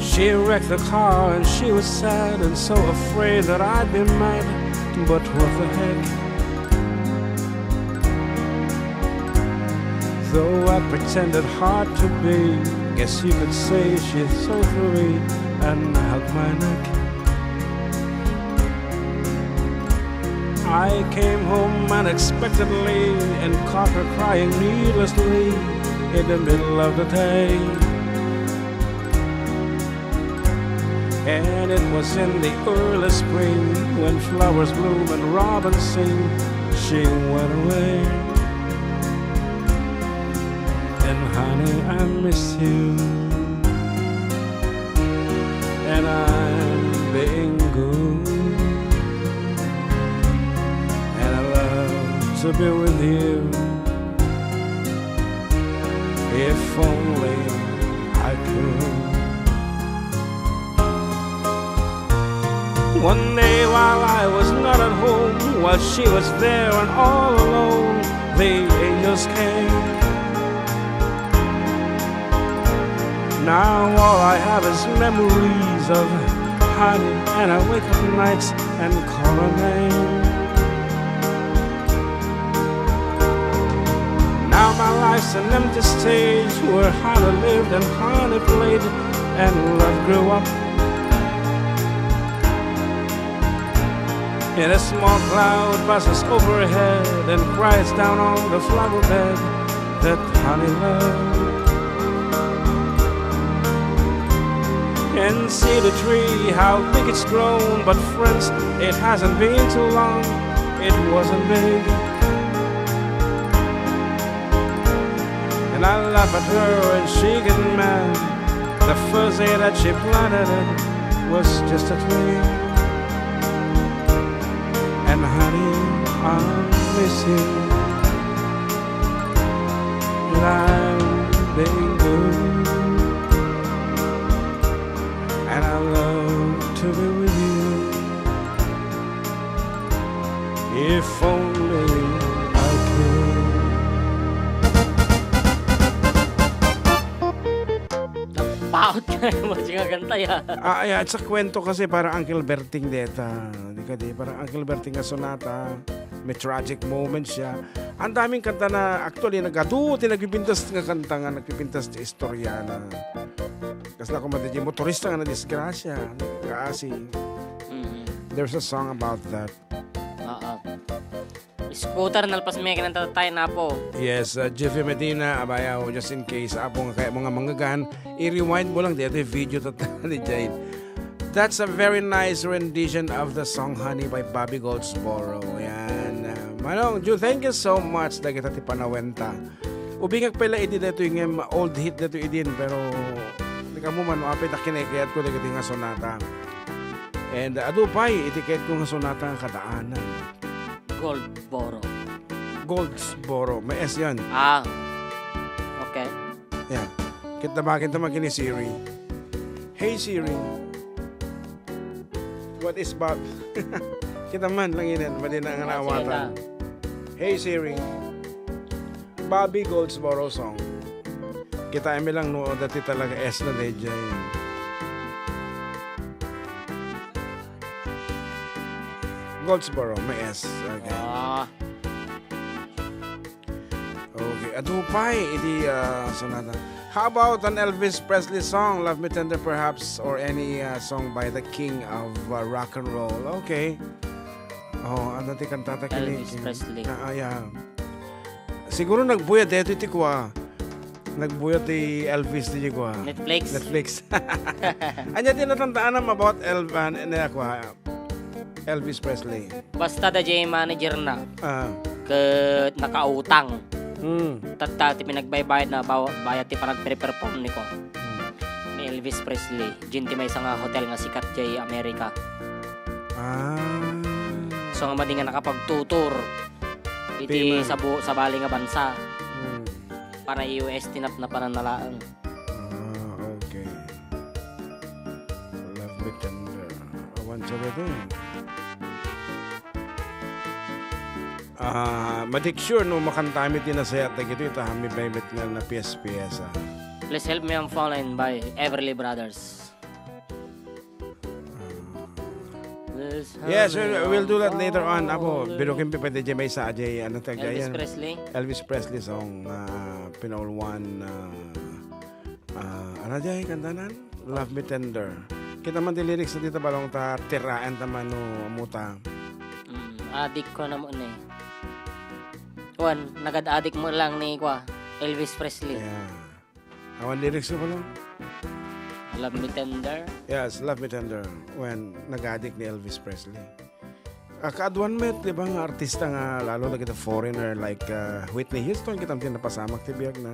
She wrecked the car and she was sad and so afraid that I'd be mad. But what the heck? Though I pretended hard to be, guess you could say she's so free and hugged my neck. I came home unexpectedly and caught her crying needlessly in the middle of the day. And it was in the early spring when flowers bloom and robins sing, she went away. And honey, I miss you. And I'm being good. And I love to be with you. If only I could. One day while I was not at home, while she was there and all alone, the angels came. Now all I have is memories of honey, and I wake up nights and call her name. Now my life's an empty stage where honey lived and honey played and love grew up. And a small cloud passes overhead and cries down on the flower bed that honey loved. And see the tree, how big it's grown, but friends, it hasn't been too long, it wasn't big. And I laugh at her and she get mad. The first day that she planted it was just a twig. And honey, I miss you. And I'm being good. And I love to be with you. If only I could. Paot nga yung mga kanta, ya. Ah, yeah, it's a kwento kasi para Uncle Berting deta. Di ka di, para Uncle Berting nga sonata. May tragic moments siya. Ang daming kanta na actually nagadu, ti nagpipintas nga kanta nga nagpipintas ti istorya na. Kasla ko madigi motorista nga nadisgrasya, kaasi. Mm. There's a song about that. Oo. Scooter, nalpas mi kinanta tayo na po. Yes, uh, Jeffy Medina, abayaw, just in case, apo nga kaya mga manggagan, i-rewind mo lang dito yung video to ni Jade. That's a very nice rendition of the song Honey by Bobby Goldsboro. Yan. Uh, Manong Ju, thank you so much. Dagita ti panawenta. Ubingak pala idi dito yung old hit dito idin, pero di ka mo man, apay ta kinekayat ko dagiti nga sonata. And uh, adu pay, iti kayat ko nga sonata nga kadaanan. Goldboro. Goldsboro. May S yan. Ah. Okay. Yan. Kita ba, kita man kini Siri. Hey Siri. What is Bob? Kita man lang inen, madi na nga Ah, sige naawatan. na. Hey Siri. Bobby Goldsboro song. Kita mi lang no, dati talaga S na dayjay. Goldsboro, may S. Okay. Ah. Okay. Adu pay, iti, ah, sonata. How about an Elvis Presley song? Love Me Tender, perhaps, or any, ah, song by the king of, ah, rock and roll. Okay. Oh, ano ti kantata kini? Elvis Presley. Ah, ah, yeah. Siguro nagbuya dito iti kwa. Nagbuya ti Elvis ti kwa. Netflix. Netflix. Anya ti natantaanam about El-, ah, ne-, ne-, kwa, Elvis Presley? Basta da jay manager na. Ah. Ket nakautang. Hmm. Tatta ti pinagbaybayad na baw-, bayad ti panagpre-perform ni ko. Hmm. Ni Elvis Presley. Jin ti maysa nga hotel nga sikat jay Amerika. Ah. So nga madi nga nakapagtutor iti Tima. sabu-, sabali nga bansa. Hmm. Para U S tinapnapanan na laeng. Ah, okay. Love Me Tender. Awan sa gado. Ah, madik sure no makantami ti nasayat dagitoy ta mi bay met nga napies-pies, ah. Please Help Me I'm Falling by Everly Brothers. Yes, we'll, we'll do that later on. Apo, birukin pi pwede jay maysa jay, ano tag Elvis Presley? Elvis Presley song, ah, pinauluan, ah, ah, ano jay, kantanan? Love Me Tender. Kita man ti lyrics na dito, balong ta, tiraan ta man no, muta. Mm, adik ko na mo ni. Wan, nagad-adik mo lang ni kwa, Elvis Presley. Yeah. Awan lyrics ko pala. Love Me Tender. Yes, Love Me Tender. When nagadik ni Elvis Presley. Ah, kaaduan met, di ba, nga artista nga lalo na kita foreigner like, ah, Whitney Houston, kita ti napasamak ti biag na.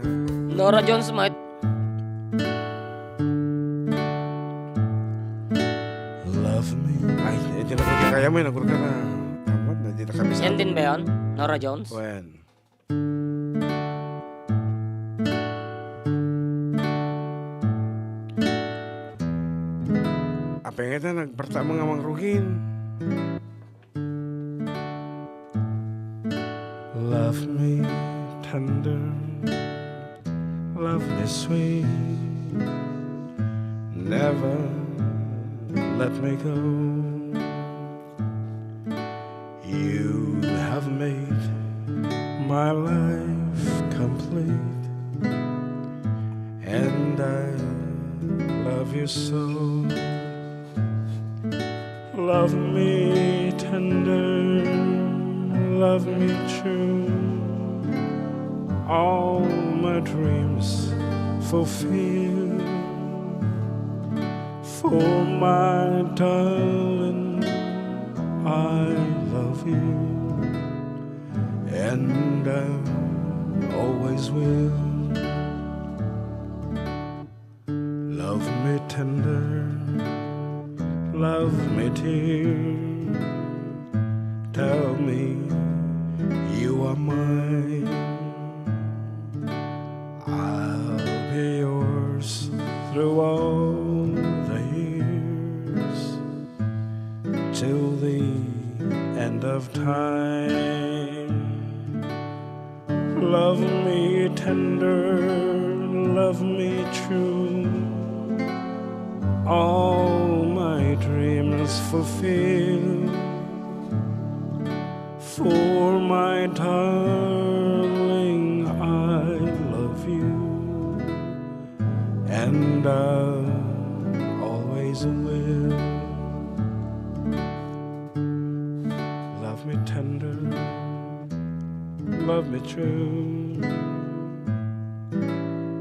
Norah Jones met. Love me. Ay, iti na ko kaya mo, nagurka na. Amat na, di na kami sa Yan din ba yun? Norah Jones? When? Apay nga ita, nagparta mga mangrugin. Love me tender, love me sweet, never let me go. You have made my life complete, and I love you so. Love me tender, love me true, all my dreams fulfill. For my darling, I love you, and I always will. Love me tender, love me till, tell me you are mine. I'll be yours through all the years, till the end of time. Love me tender, love me true, all my dreams fulfill. For my darling, I love you, and I always will. Love me tender, love me true,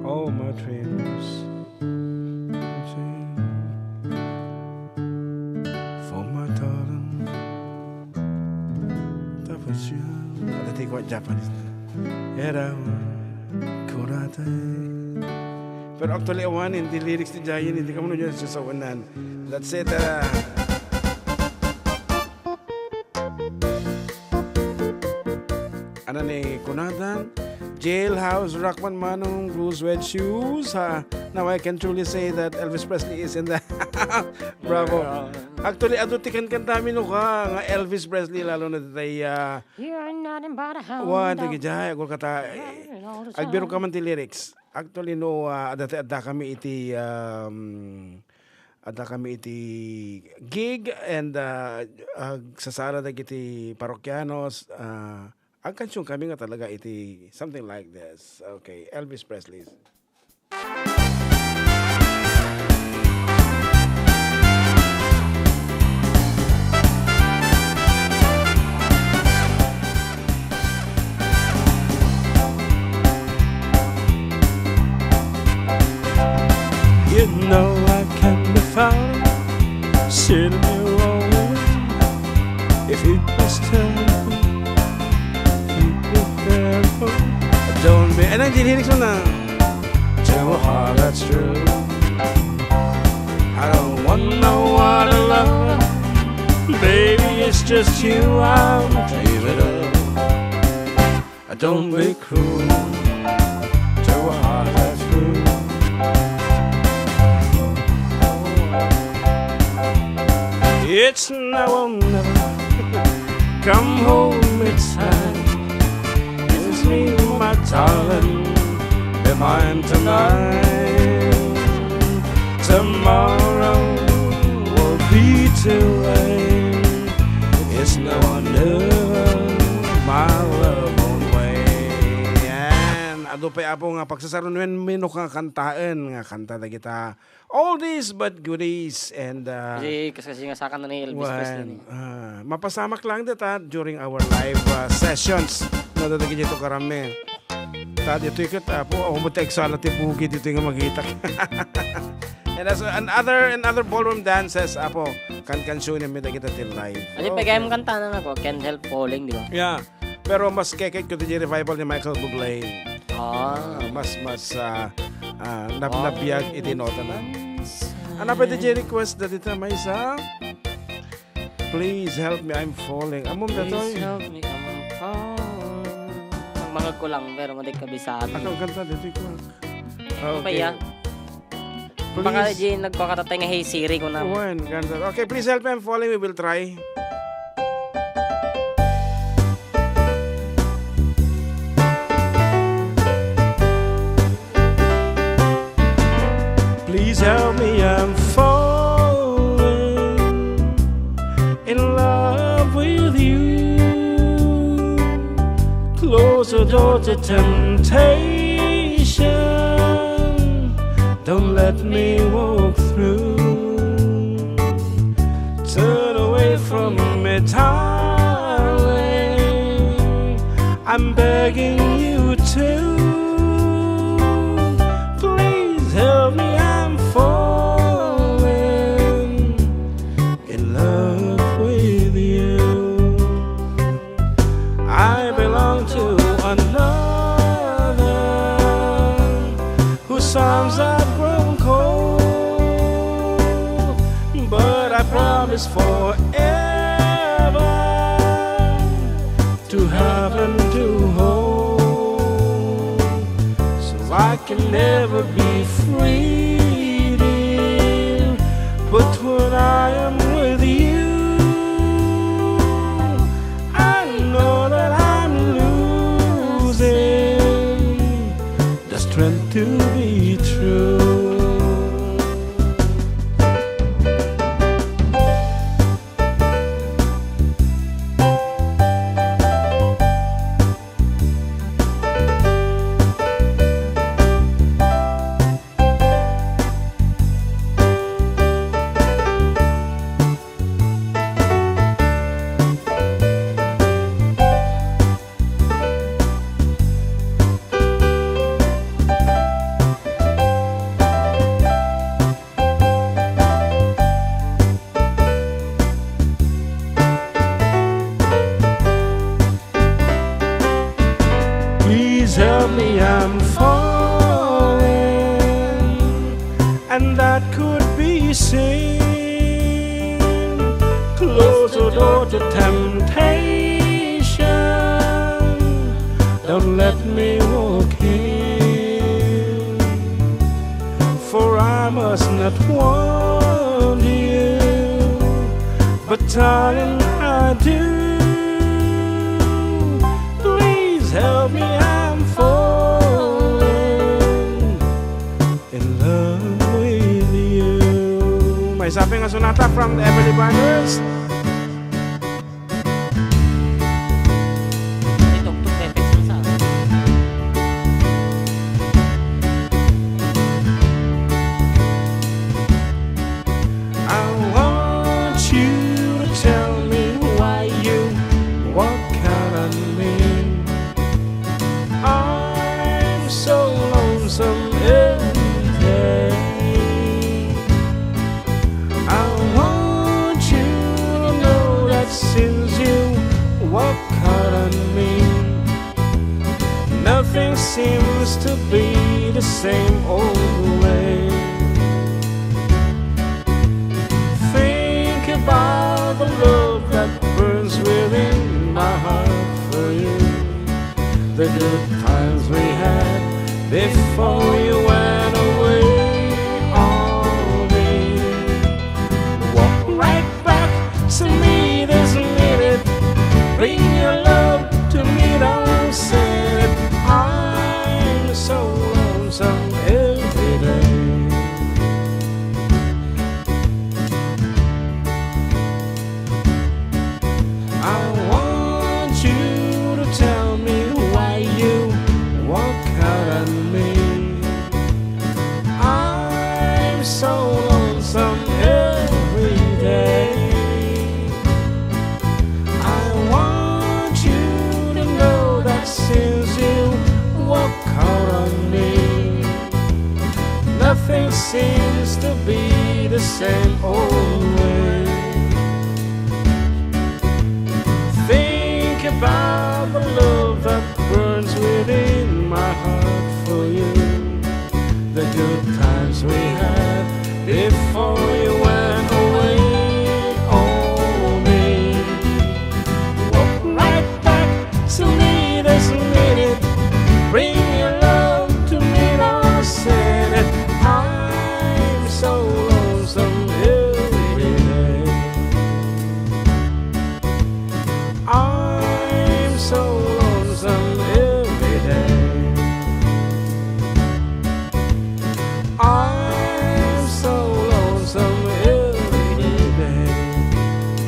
all my dreams fulfill. For my darling, tapos yan. Dati ko Japanese na. Era kunata. Pero actually, awan, hindi lyrics ni Jayen, hindi ka mo nyo sasawanan. That's it, ah. Ano ni kunatan? Jailhouse Rock man manong blue suede shoes, ha? Now I can truly say that Elvis Presley is in the Bravo. Yeah. Actually, adu ti kankantami no ka, nga Elvis Presley, lalo na ditay, ah, You're nothing but a hound wan, dog. Dagiti, agul kata, eh, Driving all the agbiro ka time. Man ti lyrics. Actually, no, ah, adda, adda kami iti, um, adda kami iti gig and, ah, agsasala dagiti parokianos, ah, agkansion kami nga talaga iti something like this. Okay, Elvis Presley. You know I can be found sitting here all alone. If it was terrible, it was terrible. Don't be, and then the lyrics on the to a heart that's true. I don't want no other love. Baby, it's just you I'm dreaming of. Don't be cruel to a heart that's true. It's now or never. Come home, it's time. It's me, my darling. Be mine tonight. Tomorrow will be too late. It's no wonder my love won't wait. Yan. Adu pay, Apo, nga pagsasarunuen mi no ka kantaen nga kanta dagita oldies but goodies and, uh, Kasi, kasi, kasi nga sakan na ni Elvis Presley ni. Ah, mapasamak lang dita during our live, uh, sessions. No, dito gito karami. Ta dito ikot, Apo, ako mo ta eksala ti bugi dito nga magitak. And as another, another ballroom dances, Apo, kankansionen mi dagita ti live. Ano yung pagayam kanta na ako? Can't Help Falling, di ba? Yeah. Pero mas keket ko ti revival ni Michael Bublé. Ah. Ah, mas, mas, ah, ah, nab-, nabiag iti nota na. Ano pa ti request dati ta maysa? Please help me, I'm falling. Amom datoy. Please help me, I'm falling. Ang mga kulang, pero hindi kabisado. Ako kanta dati ko. Ah, okay. Ano pa iya? Baka Please. Di nagpakatatay nga, "Hey Siri," ko na. Wen, ganda. Okay, please help me. I'm falling. We will try. Please help me. I'm falling in love with you. Close the door to temptation. Don't let me walk through. Turn away from me, darling. I'm begging you to. Please help me, I'm falling in love with you. I belong to another whose arms have grown cold, but I promise forever to have and to hold, so I can never be free, dear. But when I am with you, I know that I'm losing the strength to be true. Please help me, I'm falling, and that could be sin. Close the door to temptation. Don't let me walk in, for I must not want you But darling, I do. Please help me, I'm falling in love with you. Maysa pay nga sonata from Everly Brothers. I want you to tell me why you walk out on me. I'm so lonesome every day. I want you to know that since you walk out on me, nothing seems to be the same old way. Think about the love that burns within my heart for you. The good times we had before you went away on me. Walk right back to me this minute. Bring your love to me, don't send it. I'm so lonesome every day. I want you to tell me why you walk out on me. I'm so lonesome every day. I want you to know that since you walk out on me, nothing seems to be the same old way. Think about the love that burns within my heart for you. The good times we had before you went away on me. Walk right back to me this minute. Bring your love to me, don't send it. I'm so lonesome every day. I'm so lonesome every day. I'm so lonesome every day.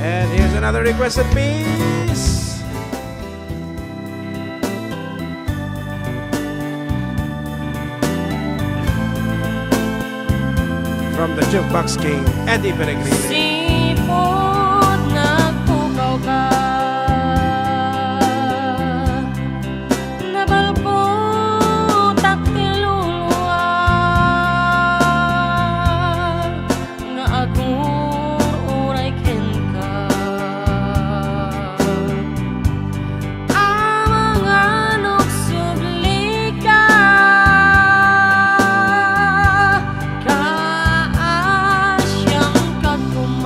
And here's another requested piece. From the Jukebox King, Eddie Peregrine. Sipud nagpukaw ka, nabalbutak ti luluak nga agur-uray kenka. Amangan no subli ka, kaasian ka koma.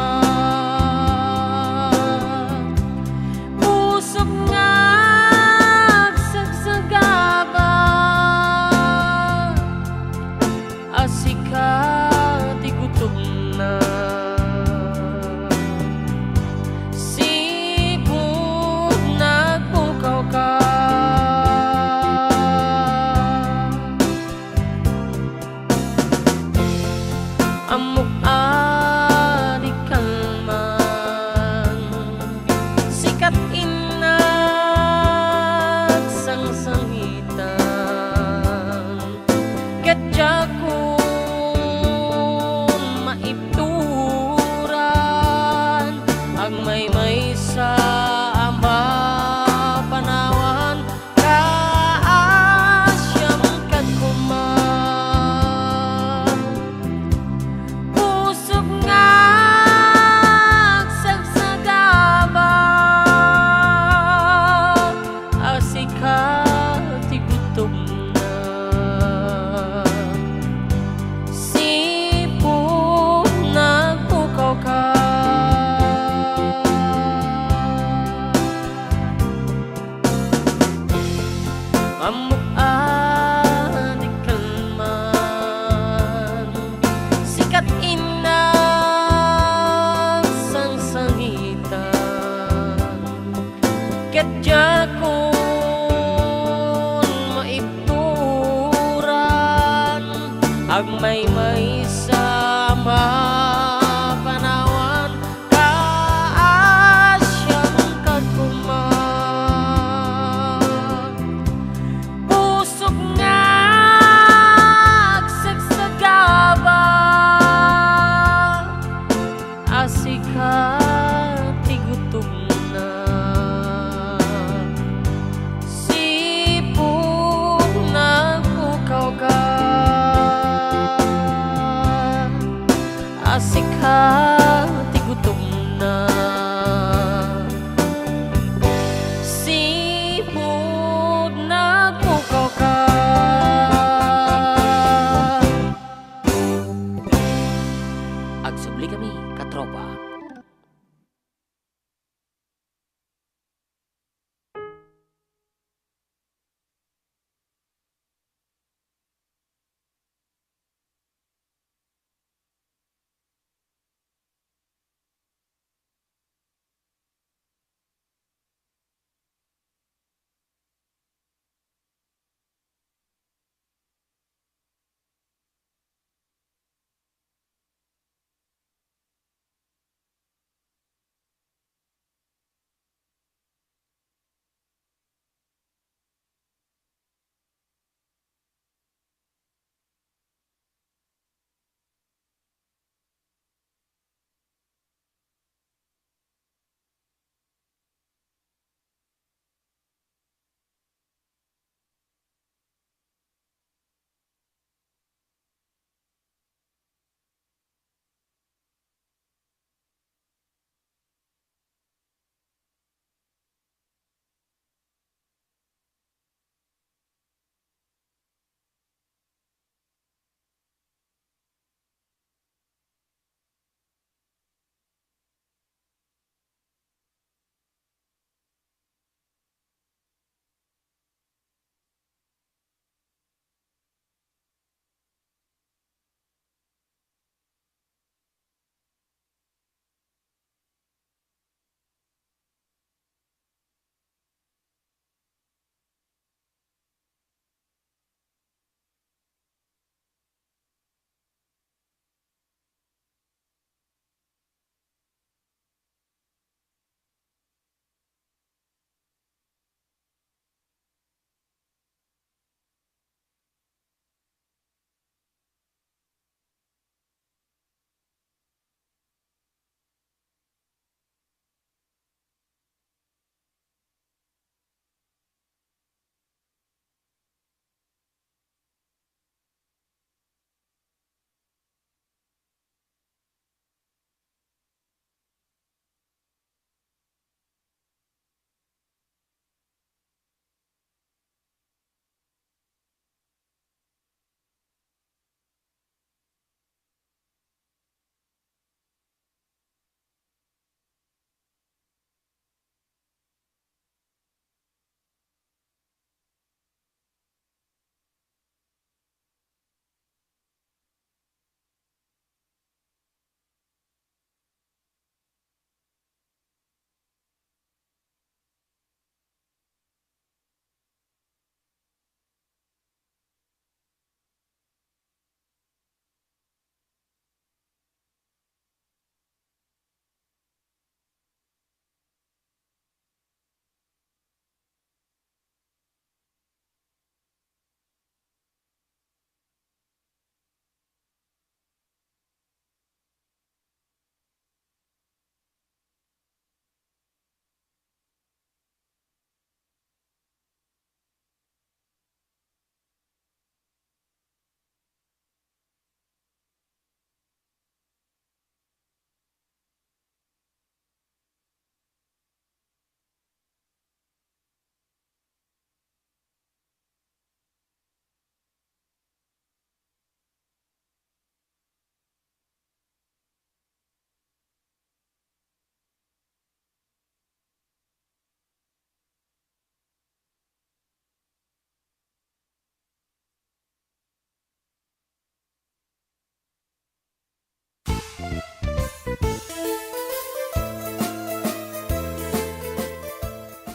Maymaysa a panawan, kaasian ka koma. Pusok nga agsagsagaba, a sika ti gutomna. Sipud nagpukaw ka, a sika ti gutomna. Sipud nagpukaw ka. Agsubli kami, katropa.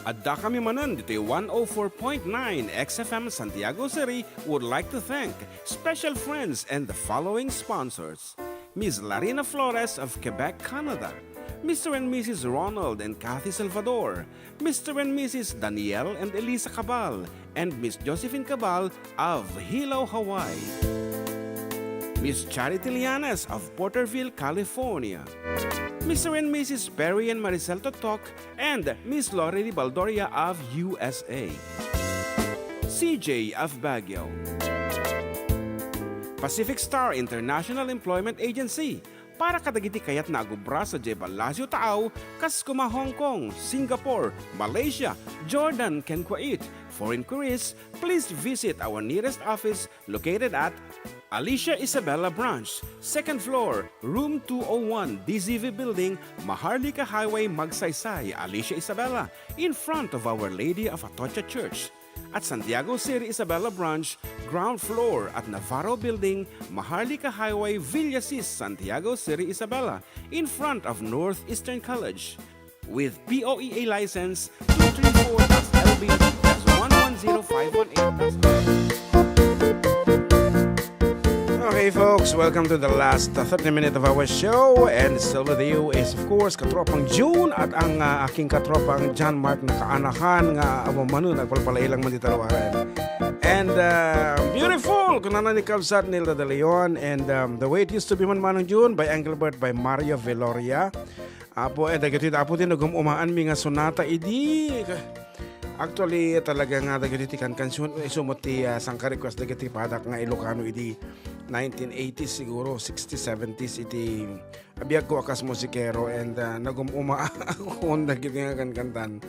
Addakami manen ditoy one oh four point nine X F M Santiago City would like to thank special friends and the following sponsors: Miss Larina Flores of Quebec, Canada, Mister and Missus Ronald and Kathy Salvador, Mister and Missus Daniel and Elisa Cabal, and Miss Josephine Cabal of Hilo, Hawaii, Miss Charity Lianes of Porterville, California, Mister and Missus Perry and Maricel Totok, and Miss Lorely Baldoria of U S A, C J of Baguio, Pacific Star International Employment Agency, para kadagiti kayatna a agubra sadiay Palacio Taaw, kas kuma Hong Kong, Singapore, Malaysia, Jordan, ken Kuwait. For inquiries, please visit our nearest office located at Alicia Isabela Branch, second floor, room two oh one, D Z V Building, Maharlika Highway, Magsaysay, Alicia Isabela, in front of Our Lady of Atocha Church. At Santiago City Isabela Branch, ground floor at Navarro Building, Maharlika Highway, Villasis, Santiago City Isabela, in front of Northeastern College. With P O E A license two three four dash L B dash one one zero five one eight dash. Okay, folks, welcome to the last, uh, thirty minutes of our show. And still with you is, of course, Katropang June at ang, uh, aking katropang John Mark na kaanakan nga amo mano, nagpalpalailang man di taluaran. And, uh, beautiful, kunana ni Kabsat Nilda de Leon. And, um, The Way It Used to Be Man, Manong June by Engelbert by Mario Veloria. Apo, eh, dagiti, Apo, ti nagum-umaanmi nga sonata idi. Actually, talaga nga dagiti ti kankansion, isu met ti, ah, sangka-request dagiti padak nga Ilocano idi nineteen eighties siguro, sixties, seventies iti biagko a kas musikero, and, ah, nagum-uma akon dagiti nga kankantan.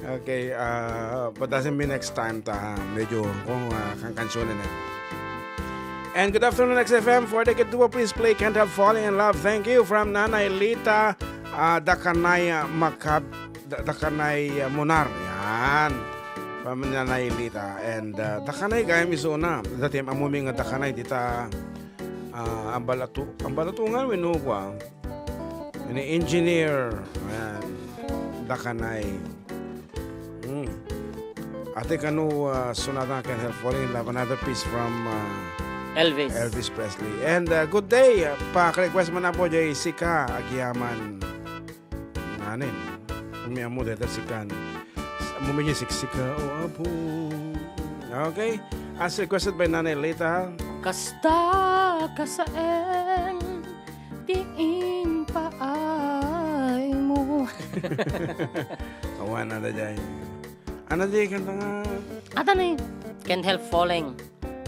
Okay, ah, but doesn't mean next time ta, medyo kung, ah, kankansionen, eh. And good afternoon, X F M. For the Kidua, please play Can't Help Falling in Love. Thank you from Nanay Lita, ah, Dakanay, ah, Makab-, Da-, Dakanay, ah, Munar. Yan. From Nanay Lita. And, ah, Dakanay, gayam isuna. Dati, ammom nga Dakanay, dita, ah, Ambalatu-, Ambalatungan, wenno kua. Ni engineer. Ayan. Dakanay. Hmm. Ate, kano, ah, sonata nga Can't Help Falling in Love, another piece from, ah, Elvis. Elvis Presley. And, ah, good day. Ah, pa-request man, Apo, jay sika, agyamanen. Ammom dayta sikan. Ammom jay siksika, o Apo. Okay. As requested by Nanay Lita. Kasta kasaen ti impaaymo. Awan, ada jay. Ano di kanta nga? Ata ni, Can't Help Falling.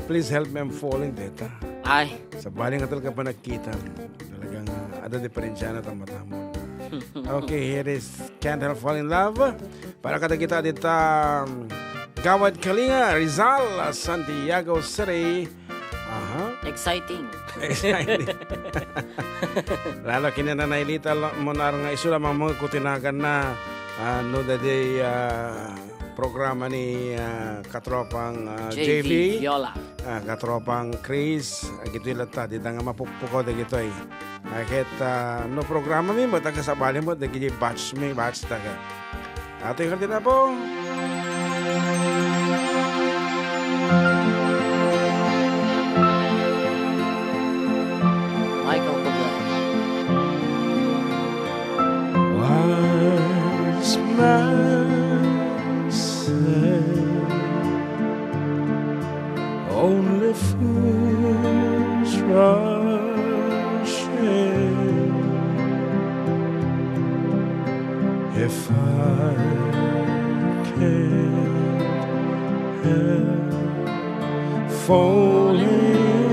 Please help me, I'm falling, deta. Ay. Sabali nga talaga panagkitam. Talagang, ah, ada diferensya na tama-tama. Okay, here is Can't Help Falling in Love. Para kadagita dita, um, Gawad Kalinga, Rizal, Santiago City. Aha. Exciting. Exciting. Lalo kinananaylita la-, mo na nga isu lamang mga kutinagan na, ah, no, daydi, ah, programa ni, ah, katropang, ah, J V J V. Viola. Ah, katropang Chris, agitoy latta, dita nga mapukpukaw dagitoy. Ah, ket, ah, no programa mi, mo taga sabali mo, dagiti batch mi, batch taga. Atoy kardinal po. Michael Bublé. Wise man said, only fools rush in. If I can't help falling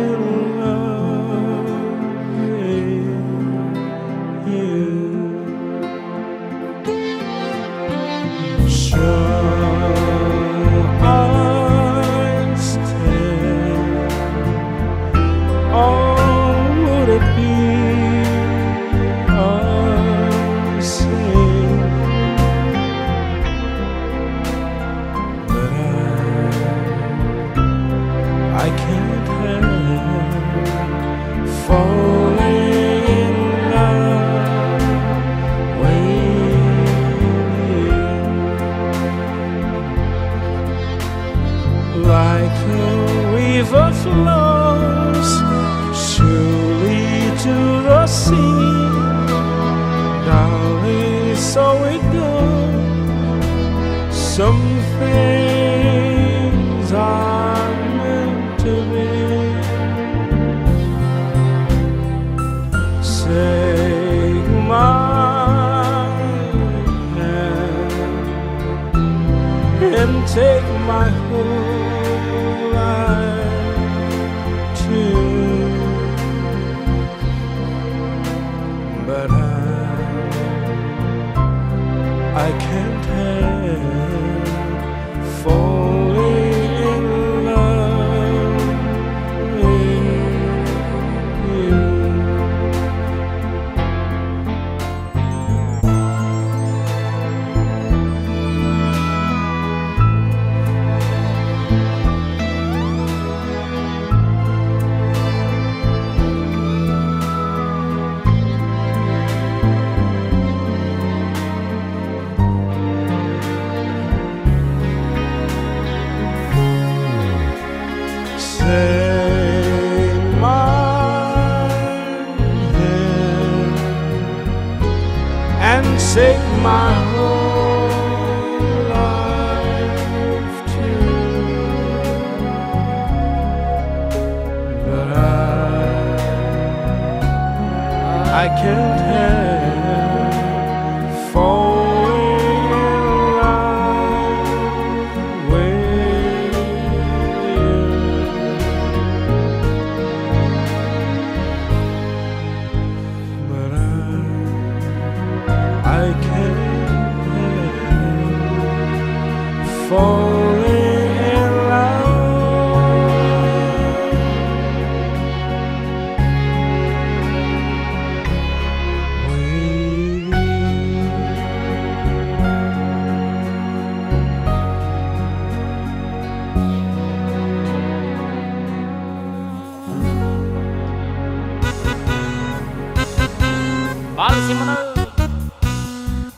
in love with you, shall I stay? Or would it be a sin? But I, I can't help So it goes. Some things are meant to be. Take my hand and take my whole life too. But I, I can't help falling in love with you. Take my hand and take my whole life too. But I, I can't help falling in love with you. But I, I can't help falling in love with you. Palsi mo na.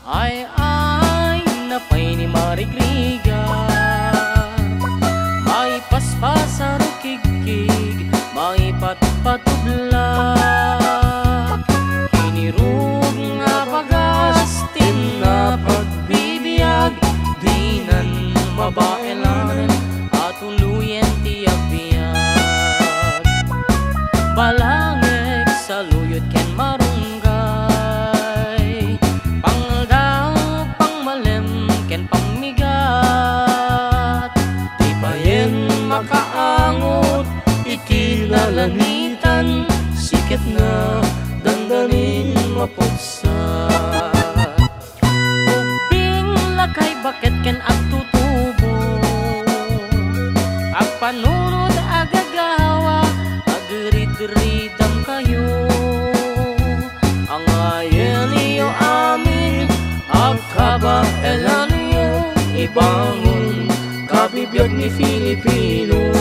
Ay, ay, napay ni Marigriga. Maipaspas a rukigkig, maipatpatubla. Kinirug nga bagas, tinna pagbibiag, dinan mabaelanen, a tuloyen ti agbiag. Balangeg, saluyot ken marunggay, pangaldaw, pangmalem, ken pammigat. Di payen makaangot iti nalanitan, siketna dandanin mapuksa. Ubbing, lakay, baket ken agtutubo, agpanunot, agagawa, agridridamkayo. Angayenyo amin, agkabaelanyo, ibangon, kabibiag ni Filipino.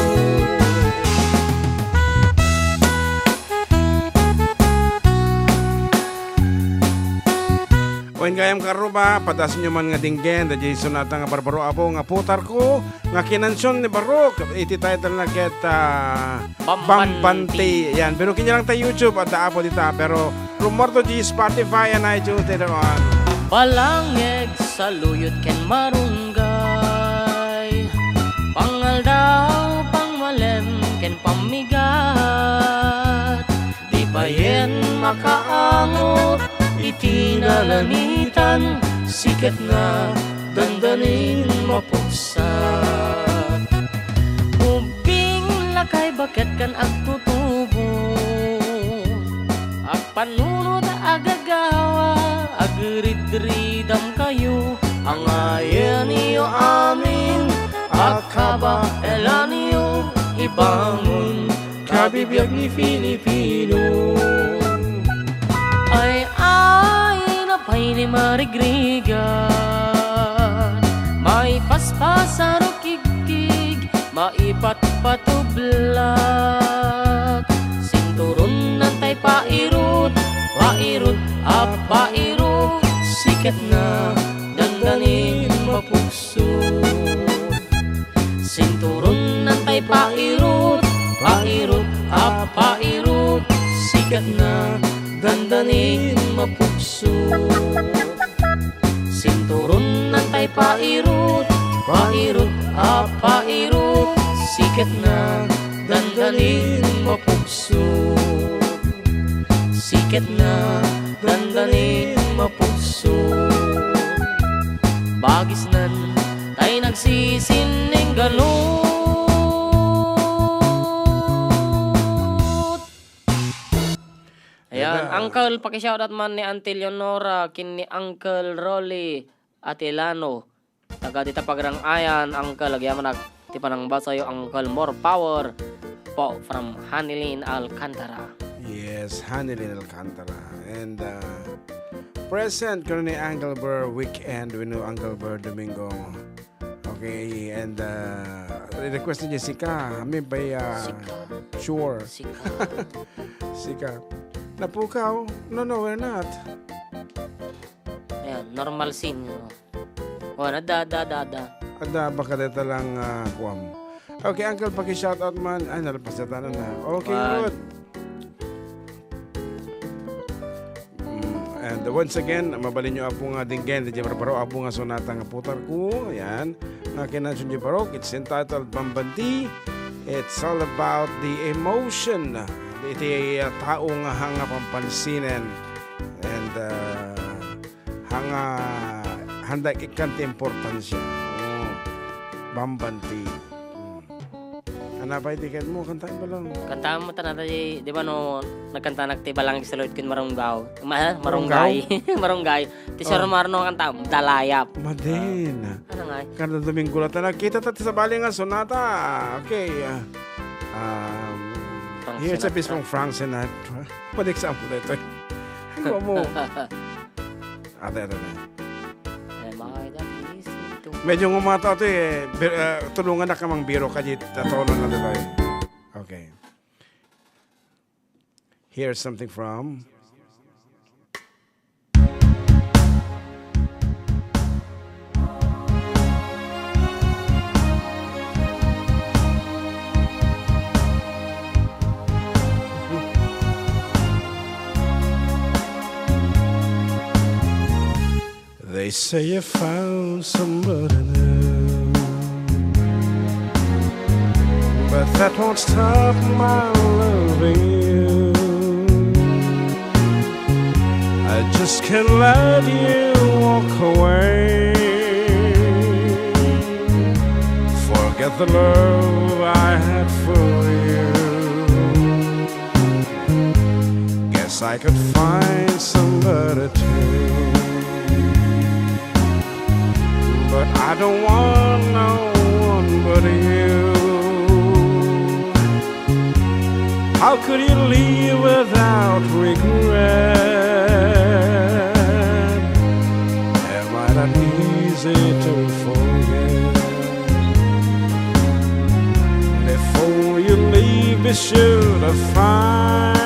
Wen gayam, kaarruba, padasenyo man nga denggen daydiay sonata nga barbaro, Apo, nga Putarko, nga kinansion ni Baruch, iti title na ket, ah, Bambanti. Bambanti. Yan, pero kini lang ta YouTube, adda, Apo, dita, pero rummuarto di Spotify and iTunes later on. Balangeg, saluyot ken marunggay, pangaldaw, pangmalem, ken pammigat. Di payen makaangot iti nalanitan, siketna dandanin mapuksa. Ubbing, lakay, baket ken agtutubo, agpanunot, agagawa, agridridamkayo, angayenyo amin, agkabaelanyo, ibangon, kabibiag ni Filipino. Ay, ay, napay ni Marigrigan, maipaspas a rukigkig, maipatpatublat. Sinturon nantay pairut, pairut a pairut, siketna dandanin mapukso. Sinturon nantay pairut, pairut a pairut, siketna dandanin mapukso. Pairut, pairut, a pairut, siketna dandanin mapugso. Siketna dandanin mapugso. Bagisnan tay nagsisinning galut. Ayan, Uncle, paki-shoutout man ni Auntie Leonora ken ni Uncle Rolly Atilano. Taga dita Pagrang-ayan, Uncle, agyamanak ti panangbasayo, Uncle. More power po from Hanilin Alcantara. Yes, Hanilin Alcantara. And, uh, present kuno ni Uncle Ber weekend, wenno Uncle Ber Domingo. Okay, and, uh, request ni Jessica, kami by, uh, Sika. Sure. Sika. Sika. Napukaw? No, no, we're not. Ayan, normal scene, no? Oh, nada, da, da, da. Ada, baka deta lang, ah, kuwam. Okay, Uncle, paki-shoutout man. Ay, nalpas yata na na. Okay, Wan. Good. Mm, and once again, mabalinyo, Apo, nga dinggen, di barbaro, Apo, nga sonata nga putarko. Ayan. Nga kinansion di barok, it's entitled Bambanti. It's all about the emotion. Iti, ah, tao nga hanga pampansinen. And, ah, hanga, handa ikkan ti importansya. Oh, Bambanti. Hmm. Ano pa iti ket mo? Kantaen mo lang. Kantaen mo ta nata di, di ba no, nagkantanak ti Balang Salud ken Marunggaw. Ma-, Marunggay. Marunggay. Ti Sir Marno kanta, Dalayap. Madin. Ano nga? Kada Domingo la ta nakita ta ti sabali nga sonata. Okay. Ah, um, Frank here's a piece Sinatra. From Frank Sinatra. One example dito. Ano mo? Ate, ate, ate. Eh, mga kaibigan, please, ito. Medyo ngumata ito eh. Bir-, eh, tulungan na kamang biro ka di tatono na dito eh. Okay. Here's something from They say you found somebody new, but that won't stop my loving you. I just can't let you walk away. Forget the love I had for you. Guess I could find somebody too. But I don't want no one but you. How could you leave without regret? Am I that easy to forget? Before you leave, be sure to find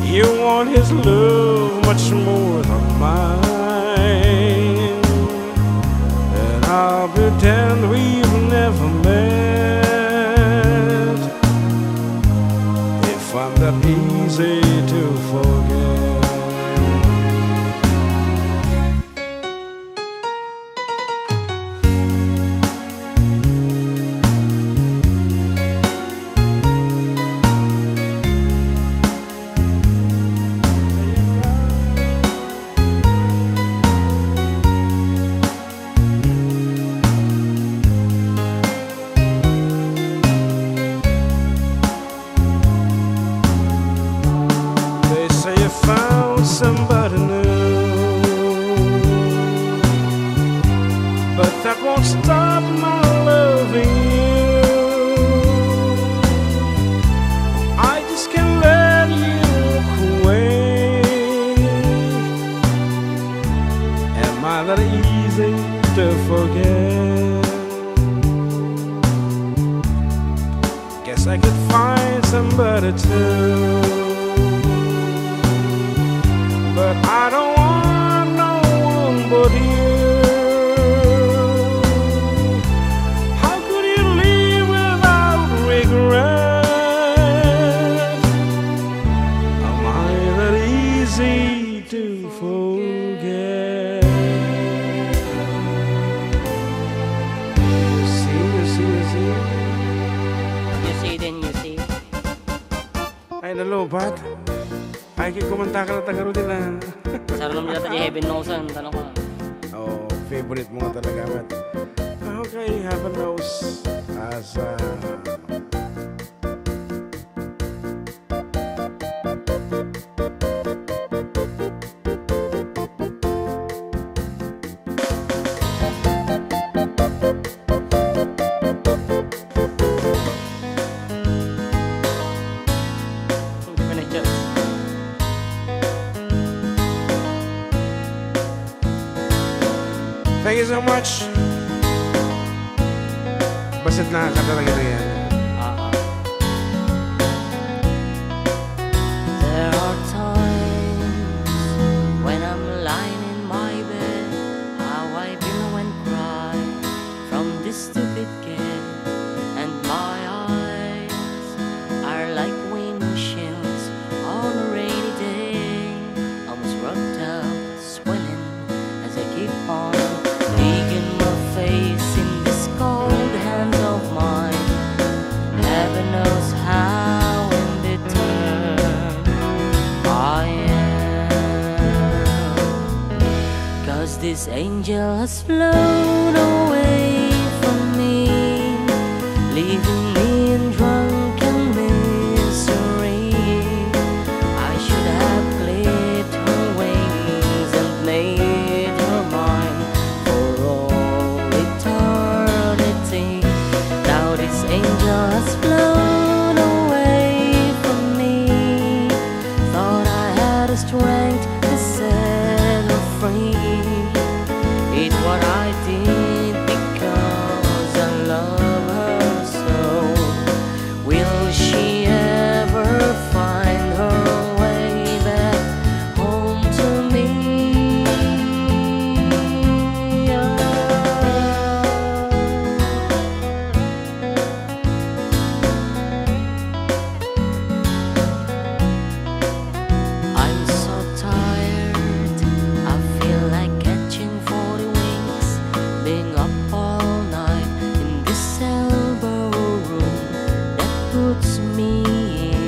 you want his love much more than mine. And I'll pretend we've never met if I'm that easy to forget. They say you found somebody new, but that won't stop my loving you. I just can't let you walk away. Am I that easy to forget? Guess I could find somebody too. But I don't want no one but you. How could you leave without regret? Am I that easy to forget? Hello, Pat. Ay, kay kumanta ka na taga Rodin, ah. Sarang naman yata di Heaven Knows, ah, ang tanong ko. Oh, favorite mo nga talaga, Pat. Ah, okay, Heaven Knows. As, ah, Thank you so much. Basta't nakakatawa talaga yan. Ah, ah. There are times when I'm lying in my bed, how I feel when cry from this stupid kid, and my eyes are like windshields on a rainy day, almost rubbed out, swelling as I keep on digging my face in this cold hands of mine. Heaven knows how embittered I am. 'Cause this angel has flown away from me, leaving me in drunken misery. I should have clipped her wings and made her mine for all eternity. Now this angel has flown away from me. Thought I had the strength to set her free. It's what I did because I love her so. Will she ever find her way back home to me? I'm so tired, I feel like catching forty wings, being up all night in this elbow room that puts me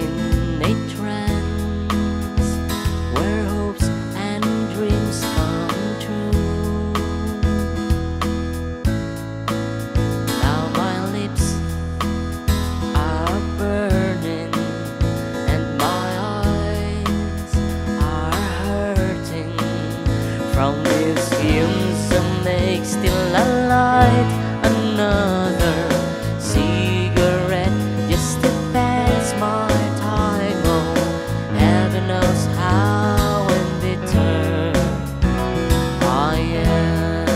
in a trance where hopes and dreams come true. Now my lips are burning and my eyes are hurting from these fumes that make still alight another cigarette just to pass my time. Oh, heaven knows how embittered I am.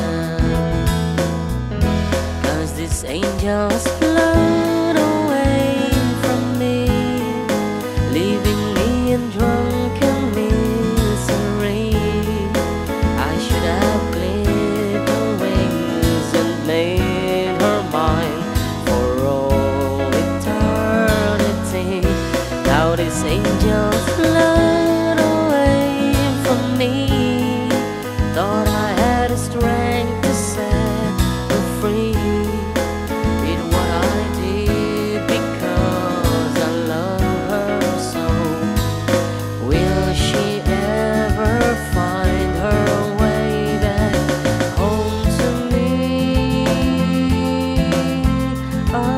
'Cause this angel's flown away from me, leaving me in drunken misery. I should have clipped her wings and made her mine for all eternity. Now this angel's flown away from me. Thought I had the strength to set her free. It's what I did because I love her so. Will she ever find her way back home to me? Ah.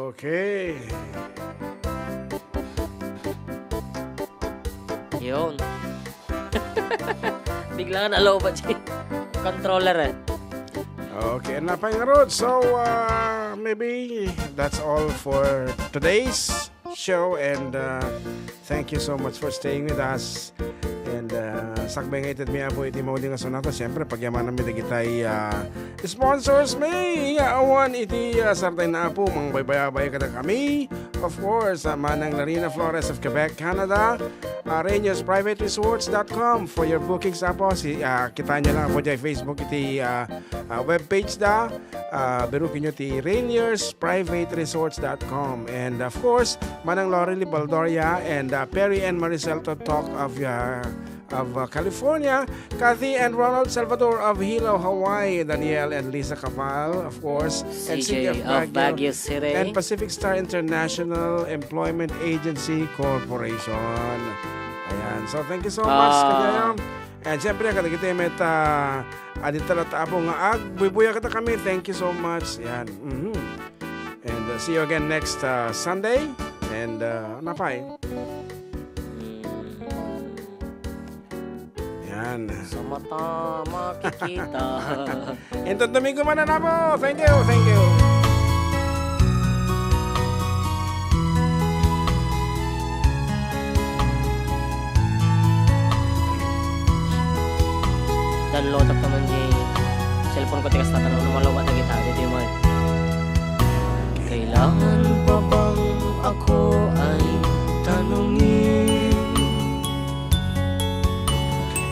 Okay. Yun. Bigla nga nalobat si controller eh. Okay, napay ngarud. So, uh, maybe that's all for today's show, and uh, thank you so much for staying with us. And uh, sakbay nga itedmi, Apo, iti mauli nga sonata, siyempre, pagyamananmi dagitay uh, sponsors mi nga awan iti uh, sartay na, Apo, mangbaybayabay kadakami. Of course, uh, manang Larina Flores of Quebec, Canada, uh, rainiers private resorts dot com for your bookings, Apo. Si, uh, kita niyo lang, Apo, diay Facebook iti uh, uh, webpage da. Uh, biruken niyo ti rainiers private resorts dot com. And of course, manang Lorely Baldoria and uh, Perry and Maricel to talk of uh, of, uh, California, Kathy and Ronald Salvador of Hilo, Hawaii, Daniel and Lisa Cabal, of course, and C J City of of Baguio, Baguio City. And Pacific Star International Employment Agency Corporation. Ayan. So, thank you so much, Ah. kagayam. And siyempre, kadagiti met, ah, adita latta, Apo, nga agbuybuya kadakami. Thank you so much. Yan. Mhm. And, uh, see you again next, uh, Sunday. And, uh, napay. Yan. Sa mata makikita. Inton Domingo man, Apo. Thank you, thank you. Download ak naman di cellphone ko, tikas tatanong, no maluwa ta kita, dito yung mga. Kailangan pa bang ako ay tanungin?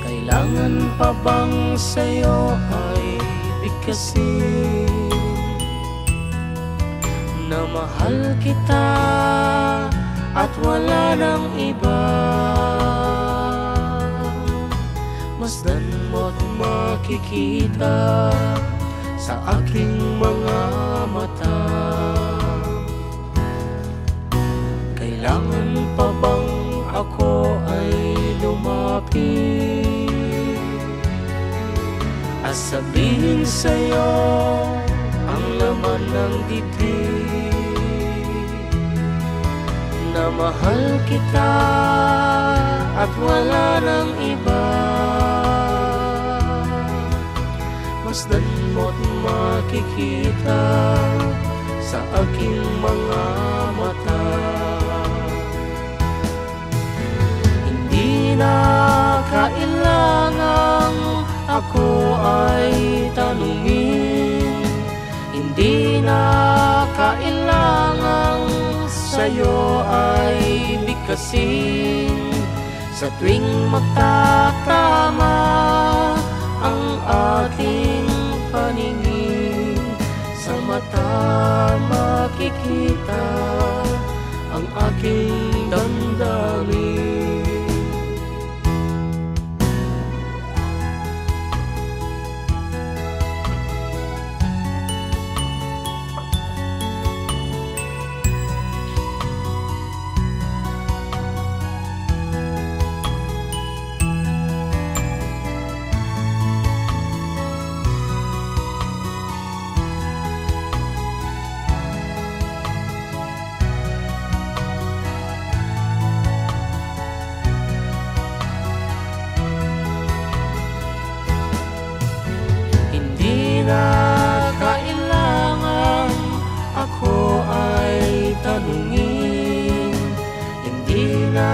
Kailangan pa bang sa'yo ay bigkasin na mahal kita at wala nang iba? Masdan mo't makikita sa aking mga mata. Kailangan pa bang ako ay lumapit at sabihin sa'yo ang laman ng dibdib, na mahal kita at wala nang iba? Masdan mo't makikita sa aking mga mata. Hindi na kailangang ako ay tanungin. Hindi na kailangang sa'yo ay bigkasin. Sa tuwing magtatama ang ating paningin, sa mata makikita ang aking damdamin. Hindi na kailangan ako ay tanungin. Hindi na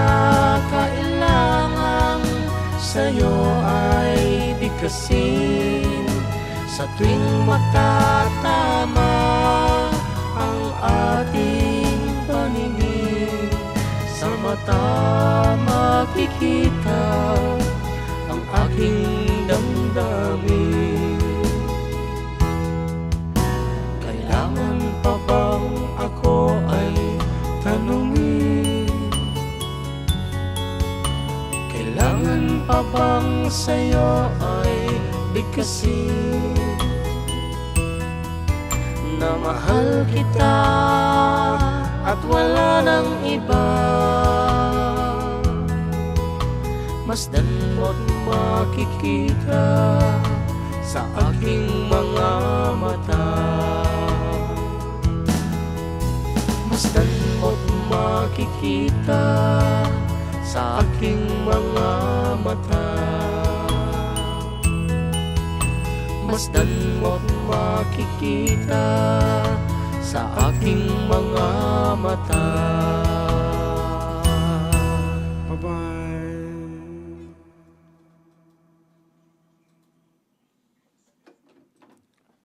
kailangan sa'yo ay bigkasin. Sa tuwing magtatama ang ating paningin, sa mata makikita ang aking damdamin. Kailangan pa bang ako ay tanungin? Kailangan pa bang sa'yo ay bigkasin na mahal kita at wala nang iba? Masdan mo't makikita sa aking mga mata. Masdan mo't makikita sa aking mga mata. Masdan mo't makikita sa aking mga mata.